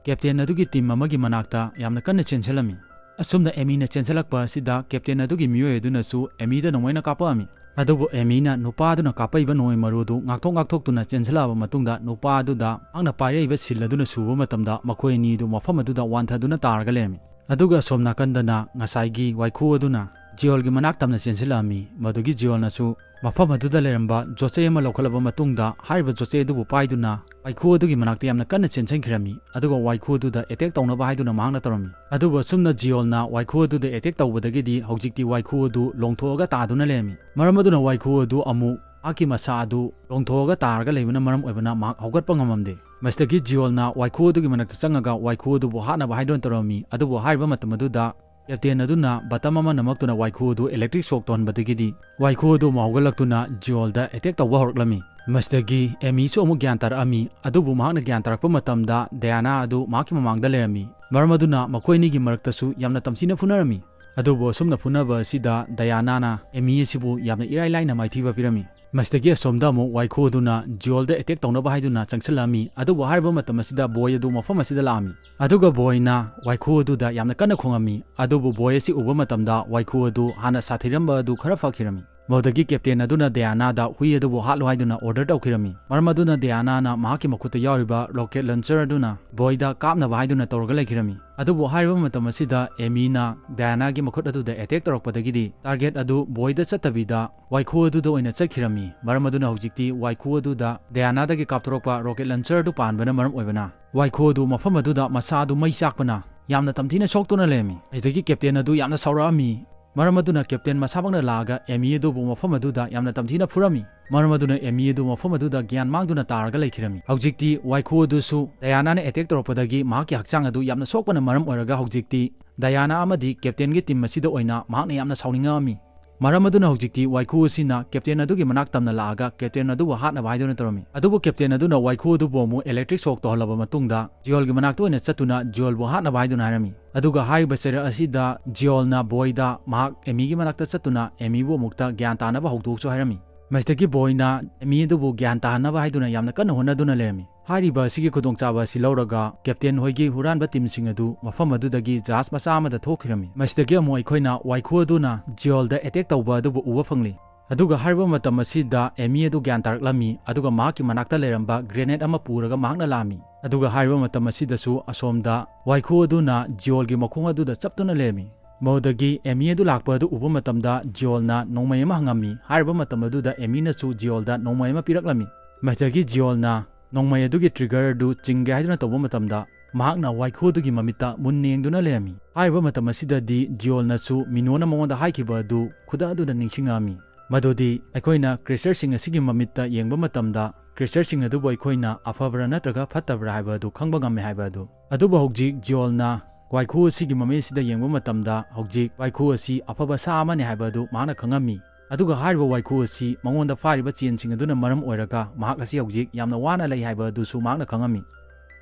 ꯀꯦꯞꯇꯦꯟ ꯑꯗꯨꯒꯤ ꯇꯤꯝ ꯑꯃꯒꯤ ꯃꯅꯥꯛꯇ ꯌꯥꯝꯅ ꯀꯟꯅ ꯆꯦꯟꯁꯤꯜꯂꯝꯃꯤ꯫ ꯑꯁꯨꯝꯅ ꯑꯦꯃꯤꯅ ꯆꯦꯟꯁꯤꯜꯂꯛꯄ ꯑꯁꯤꯗ ꯀꯦꯞꯇꯦꯟ ꯑꯗꯨꯒꯤ ꯃꯤꯑꯣꯏ ꯑꯗꯨꯅꯁꯨ ꯑꯦꯃꯤꯗ ꯅꯣꯡꯃꯩꯅ ꯀꯥꯞꯄꯛꯑꯝꯃꯤ꯫ ꯑꯗꯨꯕꯨ ꯑꯦꯃꯤꯅ ꯅꯨꯄꯥ ꯑꯗꯨꯅ ꯀꯥꯞꯄꯛꯏꯕ ꯅꯣꯡꯃꯩ ꯃꯔꯨ ꯑꯗꯨ ꯉꯥꯛꯊꯣꯛ ꯉꯥꯛꯊꯣꯛꯇꯨꯅ ꯆꯦꯟꯁꯤꯜꯂꯛꯑꯕ ꯃꯇꯨꯡꯗ ꯅꯨꯄꯥ ꯑꯗꯨꯗ ꯃꯍꯥꯛꯅ ꯄꯥꯏꯔꯛꯏꯕ ꯁꯤꯜ ꯑꯗꯨꯅ ꯁꯨꯕ ꯃꯇꯝꯗ ꯃꯈꯣꯏ ꯑꯅꯤ ꯑꯗꯨ ꯃꯐꯝ ꯑꯗꯨꯗ ꯋꯥꯟꯊꯗꯨꯅ ꯇꯥꯔꯒ ꯂꯩꯔꯝꯃꯤ꯫ ꯑꯗꯨꯒ ꯑꯁꯣꯝ ꯅꯥꯀꯟꯗꯅ ꯉꯁꯥꯏꯒꯤ ꯋꯥꯏꯈꯨ ꯑꯗꯨꯅ ꯖꯤꯑꯣꯜꯒꯤ ꯃꯅꯥꯛ ꯇꯝꯅ ꯆꯦꯟꯁꯤꯜꯂꯛꯑꯝꯃꯤ꯫ ꯃꯗꯨꯒꯤ ꯖꯤꯑꯣꯜꯅꯁꯨ ꯃꯐꯝ ꯑꯗꯨꯗ ꯂꯩꯔꯝꯕ ꯖꯣꯆꯦ ꯑꯃ ꯂꯧꯈꯠꯂꯕ ꯃꯇꯨꯡꯗ ꯍꯥꯏꯔꯤꯕ ꯖꯣꯆꯦ ꯑꯗꯨꯕꯨ ꯄꯥꯏꯗꯨꯅ ꯋꯥꯏꯈꯨ ꯑꯗꯨꯒꯤ ꯃꯅꯥꯛꯇ ꯌꯥꯝꯅ ꯀꯟꯅ ꯆꯦꯟꯁꯤꯟꯈꯤꯔꯝꯃꯤ꯫ ꯑꯗꯨꯒ ꯋꯥꯏꯈꯨ ꯑꯗꯨꯗ ꯑꯦꯇꯦꯛ ꯇꯧꯅꯕ ꯍꯥꯏꯗꯨꯅ ꯃꯍꯥꯛꯅ ꯇꯧꯔꯝꯃꯤ꯫ ꯑꯗꯨꯕꯨ ꯑꯁꯨꯝꯅ ꯖꯤꯑꯣꯜꯅ ꯋꯥꯏꯈꯨ ꯑꯗꯨꯗ ꯑꯦꯇꯦꯛ ꯇꯧꯕꯗꯒꯤꯗꯤ ꯍꯧꯖꯤꯛꯇꯤ ꯋꯥꯏꯈꯨ ꯑꯗꯨ ꯂꯣꯡꯊꯣꯛꯑꯒ ꯇꯥꯗꯨꯅ ꯂꯩꯔꯝꯃꯤ꯫ ꯃꯔꯝ ꯑꯗꯨꯅ ꯋꯥꯏꯈꯨ ꯑꯗꯨ ꯑꯃꯨꯛ ꯃꯍꯥꯛꯀꯤ ꯃꯁꯥ ꯑꯗꯨ ꯂꯣꯡꯊꯣꯛꯑꯒ ꯇꯥꯔꯒ ꯂꯩꯕꯅ ꯃꯔꯝ ꯑꯣꯏꯕꯅ ꯃꯍꯥꯛ ꯍꯧꯒꯠꯄ ꯉꯝꯃꯝꯗꯦ꯫ ꯃꯁꯤꯗꯒꯤ ꯖꯤꯑꯣꯜꯅ ꯋꯥꯏꯈꯨ ꯑꯗꯨꯒꯤ ꯃꯅꯥꯛꯇ ꯆꯪꯉꯒ ꯋꯥꯏꯈꯨ ꯑꯗꯨꯕꯨ ꯍꯥꯠꯅꯕ ꯍꯥꯏꯗꯨꯅ ꯇꯧꯔꯝꯃꯤ꯫ ꯑꯗꯨꯕꯨ ꯍꯥꯏꯔꯤꯕ ꯃꯇꯝ ꯑꯗꯨꯗ ꯀꯦꯞꯇꯦꯟ ꯑꯗꯨꯅ ꯕꯇꯝ ꯑꯃ ꯅꯝꯃꯛꯇꯨꯅ ꯋꯥꯏꯈꯨ ꯑꯗꯨ ꯏꯂꯦꯛꯇ꯭ꯔꯤꯛ ꯁꯣꯛ ꯇꯧꯍꯟꯕꯗꯒꯤꯗꯤ ꯋꯥꯏꯈꯨ ꯑꯗꯨ ꯑꯃꯨꯛ ꯍꯧꯒꯠꯂꯛꯇꯨꯅ ꯖꯤꯑꯣꯜꯗ ꯑꯦꯇꯦꯛ ꯇꯧꯕ ꯍꯧꯔꯛꯂꯝꯃꯤ꯫ ꯃꯁꯤꯗꯒꯤ ꯑꯦꯃꯤꯁꯨ ꯑꯃꯨꯛ ꯒ꯭ꯌꯥꯟ ꯇꯥꯔꯛꯑꯝꯃꯤ꯫ ꯑꯗꯨꯕꯨ ꯃꯍꯥꯛꯅ ꯒ꯭ꯌꯥꯟ ꯇꯥꯔꯛꯄ ꯃꯇꯝꯗ ꯗꯌꯥꯅꯥ ꯑꯗꯨ ꯃꯍꯥꯛꯀꯤ ꯃꯃꯥꯡꯗ ꯂꯩꯔꯝꯃꯤ꯫ ꯃꯔꯝ ꯑꯗꯨꯅ ꯃꯈꯣꯏ ꯑꯅꯤꯒꯤ ꯃꯔꯛꯇꯁꯨ ꯌꯥꯝꯅ ꯇꯝꯊꯤꯅ ꯐꯨꯅꯔꯝꯃꯤ꯫ ꯑꯗꯨꯕꯨ ꯑꯁꯨꯝꯅ ꯐꯨꯅꯕ ꯑꯁꯤꯗ ꯗꯌꯥꯅꯥꯅ ꯑꯦꯃꯤ ꯑꯁꯤꯕꯨ ꯌꯥꯝꯅ ꯏꯔꯥꯏ ꯂꯥꯏꯅ ꯃꯥꯏꯊꯤꯕ ꯄꯤꯔꯝꯃꯤ꯫ ꯃꯁꯤꯗꯒꯤ ꯑꯁꯣꯝꯗ ꯑꯃꯨꯛ ꯋꯥꯏꯈꯨ ꯑꯗꯨꯅ ꯖꯤꯑꯣꯜꯗ ꯑꯦꯇꯦꯛ ꯇꯧꯅꯕ ꯍꯥꯏꯗꯨꯅ ꯆꯪꯁꯤꯜꯂꯛꯑꯝꯃꯤ꯫ ꯑꯗꯨꯕꯨ ꯍꯥꯏꯔꯤꯕ ꯃꯇꯝ ꯑꯁꯤꯗ ꯕꯣꯏ ꯑꯗꯨ ꯃꯐꯝ ꯑꯁꯤꯗ ꯂꯥꯛꯑꯝꯃꯤ꯫ ꯑꯗꯨꯒ ꯕꯣꯏꯅ ꯋꯥꯏꯈꯨ ꯑꯗꯨꯗ ꯌꯥꯝꯅ ꯀꯟꯅ ꯈꯣꯡꯉꯝꯃꯤ꯫ ꯑꯗꯨꯕꯨ ꯕꯣꯏ ꯑꯁꯤ ꯎꯕ ꯃꯇꯝꯗ ꯋꯥꯏꯈꯨ ꯑꯗꯨ ꯍꯥꯟꯅ ꯁꯥꯊꯤꯔꯝꯕ ꯑꯗꯨ ꯈꯔ ꯐꯈꯤꯔꯝꯃꯤ꯫ ꯃꯗꯨꯗꯒꯤ ꯀꯦꯞꯇꯦꯟ ꯑꯗꯨꯅ ꯗꯌꯥꯅꯥꯗ ꯍꯨꯏ ꯑꯗꯨꯕꯨ ꯍꯥꯠꯂꯨ ꯍꯥꯏꯗꯨꯅ ꯑꯣꯔꯗꯔ ꯇꯧꯈꯤꯔꯝꯃꯤ꯫ ꯃꯔꯝ ꯑꯗꯨꯅ ꯗꯌꯥꯅꯥꯅ ꯃꯍꯥꯛꯀꯤ ꯃꯈꯨꯠꯇ ꯌꯥꯎꯔꯤꯕ ꯔꯣꯀꯦꯠ ꯂꯟꯆꯔ ꯑꯗꯨꯅ ꯕꯣꯏꯗ ꯀꯥꯞꯅꯕ ꯍꯥꯏꯗꯨꯅ ꯇꯧꯔꯒ ꯂꯩꯈꯤꯔꯝꯃꯤ꯫ ꯑꯗꯨꯕꯨ ꯍꯥꯏꯔꯤꯕ ꯃꯇꯝ ꯑꯁꯤꯗ ꯑꯦꯃꯤꯅ ꯗꯌꯥꯅꯥꯒꯤ ꯃꯈꯨꯠ ꯑꯗꯨꯗ ꯑꯦꯇꯦꯛ ꯇꯧꯔꯛꯄꯗꯒꯤꯗꯤ ꯇꯥꯔꯒꯦꯠ ꯑꯗꯨ ꯕꯣꯏꯗ ꯆꯠꯇꯕꯤꯗ ꯋꯥꯏꯈꯨ ꯑꯗꯨꯗ ꯑꯣꯏꯅ ꯆꯠꯈꯤꯔꯝꯃꯤ꯫ ꯃꯔꯝ ꯑꯗꯨꯅ ꯍꯧꯖꯤꯛꯇꯤ ꯋꯥꯏꯈꯨ ꯑꯗꯨꯗ ꯗꯌꯥꯅꯥꯗꯒꯤ ꯀꯥꯞꯊꯣꯔꯛꯄ ꯔꯣꯀꯦꯠ ꯂꯟꯆꯔ ꯑꯗꯨ ꯄꯥꯟꯕꯅ ꯃꯔꯝ ꯑꯣꯏꯕꯅ ꯋꯥꯏꯈꯨ ꯑꯗꯨ ꯃꯐꯝ ꯑꯗꯨꯗ ꯃꯁꯥ ꯑꯗꯨ ꯃꯩ ꯆꯥꯛꯄꯅ ꯌꯥꯝꯅ ꯇꯝꯊꯤꯅ ꯁꯣꯛꯇꯨꯅ ꯂꯩꯔꯝꯃꯤ꯫ ꯑꯁꯤꯗꯒꯤ ꯀꯦꯞꯇꯦꯟ ꯑꯗꯨ ꯌꯥꯝꯅ ꯁꯥꯎꯔꯛꯑꯝꯃꯤ꯫ ꯃꯔꯝ ꯑꯗꯨꯅ ꯀꯦꯞꯇꯦꯟ ꯃꯁꯥꯃꯛꯅ ꯂꯥꯛꯑꯒ ꯑꯦꯃꯤ ꯑꯗꯨꯕꯨ ꯃꯐꯝ ꯑꯗꯨꯗ ꯌꯥꯝꯅ ꯇꯝꯊꯤꯅ ꯐꯨꯔꯝꯃꯤ꯫ ꯃꯔꯝ ꯑꯗꯨꯅ ꯑꯦꯃꯤ ꯑꯗꯨ ꯃꯐꯝ ꯑꯗꯨꯗ ꯒ꯭ꯌꯥꯟ ꯃꯥꯡꯗꯨꯅ ꯇꯥꯔꯒ ꯂꯩꯈꯤꯔꯝꯃꯤ꯫ ꯍꯧꯖꯤꯛꯇꯤ ꯋꯥꯏꯈꯨ ꯑꯗꯨꯁꯨ ꯗꯌꯥꯅꯥꯅ ꯑꯦꯇꯦꯛ ꯇꯧꯔꯛꯄꯗꯒꯤ ꯃꯍꯥꯛꯀꯤ ꯍꯛꯆꯥꯡ ꯑꯗꯨ ꯌꯥꯝꯅ ꯁꯣꯛꯄꯅ ꯃꯔꯝ ꯑꯣꯏꯔꯒ ꯍꯧꯖꯤꯛꯇꯤ ꯗꯌꯥꯅꯥ ꯑꯃꯗꯤ ꯀꯦꯞꯇꯦꯟꯒꯤ ꯇꯤꯝ ꯑꯁꯤꯗ ꯑꯣꯏꯅ ꯃꯍꯥꯛꯅ ꯌꯥꯝꯅ ꯁꯥꯎꯅꯤꯡꯉꯛꯑꯝꯃꯤ꯫ ꯃꯔꯝ ꯑꯗꯨꯅ ꯍꯧꯖꯤꯛꯇꯤ ꯋꯥꯏꯈꯨ ꯑꯁꯤꯅ ꯀꯦꯞꯇꯦꯟ ꯑꯗꯨꯒꯤ ꯃꯅꯥꯛ ꯇꯝꯅ ꯂꯥꯛꯑꯒ ꯀꯦꯞꯇꯦꯟ ꯑꯗꯨꯕꯨ ꯍꯥꯠꯅꯕ ꯍꯥꯏꯗꯨꯅ ꯇꯧꯔꯝꯃꯤ꯫ ꯑꯗꯨꯕꯨ ꯀꯦꯞꯇꯦꯟ ꯑꯗꯨꯅ ꯋꯥꯏꯈꯨ ꯑꯗꯨꯕꯨ ꯑꯃꯨꯛ electric shock ꯇꯧꯍꯜꯂꯕ ꯃꯇꯨꯡꯗ ꯖꯤꯑꯣꯜꯒꯤ ꯃꯅꯥꯛꯇ ꯑꯣꯏꯅ ꯆꯠꯇꯨꯅ ꯖꯤꯑꯣꯜꯕꯨ ꯍꯥꯠꯅꯕ ꯍꯥꯏꯗꯨꯅ ꯍꯥꯏꯔꯝꯃꯤ꯫ ꯑꯗꯨꯒ ꯍꯥꯏꯔꯤꯕ ꯆꯩꯔꯛ ꯑꯁꯤꯗ ꯖꯤꯑꯣꯜꯅ ꯕꯣꯏꯗ ꯃꯍꯥꯛ ꯑꯦꯃꯤꯒꯤ ꯃꯅꯥꯛꯇ ꯆꯠꯇꯨꯅ ꯑꯦꯃꯤꯕꯨ ꯑꯃꯨꯛꯇ ꯒ꯭ꯌꯥꯟ ꯇꯥꯅꯕ ꯍꯧꯗꯣꯛꯁꯨ ꯍꯥꯏꯔꯝꯃꯤ꯫ ꯃꯁꯤꯗꯒꯤ ꯕꯣꯏꯅ ꯑꯦꯃꯤ ꯑꯗꯨꯕꯨ ꯒ꯭ꯌꯥꯟ ꯇꯥꯍꯟꯅꯕ ꯍꯥꯏꯗꯨꯅ ꯌꯥꯝꯅ ꯀꯟꯅ ꯍꯣꯠꯅꯗꯨꯅ ꯂꯩꯔꯝꯃꯤ꯫ ꯍꯥꯏꯔꯤꯕ ꯑꯁꯤꯒꯤ ꯈꯨꯗꯣꯡꯆꯥꯕ ꯑꯁꯤ ꯂꯧꯔꯒ ꯀꯦꯞꯇꯦꯟ ꯍꯣꯏꯒꯤ ꯍꯨꯔꯥꯟꯕ ꯇꯤꯝꯁꯤꯡ ꯑꯗꯨ ꯃꯐꯝ ꯑꯗꯨꯗꯒꯤ ꯖꯍꯥꯖ ꯃꯆꯥ ꯑꯃꯗ ꯊꯣꯛꯈꯤꯔꯝꯃꯤ꯫ ꯃꯁꯤꯗꯒꯤ ꯑꯃꯨꯛ ꯑꯩꯈꯣꯏꯅ ꯋꯥꯏꯈꯨ ꯑꯗꯨꯅ ꯖꯤꯑꯣꯜꯗ attack ꯇꯧꯕ ꯑꯗꯨꯕꯨ ꯎꯕ ꯐꯪꯂꯤ꯫ ꯑꯗꯨꯒ ꯍꯥꯏꯔꯤꯕ ꯃꯇꯝ ꯑꯁꯤꯗ ꯑꯦꯃꯤ ꯑꯗꯨ ꯒ꯭ꯌꯥꯟ ꯇꯥꯔꯛꯂꯝꯃꯤ, ꯑꯗꯨꯒ ꯃꯍꯥꯛꯀꯤ ꯃꯅꯥꯛꯇ ꯂꯩꯔꯝꯕ grenade ꯑꯃ ꯄꯨꯔꯒ ꯃꯍꯥꯛꯅ ꯂꯥꯛꯑꯝꯃꯤ꯫ ꯑꯗꯨꯒ ꯍꯥꯏꯔꯤꯕ ꯃꯇꯝ ꯑꯁꯤꯗꯁꯨ ꯑꯁꯣꯝꯗ ꯋꯥꯏꯈꯨ ꯑꯗꯨꯅ ꯖꯤꯑꯣꯜꯒꯤ ꯃꯈꯣꯡ ꯑꯗꯨꯗ ꯆꯞꯇꯨꯅ ꯂꯩꯔꯝꯃꯤ꯫ ꯃꯗꯨꯗꯒꯤ ꯑꯦꯃꯤ ꯑꯗꯨ ꯂꯥꯛꯄ ꯑꯗꯨ ꯎꯕ ꯃꯇꯝꯗ ꯖꯤꯑꯣꯜꯅ ꯅꯣꯡꯃꯩ ꯑꯃ ꯍꯪꯉꯝꯃꯤ꯫ ꯍꯥꯏꯔꯤꯕ ꯃꯇꯝ ꯑꯗꯨꯗ ꯑꯦꯃꯤꯅꯁꯨ ꯖꯤꯑꯣꯜꯗ ꯅꯣꯡꯃꯩ ꯑꯃ ꯄꯤꯔꯛꯂꯝꯃꯤ꯫ ꯃꯁꯤꯗꯒꯤ ꯖꯤꯑꯣꯜꯅ ꯅꯣꯡꯃꯩ ꯑꯗꯨꯒꯤ trigger ꯑꯗꯨ ꯆꯤꯡꯒꯦ ꯍꯥꯏꯗꯨꯅ ꯇꯧꯕ ꯃꯇꯝꯗ ꯃꯍꯥꯛꯅ ꯋꯥꯏꯈꯨ ꯑꯗꯨꯒꯤ ꯃꯃꯤꯠꯇ ꯃꯨꯟꯅ ꯌꯦꯡꯗꯨꯅ ꯂꯩꯔꯝꯃꯤ꯫ ꯍꯥꯏꯔꯤꯕ ꯃꯇꯝ ꯑꯁꯤꯗꯗꯤ ꯖꯤꯑꯣꯜꯅꯁꯨ ꯃꯤꯅꯣꯅ ꯃꯉꯣꯟꯗ ꯍꯥꯏꯈꯤꯕ ꯑꯗꯨ ꯈꯨꯗꯛ ꯑꯗꯨꯗ ꯅꯤꯡꯁꯤꯡꯉꯛꯑꯝꯃꯤ꯫ ꯃꯗꯨꯗꯤ ꯑꯩꯈꯣꯏꯅ creatureꯁꯤꯡ ꯑꯁꯤꯒꯤ ꯃꯃꯤꯠꯇ ꯌꯦꯡꯕ ꯃꯇꯝꯗ creatureꯁꯤꯡ ꯑꯗꯨꯕꯨ ꯑꯩꯈꯣꯏꯅ ꯑꯐꯕ꯭ꯔꯥ ꯅꯠꯇ꯭ꯔꯒ ꯐꯠꯇꯕ꯭ꯔꯥ ꯍꯥꯏꯕ ꯑꯗꯨ ꯈꯪꯕ ꯉꯝꯃꯤ ꯍꯥꯏꯕ ꯑꯗꯨ꯫ ꯑꯗꯨꯕꯨ ꯍꯧꯖꯤꯛ ꯖꯤꯑꯣꯜꯅ ꯋꯥꯏꯈꯨ ꯑꯁꯤꯒꯤ ꯃꯃꯤꯠ ꯑꯁꯤꯗ ꯌꯦꯡꯕ ꯃꯇꯝꯗ ꯍꯧꯖꯤꯛ ꯋꯥꯏꯈꯨ ꯑꯁꯤ ꯑꯐꯕ ꯁꯥ ꯑꯃꯅꯤ ꯍꯥꯏꯕ ꯑꯗꯨ ꯃꯍꯥꯛꯅ ꯈꯪꯉꯝꯃꯤ꯫ ꯑꯗꯨꯒ ꯍꯥꯏꯔꯤꯕ ꯋꯥꯏꯈꯨ ꯑꯁꯤ ꯃꯉꯣꯟꯗ ꯐꯥꯔꯤꯕ ꯆꯦꯟꯁꯤꯡ ꯑꯗꯨꯅ ꯃꯔꯝ ꯑꯣꯏꯔꯒ ꯃꯍꯥꯛ ꯑꯁꯤ ꯍꯧꯖꯤꯛ ꯌꯥꯝꯅ ꯋꯥꯅ ꯂꯩ ꯍꯥꯏꯕ ꯑꯗꯨꯁꯨ ꯃꯍꯥꯛꯅ ꯈꯪꯉꯝꯃꯤ꯫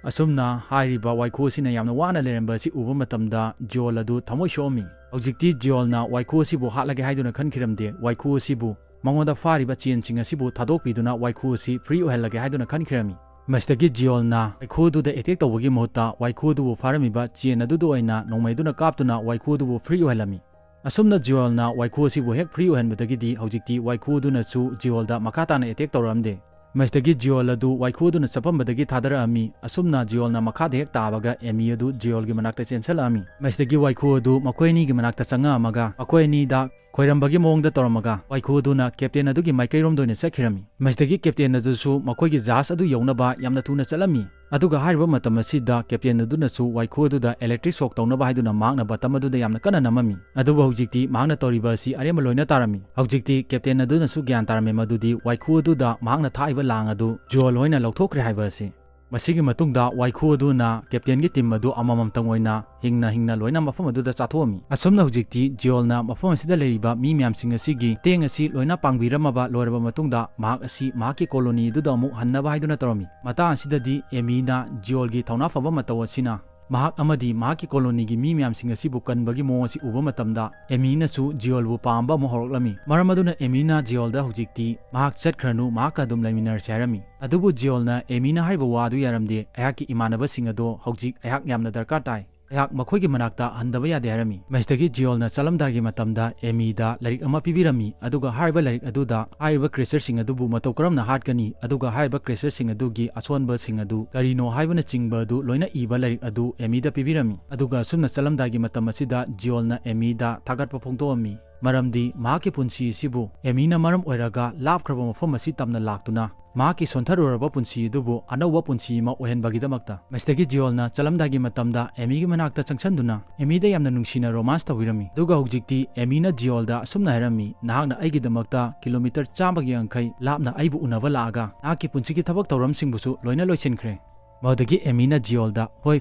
ꯑꯁꯨꯝꯅ ꯍꯥꯏꯔꯤꯕ ꯋꯥꯏꯈꯨ ꯑꯁꯤꯅ ꯌꯥꯝꯅ ꯋꯥꯅ ꯂꯩꯔꯝꯕ ꯑꯁꯤ ꯎꯕ ꯃꯇꯝꯗ ꯖꯤꯑꯣꯜ ꯑꯗꯨ ꯊꯃꯣꯏ ꯁꯣꯛꯑꯝꯃꯤ꯫ ꯍꯧꯖꯤꯛꯇꯤ ꯖꯤꯑꯣꯜꯅ ꯋꯥꯏꯈꯨ ꯑꯁꯤꯕꯨ ꯍꯥꯠꯂꯒꯦ ꯍꯥꯏꯗꯨꯅ ꯈꯟꯈꯤꯔꯝꯗꯦ, ꯋꯥꯏꯈꯨ ꯑꯁꯤꯕꯨ ꯃꯉꯣꯟꯗ ꯐꯥꯔꯤꯕ ꯆꯦꯟꯁꯤꯡ ꯑꯁꯤꯕꯨ ꯊꯥꯗꯣꯛꯄꯤꯗꯨꯅ ꯋꯥꯏꯈꯨ ꯑꯁꯤ free ꯑꯣꯏꯍꯜꯂꯒꯦ ꯍꯥꯏꯗꯨꯅ ꯈꯟꯈꯤꯔꯝꯃꯤ꯫ ꯃꯁꯤꯗꯒꯤ ꯖꯤꯑꯣꯜꯅ ꯋꯥꯏꯈꯨ ꯑꯗꯨꯗ attack ꯇꯧꯕꯒꯤ ꯃꯍꯨꯠꯇ ꯋꯥꯏꯈꯨ ꯑꯗꯨꯕꯨ ꯐꯥꯔꯝꯃꯤꯕ ꯆꯦꯟ ꯑꯗꯨꯗ ꯑꯣꯏꯅ ꯅꯣꯡꯃꯩꯗꯨꯅ ꯀꯥꯞꯇꯨꯅ ꯋꯥꯏꯈꯨ ꯑꯗꯨꯕꯨ free ꯑꯣꯏꯍꯜꯂꯝꯃꯤ꯫ ꯑꯁꯨꯝꯅ ꯖꯤꯑꯣꯜꯅ ꯋꯥꯏꯈꯨ ꯑꯁꯤꯕꯨ ꯍꯦꯛ free ꯑꯣꯏꯍꯟꯕꯗꯒꯤꯗꯤ ꯍꯧꯖꯤꯛꯇꯤ ꯋꯥꯏꯈꯨ ꯑꯗꯨꯅꯁꯨ ꯖꯤꯑꯣꯜꯗ ꯃꯈꯥ ꯇꯥꯅ attack ꯇꯧꯔꯛꯑꯝꯗꯦ꯫ ꯃꯁꯤꯗꯒꯤ ꯖꯤꯑꯣꯜ ꯑꯗꯨ ꯋꯥꯏꯈꯨ ꯑꯗꯨꯅ ꯆꯠꯐꯝꯕꯗꯒꯤ ꯊꯥꯗꯔꯛꯑꯝꯃꯤ꯫ ꯑꯁꯨꯝꯅ ꯖꯤꯑꯣꯜꯅ ꯃꯈꯥꯗ ꯍꯦꯛ ꯇꯥꯕꯒ ꯑꯦꯃꯤ ꯑꯗꯨ ꯖꯤꯑꯣꯜꯒꯤ ꯃꯅꯥꯛꯇ ꯆꯦꯟꯁꯤꯜꯂꯛꯑꯝꯃꯤ꯫ ꯃꯁꯤꯗꯒꯤ ꯋꯥꯏꯈꯨ ꯑꯗꯨ ꯃꯈꯣꯏ ꯑꯅꯤꯒꯤ ꯃꯅꯥꯛꯇ ꯆꯪꯉꯛꯑꯝꯃꯒ ꯃꯈꯣꯏ ꯑꯅꯤꯗ ꯈꯣꯏꯔꯝꯕꯒꯤ ꯃꯑꯣꯡꯗ ꯇꯧꯔꯝꯃꯒ ꯋꯥꯏꯈꯨ ꯑꯗꯨꯅ ꯀꯦꯞꯇꯦꯟ ꯑꯗꯨꯒꯤ ꯃꯥꯏꯀꯩꯔꯣꯝꯗ ꯑꯣꯏꯅ ꯆꯠꯈꯤꯔꯝꯃꯤ꯫ ꯃꯁꯤꯗꯒꯤ ꯀꯦꯞꯇꯦꯟ ꯑꯗꯨꯁꯨ ꯃꯈꯣꯏꯒꯤ ꯖꯍꯥꯖ ꯑꯗꯨ ꯌꯧꯅꯕ ꯌꯥꯝꯅ ꯊꯨꯅ ꯆꯠꯂꯝꯃꯤ꯫ ꯑꯗꯨꯒ ꯍꯥꯏꯔꯤꯕ ꯃꯇꯝ ꯑꯁꯤꯗ ꯀꯦꯞꯇꯦꯟ ꯑꯗꯨꯅꯁꯨ ꯋꯥꯏꯈꯨ ꯑꯗꯨꯗ electric shock ꯇꯧꯅꯕ ꯍꯥꯏꯗꯨꯅ ꯃꯍꯥꯛꯅ button ꯑꯗꯨꯗ ꯌꯥꯝꯅ ꯀꯟꯅ ꯅꯝꯃꯝꯃꯤ꯫ ꯑꯗꯨꯕꯨ ꯍꯧꯖꯤꯛꯇꯤ ꯃꯍꯥꯛꯅ ꯇꯧꯔꯤꯕ ꯑꯁꯤ ꯑꯔꯦꯝꯕ ꯂꯣꯏꯅ ꯇꯥꯔꯝꯃꯤ꯫ ꯍꯧꯖꯤꯛꯇꯤ ꯀꯦꯞꯇꯦꯟ ꯑꯗꯨꯅꯁꯨ ꯒ꯭ꯌꯥꯟ ꯇꯥꯔꯝꯃꯤ ꯃꯗꯨꯗꯤ ꯋꯥꯏꯈꯨ ꯑꯗꯨꯗ ꯃꯍꯥꯛꯅ ꯊꯥꯛꯏꯕ ꯂꯥꯡ ꯑꯗꯨ ꯖꯤꯑꯣꯜ ꯍꯣꯏꯅ ꯂꯧꯊꯣꯛꯈ꯭ꯔꯦ ꯍꯥꯏꯕ ꯑꯁꯤ꯫ ꯃꯁꯤꯒꯤ ꯃꯇꯨꯡꯗ ꯋꯥꯏꯈꯨ ꯑꯗꯨꯅ ꯀꯦꯞꯇꯦꯟꯒꯤ ꯇꯤꯝ ꯑꯗꯨ ꯑꯃꯃꯝꯇꯪ ꯑꯣꯏꯅ ꯍꯤꯡꯅ ꯍꯤꯡꯅ ꯂꯣꯏꯅ ꯃꯐꯝ ꯑꯗꯨꯗ ꯆꯥꯊꯣꯛꯑꯝꯃꯤ꯫ ꯑꯁꯨꯝꯅ ꯍꯧꯖꯤꯛꯇꯤ ꯖꯤꯑꯣꯜꯅ ꯃꯐꯝ ꯑꯁꯤꯗ ꯂꯩꯔꯤꯕ ꯃꯤ ꯃꯌꯥꯝꯁꯤꯡ ꯑꯁꯤꯒꯤ ꯃꯇꯦꯡ ꯑꯁꯤ ꯂꯣꯏꯅ ꯄꯥꯡꯕꯤꯔꯝꯃꯕ ꯂꯣꯏꯔꯕ ꯃꯇꯨꯡꯗ, ꯃꯍꯥꯛ ꯑꯁꯤ ꯃꯍꯥꯛꯀꯤ ꯀꯣꯂꯣꯅꯤ ꯑꯗꯨꯗ ꯑꯃꯨꯛ ꯍꯟꯅꯕ ꯍꯥꯏꯗꯨꯅ ꯇꯧꯔꯝꯃꯤ꯫ ꯃꯇꯥꯡ ꯑꯁꯤꯗꯗꯤ ꯑꯦꯃꯤꯅ ꯖꯤꯑꯣꯜꯒꯤ ꯊꯧꯅꯥ ꯐꯕ ꯃꯇꯧ ꯑꯁꯤꯅ ꯃꯍꯥꯛ ꯑꯃꯗꯤ ꯃꯍꯥꯛꯀꯤ ꯀꯣꯂꯣꯅꯤꯒꯤ ꯃꯤ ꯃꯌꯥꯝꯁꯤꯡ ꯑꯁꯤꯕꯨ ꯀꯟꯕꯒꯤ ꯃꯑꯣꯡ ꯑꯁꯤ ꯎꯕ ꯃꯇꯝꯗ, ꯑꯦꯃꯤꯅꯁꯨ ꯖꯤꯑꯣꯜꯕꯨ ꯄꯥꯝꯕ ꯑꯃꯨꯛ ꯍꯧꯔꯛꯂꯝꯃꯤ꯫ ꯃꯔꯝ ꯑꯗꯨꯅ ꯑꯦꯃꯤꯅ ꯖꯤꯑꯣꯜꯗ ꯍꯧꯖꯤꯛꯇꯤ ꯃꯍꯥꯛ ꯆꯠꯈ꯭ꯔꯅꯨ, ꯃꯍꯥꯛꯀ ꯑꯗꯨꯝ ꯂꯩꯃꯤꯟꯅꯔꯁꯤ ꯍꯥꯏꯔꯝꯃꯤ꯫ ꯑꯗꯨꯕꯨ ꯖꯤꯑꯣꯜꯅ ꯑꯦꯃꯤꯅ ꯍꯥꯏꯔꯤꯕ ꯋꯥ ꯑꯗꯨ ꯌꯥꯔꯝꯗꯦ, "ꯑꯩꯍꯥꯛꯀꯤ ꯏꯃꯥꯟꯅꯕꯁꯤꯡ ꯑꯗꯣ ꯍꯧꯖꯤꯛ ꯑꯩꯍꯥꯛ ꯌꯥꯝꯅ ꯗꯔꯀꯥꯔ ꯇꯥꯏ꯫ ꯑꯩꯍꯥꯛ ꯃꯈꯣꯏꯒꯤ ꯃꯅꯥꯛꯇ ꯍꯟꯗꯕ ꯌꯥꯗꯦ" ꯍꯥꯏꯔꯝꯃꯤ꯫ ꯃꯁꯤꯗꯒꯤ ꯖꯤꯑꯣꯜꯅ ꯆꯠꯂꯝꯗꯥꯏꯒꯤ ꯃꯇꯝꯗ ꯑꯦꯃꯤꯗ ꯂꯥꯏꯔꯤꯛ ꯑꯃ ꯄꯤꯕꯤꯔꯝꯃꯤ, ꯑꯗꯨꯒ ꯍꯥꯏꯔꯤꯕ ꯂꯥꯏꯔꯤꯛ ꯑꯗꯨꯗ ꯍꯥꯏꯔꯤꯕ ꯀ꯭ꯔꯦꯆꯔꯁꯤꯡ ꯑꯗꯨꯕꯨ ꯃꯇꯧ ꯀꯔꯝꯅ ꯍꯥꯠꯀꯅꯤ, ꯑꯗꯨꯒ ꯍꯥꯏꯔꯤꯕ ꯀ꯭ꯔꯦꯆꯔꯁꯤꯡ ꯑꯗꯨꯒꯤ ꯑꯁꯣꯟꯕꯁꯤꯡ ꯑꯗꯨ ꯀꯔꯤꯅꯣ ꯍꯥꯏꯕꯅꯆꯤꯡꯕ ꯑꯗꯨ ꯂꯣꯏꯅ ꯏꯕ ꯂꯥꯏꯔꯤꯛ ꯑꯗꯨ ꯑꯦꯃꯤꯗ ꯄꯤꯕꯤꯔꯝꯃꯤ꯫ ꯑꯗꯨꯒ ꯑꯁꯨꯝꯅ ꯆꯠꯂꯝꯗꯥꯏꯒꯤ ꯃꯇꯝ ꯑꯁꯤꯗ ꯖꯤꯑꯣꯜꯅ ꯑꯦꯃꯤꯗ ꯊꯥꯒꯠꯄ ꯐꯣꯡꯗꯣꯛꯑꯝꯃꯤ, ꯃꯔꯝꯗꯤ ꯃꯍꯥꯛꯀꯤ ꯄꯨꯟꯁꯤ ꯑꯁꯤꯕꯨ ꯑꯦꯃꯤꯅ ꯃꯔꯝ ꯑꯣꯏꯔꯒ ꯂꯥꯞꯈ꯭ꯔꯕ ꯃꯐꯝ ꯑꯁꯤ ꯇꯝꯅ ꯂꯥꯛꯇꯨꯅ ꯃꯍꯥꯛꯀꯤ ꯁꯣꯟꯊꯔꯨꯔꯕ ꯄꯨꯟꯁꯤ ꯑꯗꯨꯕꯨ ꯑꯅꯧꯕ ꯄꯨꯟꯁꯤ ꯑꯃ ꯑꯣꯏꯍꯟꯕꯒꯤꯗꯃꯛꯇ꯫ ꯃꯁꯤꯗꯒꯤ ꯖꯤꯑꯣꯜꯅ ꯆꯠꯂꯝꯗꯥꯏꯒꯤ ꯃꯇꯝꯗ ꯑꯦꯃꯤꯒꯤ ꯃꯅꯥꯛꯇ ꯆꯪꯁꯤꯟꯗꯨꯅ ꯑꯦꯃꯤꯗ ꯌꯥꯝꯅ ꯅꯨꯡꯁꯤꯅ ꯔꯣꯃꯥꯟꯁ ꯇꯧꯕꯤꯔꯝꯃꯤ꯫ ꯑꯗꯨꯒ ꯍꯧꯖꯤꯛꯇꯤ ꯑꯦꯃꯤꯅ ꯖꯤꯑꯣꯜꯗ ꯑꯁꯨꯝꯅ ꯍꯥꯏꯔꯝꯃꯤ, "ꯅꯍꯥꯛꯅ ꯑꯩꯒꯤꯗꯃꯛꯇ ꯀꯤꯂꯣꯃꯤꯇꯔ ꯆꯥꯝꯃꯒ ꯌꯥꯡꯈꯩ ꯂꯥꯞꯅ ꯑꯩꯕꯨ ꯎꯅꯕ ꯂꯥꯛꯑꯒ ꯅꯍꯥꯛꯀꯤ ꯄꯨꯟꯁꯤꯒꯤ ꯊꯕꯛ ꯊꯧꯔꯝꯁꯤꯡꯕꯨꯁꯨ ꯂꯣꯏꯅ ꯂꯣꯏꯁꯤꯟꯈ꯭ꯔꯦ"꯫ ꯃꯗꯨꯗꯒꯤ ꯑꯦꯃꯤꯅ ꯖꯤꯑꯣꯜꯗ, "ꯍꯣꯏ,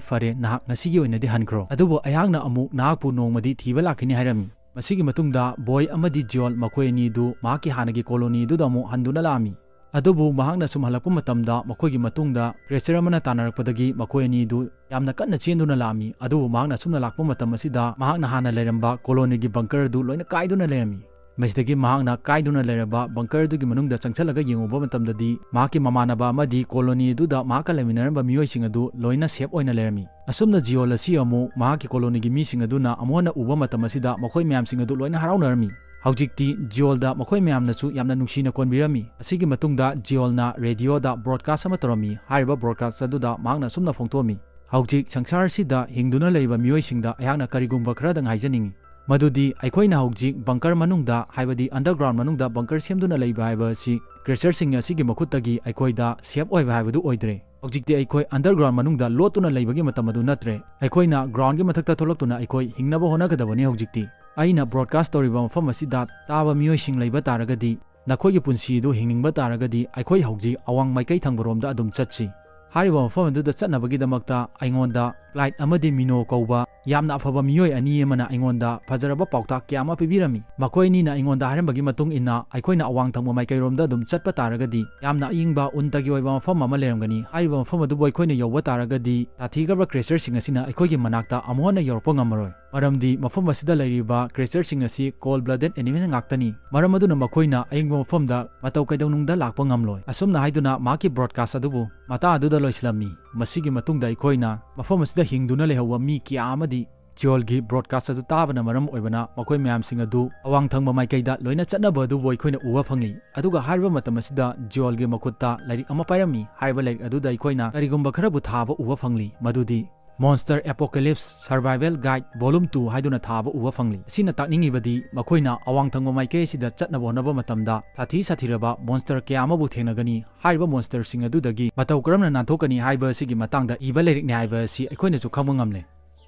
ꯐꯔꯦ, ꯅꯍꯥꯛ ꯉꯁꯤꯒꯤ ꯑꯣꯏꯅꯗꯤ ꯍꯟꯈ꯭ꯔꯣ, ꯑꯗꯨꯕꯨ ꯑꯩꯍꯥꯛꯅ ꯑꯃꯨꯛ ꯅꯍꯥꯛꯄꯨ ꯅꯣꯡꯃꯗꯤ ꯊꯤꯕ ꯂꯥꯛꯈꯤꯅꯤ" ꯍꯥꯏꯔꯝꯃꯤ꯫ ꯃꯁꯤꯒꯤ ꯃꯇꯨꯡꯗ ꯕꯣꯏ ꯑꯃꯗꯤ ꯖꯤꯑꯣꯜ ꯃꯈꯣꯏ ꯑꯅꯤꯗꯨ ꯃꯍꯥꯛꯀꯤ ꯍꯥꯟꯅꯒꯤ ꯀꯣꯂꯣꯅꯤꯗꯨꯗ ꯑꯃꯨꯛ ꯍꯟꯗꯨꯅ ꯂꯥꯛꯑꯝꯃꯤ꯫ ꯑꯗꯨꯕꯨ ꯃꯍꯥꯛꯅ ꯁꯨꯝ ꯍꯜꯂꯛꯄ ꯃꯇꯝꯗ ꯃꯈꯣꯏꯒꯤ ꯃꯇꯨꯡꯗ ꯀ꯭ꯔꯦꯆꯔ ꯑꯃꯅ ꯇꯥꯟꯅꯔꯛꯄꯗꯒꯤ ꯃꯈꯣꯏ ꯑꯅꯤꯗꯨ ꯌꯥꯝꯅ ꯀꯟꯅ ꯆꯦꯟꯗꯨꯅ ꯂꯥꯛꯑꯝꯃꯤ꯫ ꯑꯗꯨꯕꯨ ꯃꯍꯥꯛꯅ ꯑꯁꯨꯝꯅ ꯂꯥꯛꯄ ꯃꯇꯝ ꯑꯁꯤꯗ ꯃꯍꯥꯛꯅ ꯍꯥꯟꯅ ꯂꯩꯔꯝꯕ ꯀꯣꯂꯣꯅꯤꯒꯤ ꯕꯪꯀꯔ ꯑꯗꯨ ꯂꯣꯏꯅ ꯀꯥꯏꯗꯨꯅ ꯂꯩꯔꯝꯃꯤ꯫ ꯃꯁꯤꯗꯒꯤ ꯃꯍꯥꯛꯅ ꯀꯥꯏꯗꯨꯅ ꯂꯩꯔꯕ ꯕꯪꯀꯔ ꯑꯗꯨꯒꯤ ꯃꯅꯨꯡꯗ ꯆꯪꯁꯤꯜꯂꯒ ꯌꯦꯡꯉꯨꯕ ꯃꯇꯝꯗꯗꯤ, ꯃꯍꯥꯛꯀꯤ ꯃꯃꯥꯟꯅꯕ ꯑꯃꯗꯤ ꯀꯣꯂꯣꯅꯤ ꯑꯗꯨꯗ ꯃꯍꯥꯛꯀ ꯂꯩꯃꯤꯟꯅꯔꯝꯕ ꯃꯤꯑꯣꯏꯁꯤꯡ ꯑꯗꯨ ꯂꯣꯏꯅ ꯁꯦꯐ ꯑꯣꯏꯅ ꯂꯩꯔꯝꯃꯤ꯫ ꯑꯁꯨꯝꯅ ꯖꯤꯑꯣꯜ ꯑꯁꯤ ꯑꯃꯨꯛ ꯃꯍꯥꯛꯀꯤ ꯀꯣꯂꯣꯅꯤꯒꯤ ꯃꯤꯁꯤꯡ ꯑꯗꯨꯅ ꯑꯃꯨꯛ ꯍꯟꯅ ꯎꯕ ꯃꯇꯝ ꯑꯁꯤꯗ ꯃꯈꯣꯏ ꯃꯌꯥꯝꯁꯤꯡ ꯑꯗꯨ ꯂꯣꯏꯅ ꯍꯔꯥꯎꯅꯔꯝꯃꯤ꯫ ꯍꯧꯖꯤꯛꯇꯤ ꯖꯤꯑꯣꯜꯗ ꯃꯈꯣꯏ ꯃꯌꯥꯝꯅꯁꯨ ꯌꯥꯝꯅ ꯅꯨꯡꯁꯤꯅ ꯀꯣꯟꯕꯤꯔꯝꯃꯤ꯫ ꯑꯁꯤꯒꯤ ꯃꯇꯨꯡꯗ ꯖꯤꯑꯣꯜꯅ ꯔꯦꯗꯤꯑꯣꯗ ꯕ꯭ꯔꯣꯗꯀꯥꯁ ꯑꯃ ꯇꯧꯔꯝꯃꯤ꯫ ꯍꯥꯏꯔꯤꯕ ꯕ꯭ꯔꯣꯗꯀꯥꯁ ꯑꯗꯨꯗ ꯃꯍꯥꯛꯅ ꯑꯁꯨꯝꯅ ꯐꯣꯡꯗꯣꯛꯑꯝꯃꯤ, "ꯍꯧꯖꯤꯛ ꯁꯪꯁꯥꯔꯁꯤꯗ ꯍꯤꯡꯗꯨꯅ ꯂꯩꯔꯤꯕ ꯃꯤꯑꯣꯏꯁꯤꯡꯗ ꯑꯩꯍꯥꯛꯅ ꯀꯔꯤꯒꯨꯝꯕ ꯈꯔꯗꯪ ꯍꯥꯏꯖꯅꯤꯡꯏ꯫ ꯃꯗꯨꯗꯤ ꯑꯩꯈꯣꯏꯅ ꯍꯧꯖꯤꯛ ꯕꯪꯀꯔ ꯃꯅꯨꯡꯗ, ꯍꯥꯏꯕꯗꯤ ꯑꯟꯗꯔꯒ꯭ꯔꯥꯎꯟ ꯃꯅꯨꯡꯗ ꯕꯪꯀꯔ ꯁꯦꯝꯗꯨꯅ ꯂꯩꯕ ꯍꯥꯏꯕ ꯑꯁꯤ ꯀ꯭ꯔꯦꯆꯔꯁꯤꯡ ꯑꯁꯤꯒꯤ ꯃꯈꯨꯠꯇꯒꯤ ꯑꯩꯈꯣꯏꯗ ꯁꯦꯐ ꯑꯣꯏꯕ ꯍꯥꯏꯕꯗꯨ ꯑꯣꯏꯗ꯭ꯔꯦ꯫ ꯍꯧꯖꯤꯛꯇꯤ ꯑꯩꯈꯣꯏ ꯑꯟꯗꯔꯒ꯭ꯔꯥꯎꯟ ꯃꯅꯨꯡꯗ ꯂꯣꯠꯇꯨꯅ ꯂꯩꯕꯒꯤ ꯃꯇꯝ ꯑꯗꯨ ꯅꯠꯇ꯭ꯔꯦ꯫ ꯑꯩꯈꯣꯏꯅ ꯒ꯭ꯔꯥꯎꯟꯒꯤ ꯃꯊꯛꯇ ꯊꯣꯛꯂꯛꯇꯨꯅ ꯑꯩꯈꯣꯏ ꯍꯤꯡꯅꯕ ꯍꯣꯠꯅꯒꯗꯕꯅꯤ ꯍꯧꯖꯤꯛꯇꯤ꯫ ꯑꯩꯅ ꯕ꯭ꯔꯣꯗꯀꯥꯁ ꯇꯧꯔꯤꯕ ꯃꯐꯝ ꯑꯁꯤꯗ ꯇꯥꯕ ꯃꯤꯑꯣꯏꯁꯤꯡ ꯂꯩꯕ ꯇꯥꯔꯒꯗꯤ, ꯅꯈꯣꯏꯒꯤ ꯄꯨꯟꯁꯤ ꯑꯗꯨ ꯍꯤꯡꯅꯤꯡꯕ ꯇꯥꯔꯒꯗꯤ ꯑꯩꯈꯣꯏ ꯍꯧꯖꯤꯛ ꯑꯋꯥꯡ ꯃꯥꯏꯀꯩ ꯊꯪꯕꯔꯣꯝꯗ ꯑꯗꯨꯝ ꯆꯠꯁꯤ"꯫ ꯍꯥꯏꯔꯤꯕ ꯃꯐꯝ ꯑꯗꯨꯗ ꯆꯠꯅꯕꯒꯤꯗꯃꯛꯇ ꯑꯩꯉꯣꯟꯗ ꯀ꯭ꯂꯥꯏꯠ ꯑꯃꯗꯤ ꯃꯤꯅꯣ ꯀꯧꯕ ꯌꯥꯝꯅ ꯑꯐꯕ ꯃꯤꯑꯣꯏ ꯑꯅꯤ ꯑꯃꯅ ꯑꯩꯉꯣꯟꯗ ꯐꯖꯔꯕ ꯄꯥꯎꯇꯥꯛ ꯀꯌꯥ ꯑꯃ ꯄꯤꯕꯤꯔꯝꯃꯤ꯫ ꯃꯈꯣꯏ ꯑꯅꯤꯅ ꯑꯩꯉꯣꯟꯗ ꯍꯥꯏꯔꯝꯕꯒꯤ ꯃꯇꯨꯡ ꯏꯟꯅ ꯑꯩꯈꯣꯏꯅ ꯑꯋꯥꯡ ꯊꯪꯕ ꯃꯥꯏꯀꯩꯔꯣꯝꯗ ꯑꯗꯨꯝ ꯆꯠꯄ ꯇꯥꯔꯒꯗꯤ ꯌꯥꯝꯅ ꯑꯏꯪꯕ ꯎꯟꯇꯒꯤ ꯑꯣꯏꯕ ꯃꯐꯝ ꯑꯃ ꯂꯩꯔꯝꯒꯅꯤ꯫ ꯍꯥꯏꯔꯤꯕ ꯃꯐꯝ ꯑꯗꯨꯕꯨ ꯑꯩꯈꯣꯏꯅ ꯌꯧꯕ ꯇꯥꯔꯒꯗꯤ ꯇꯥꯊꯤꯈ꯭ꯔꯕ ꯀ꯭ꯔꯦꯆꯔꯁꯤꯡ ꯑꯁꯤꯅ ꯑꯩꯈꯣꯏꯒꯤ ꯃꯅꯥꯛꯇ ꯑꯃꯨꯛ ꯍꯟꯅ ꯌꯧꯔꯛꯄ ꯉꯝꯃꯔꯣꯏ꯫ ꯃꯔꯝꯗꯤ ꯃꯐꯝ ꯑꯁꯤꯗ ꯂꯩꯔꯤꯕ ꯀ꯭ꯔꯦꯆꯔꯁꯤꯡ ꯑꯁꯤ ꯀꯣꯜ ꯕ꯭ꯂꯗꯦꯗ ꯑꯦꯅꯤꯃꯦꯜ ꯉꯥꯛꯇꯅꯤ꯫ ꯃꯔꯝ ꯑꯗꯨꯅ ꯃꯈꯣꯏꯅ ꯑꯏꯪꯕ ꯃꯐꯝꯗ ꯃꯇꯧ ꯀꯩꯗꯧꯅꯨꯡꯗ ꯂꯥꯛꯄ ꯉꯝꯂꯣꯏ꯫ ꯑꯁꯨꯝꯅ ꯍꯥꯏꯗꯨꯅ ꯃꯍꯥꯛꯀꯤ ꯕ꯭ꯔꯣꯗꯀꯥꯁ ꯑꯗꯨꯕꯨ ꯃꯇꯥꯡ ꯑꯗꯨꯗ ꯂꯣꯏꯁꯤꯜꯂꯝꯃꯤ꯫ ꯃꯁꯤꯒꯤ ꯃꯇꯨꯡꯗ ꯑꯩꯈꯣꯏꯅ ꯃꯐꯝ ꯑꯁꯤꯗ ꯍꯤꯡꯗꯨꯅ ꯂꯩꯍꯧꯕ ꯃꯤ ꯀꯌꯥ ꯑꯃꯗꯤ ꯖꯤꯑꯣꯜꯒꯤ ꯕ꯭ꯔꯣꯗꯀꯥꯁ ꯑꯗꯨ ꯇꯥꯕꯅ ꯃꯔꯝ ꯑꯣꯏꯕꯅ ꯃꯈꯣꯏ ꯃꯌꯥꯝꯁꯤꯡ ꯑꯗꯨ ꯑꯋꯥꯡ ꯊꯪꯕ ꯃꯥꯏꯀꯩꯗ ꯂꯣꯏꯅ ꯆꯠꯅꯕ ꯑꯗꯨꯕꯨ ꯑꯩꯈꯣꯏꯅ ꯎꯕ ꯐꯪꯂꯤ꯫ ꯑꯗꯨꯒ ꯍꯥꯏꯔꯤꯕ ꯃꯇꯝ ꯑꯁꯤꯗ ꯖꯤꯑꯣꯜꯒꯤ ꯃꯈꯨꯠꯇ ꯂꯥꯏꯔꯤꯛ ꯑꯃ ꯄꯥꯏꯔꯝꯃꯤ꯫ ꯍꯥꯏꯔꯤꯕ ꯂꯥꯏꯔꯤꯛ ꯑꯗꯨꯗ ꯑꯩꯈꯣꯏꯅ ꯀꯔꯤꯒꯨꯝꯕ ꯈꯔꯕꯨ ꯊꯥꯕ ꯎꯕ ꯐꯪꯂꯤ, ꯃꯗꯨꯗꯤ Monster Apocalypse Survival Guide Volume two ꯍꯥꯏꯗꯨꯅ ꯊꯥꯕ ꯎꯕ ꯐꯪꯂꯤ꯫ ꯑꯁꯤꯅ ꯇꯥꯛꯅꯤꯡꯉꯤꯕꯗꯤ ꯃꯈꯣꯏꯅ ꯑꯋꯥꯡ ꯊꯪꯕ ꯃꯥꯏꯀꯩ ꯑꯁꯤꯗ ꯆꯠꯅꯕ ꯍꯣꯠꯅꯕ ꯃꯇꯝꯗ ꯁꯥꯊꯤ ꯁꯥꯊꯤꯔꯕ ꯃꯣꯟꯁꯇꯔ ꯀꯌꯥ ꯑꯃꯕꯨ ꯊꯦꯡꯅꯒꯅꯤ꯫ ꯍꯥꯏꯔꯤꯕ ꯃꯣꯟꯁꯇꯔꯁꯤꯡ ꯑꯗꯨꯗꯒꯤ ꯃꯇꯧ ꯀꯔꯝꯅ ꯅꯥꯟꯊꯣꯛꯀꯅꯤ ꯍꯥꯏꯕ ꯑꯁꯤꯒꯤ ꯃꯇꯥꯡꯗ ꯏꯕ ꯂꯥꯏꯔꯤꯛꯅꯤ ꯍꯥꯏꯕ ꯑꯁꯤ ꯑꯩꯈꯣꯏꯅꯁꯨ ꯈꯪꯕ ꯉꯝꯂꯦ꯫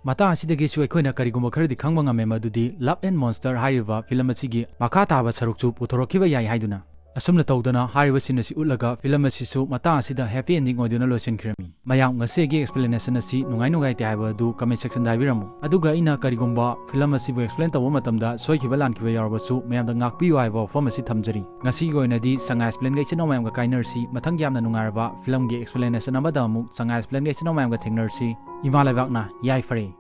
ꯃꯇꯥꯡ ꯑꯁꯤꯗꯒꯤꯁꯨ ꯑꯩꯈꯣꯏꯅ ꯀꯔꯤꯒꯨꯝꯕ ꯈꯔꯗꯤ ꯈꯪꯕ ꯉꯝꯃꯦ, ꯃꯗꯨꯗꯤ Love and Monster ꯍꯥꯏꯔꯤꯕ ꯐꯤꯂꯝ ꯑꯁꯤꯒꯤ ꯃꯈꯥ ꯇꯥꯕ ꯁꯔꯨꯛꯁꯨ ꯄꯨꯊꯣꯔꯛꯈꯤꯕ ꯌꯥꯏ ꯍꯥꯏꯗꯨꯅ꯫ ꯑꯁꯨꯝꯅ ꯇꯧꯗꯅ ꯍꯥꯏꯔꯤꯕ ꯁꯤꯟ ꯑꯁꯤ ꯎꯠꯂꯒ ꯐꯤꯂꯝ ꯑꯁꯤꯁꯨ ꯃꯇꯥꯡ ꯑꯁꯤꯗ ꯍꯦꯄꯤ ꯑꯦꯟꯗꯤꯡ ꯑꯣꯏꯗꯨꯅ ꯂꯣꯏꯁꯤꯟꯈꯤꯔꯝꯃꯤ꯫ ꯃꯌꯥꯝ, ꯉꯁꯤꯒꯤ ꯑꯦꯛꯁꯄ꯭ꯂꯦꯅꯦꯁꯟ ꯑꯁꯤ ꯅꯨꯡꯉꯥꯏ ꯅꯨꯡꯉꯥꯏꯇꯦ ꯍꯥꯏꯕ ꯑꯗꯨ ꯀꯃꯦꯟ ꯁꯦꯛꯁꯟꯗ ꯍꯥꯏꯕꯤꯔꯝꯃꯨ꯫ ꯑꯗꯨꯒ ꯑꯩꯅ ꯀꯔꯤꯒꯨꯝꯕ ꯐꯤꯂꯝ ꯑꯁꯤꯕꯨ ꯑꯦꯛꯁꯄ꯭ꯂꯦꯟ ꯇꯧꯕ ꯃꯇꯝꯗ ꯁꯣꯏꯈꯤꯕ ꯂꯥꯟꯈꯤꯕ ꯌꯥꯎꯔꯕꯁꯨ ꯃꯌꯥꯝꯗ ꯉꯥꯛꯄꯤꯌꯨ ꯍꯥꯏꯕ ꯋꯥꯐꯝ ꯑꯁꯤ ꯊꯝꯖꯔꯤ꯫ ꯉꯁꯤꯒꯤ ꯑꯣꯏꯅꯗꯤ ꯁꯉꯥꯏ ꯑꯦꯛꯁꯄ꯭ꯂꯦꯟꯒ ꯏꯆꯤꯟ ꯏꯅꯥꯎ ꯃꯌꯥꯝꯒ ꯀꯥꯏꯅꯔꯁꯤ꯫ ꯃꯊꯪꯒꯤ ꯌꯥꯝꯅ ꯅꯨꯡꯉꯥꯏꯔꯕ ꯐꯤꯂꯝꯒꯤ ꯑꯦꯛꯁꯄ꯭ꯂꯦꯅꯦꯁꯟ ꯑꯃꯗ ꯑꯃꯨꯛ ꯁꯉꯥꯏ ꯑꯦꯛꯁꯄ꯭ꯂꯦꯟꯒ ꯏꯆꯤꯟ ꯏꯅꯥꯎ ꯃꯌꯥꯝꯒ ꯊꯦꯡꯅꯔꯁꯤ꯫ ꯏꯃꯥ ꯂꯩꯕꯥꯛꯅ ꯌꯥꯏꯐꯔꯦ꯫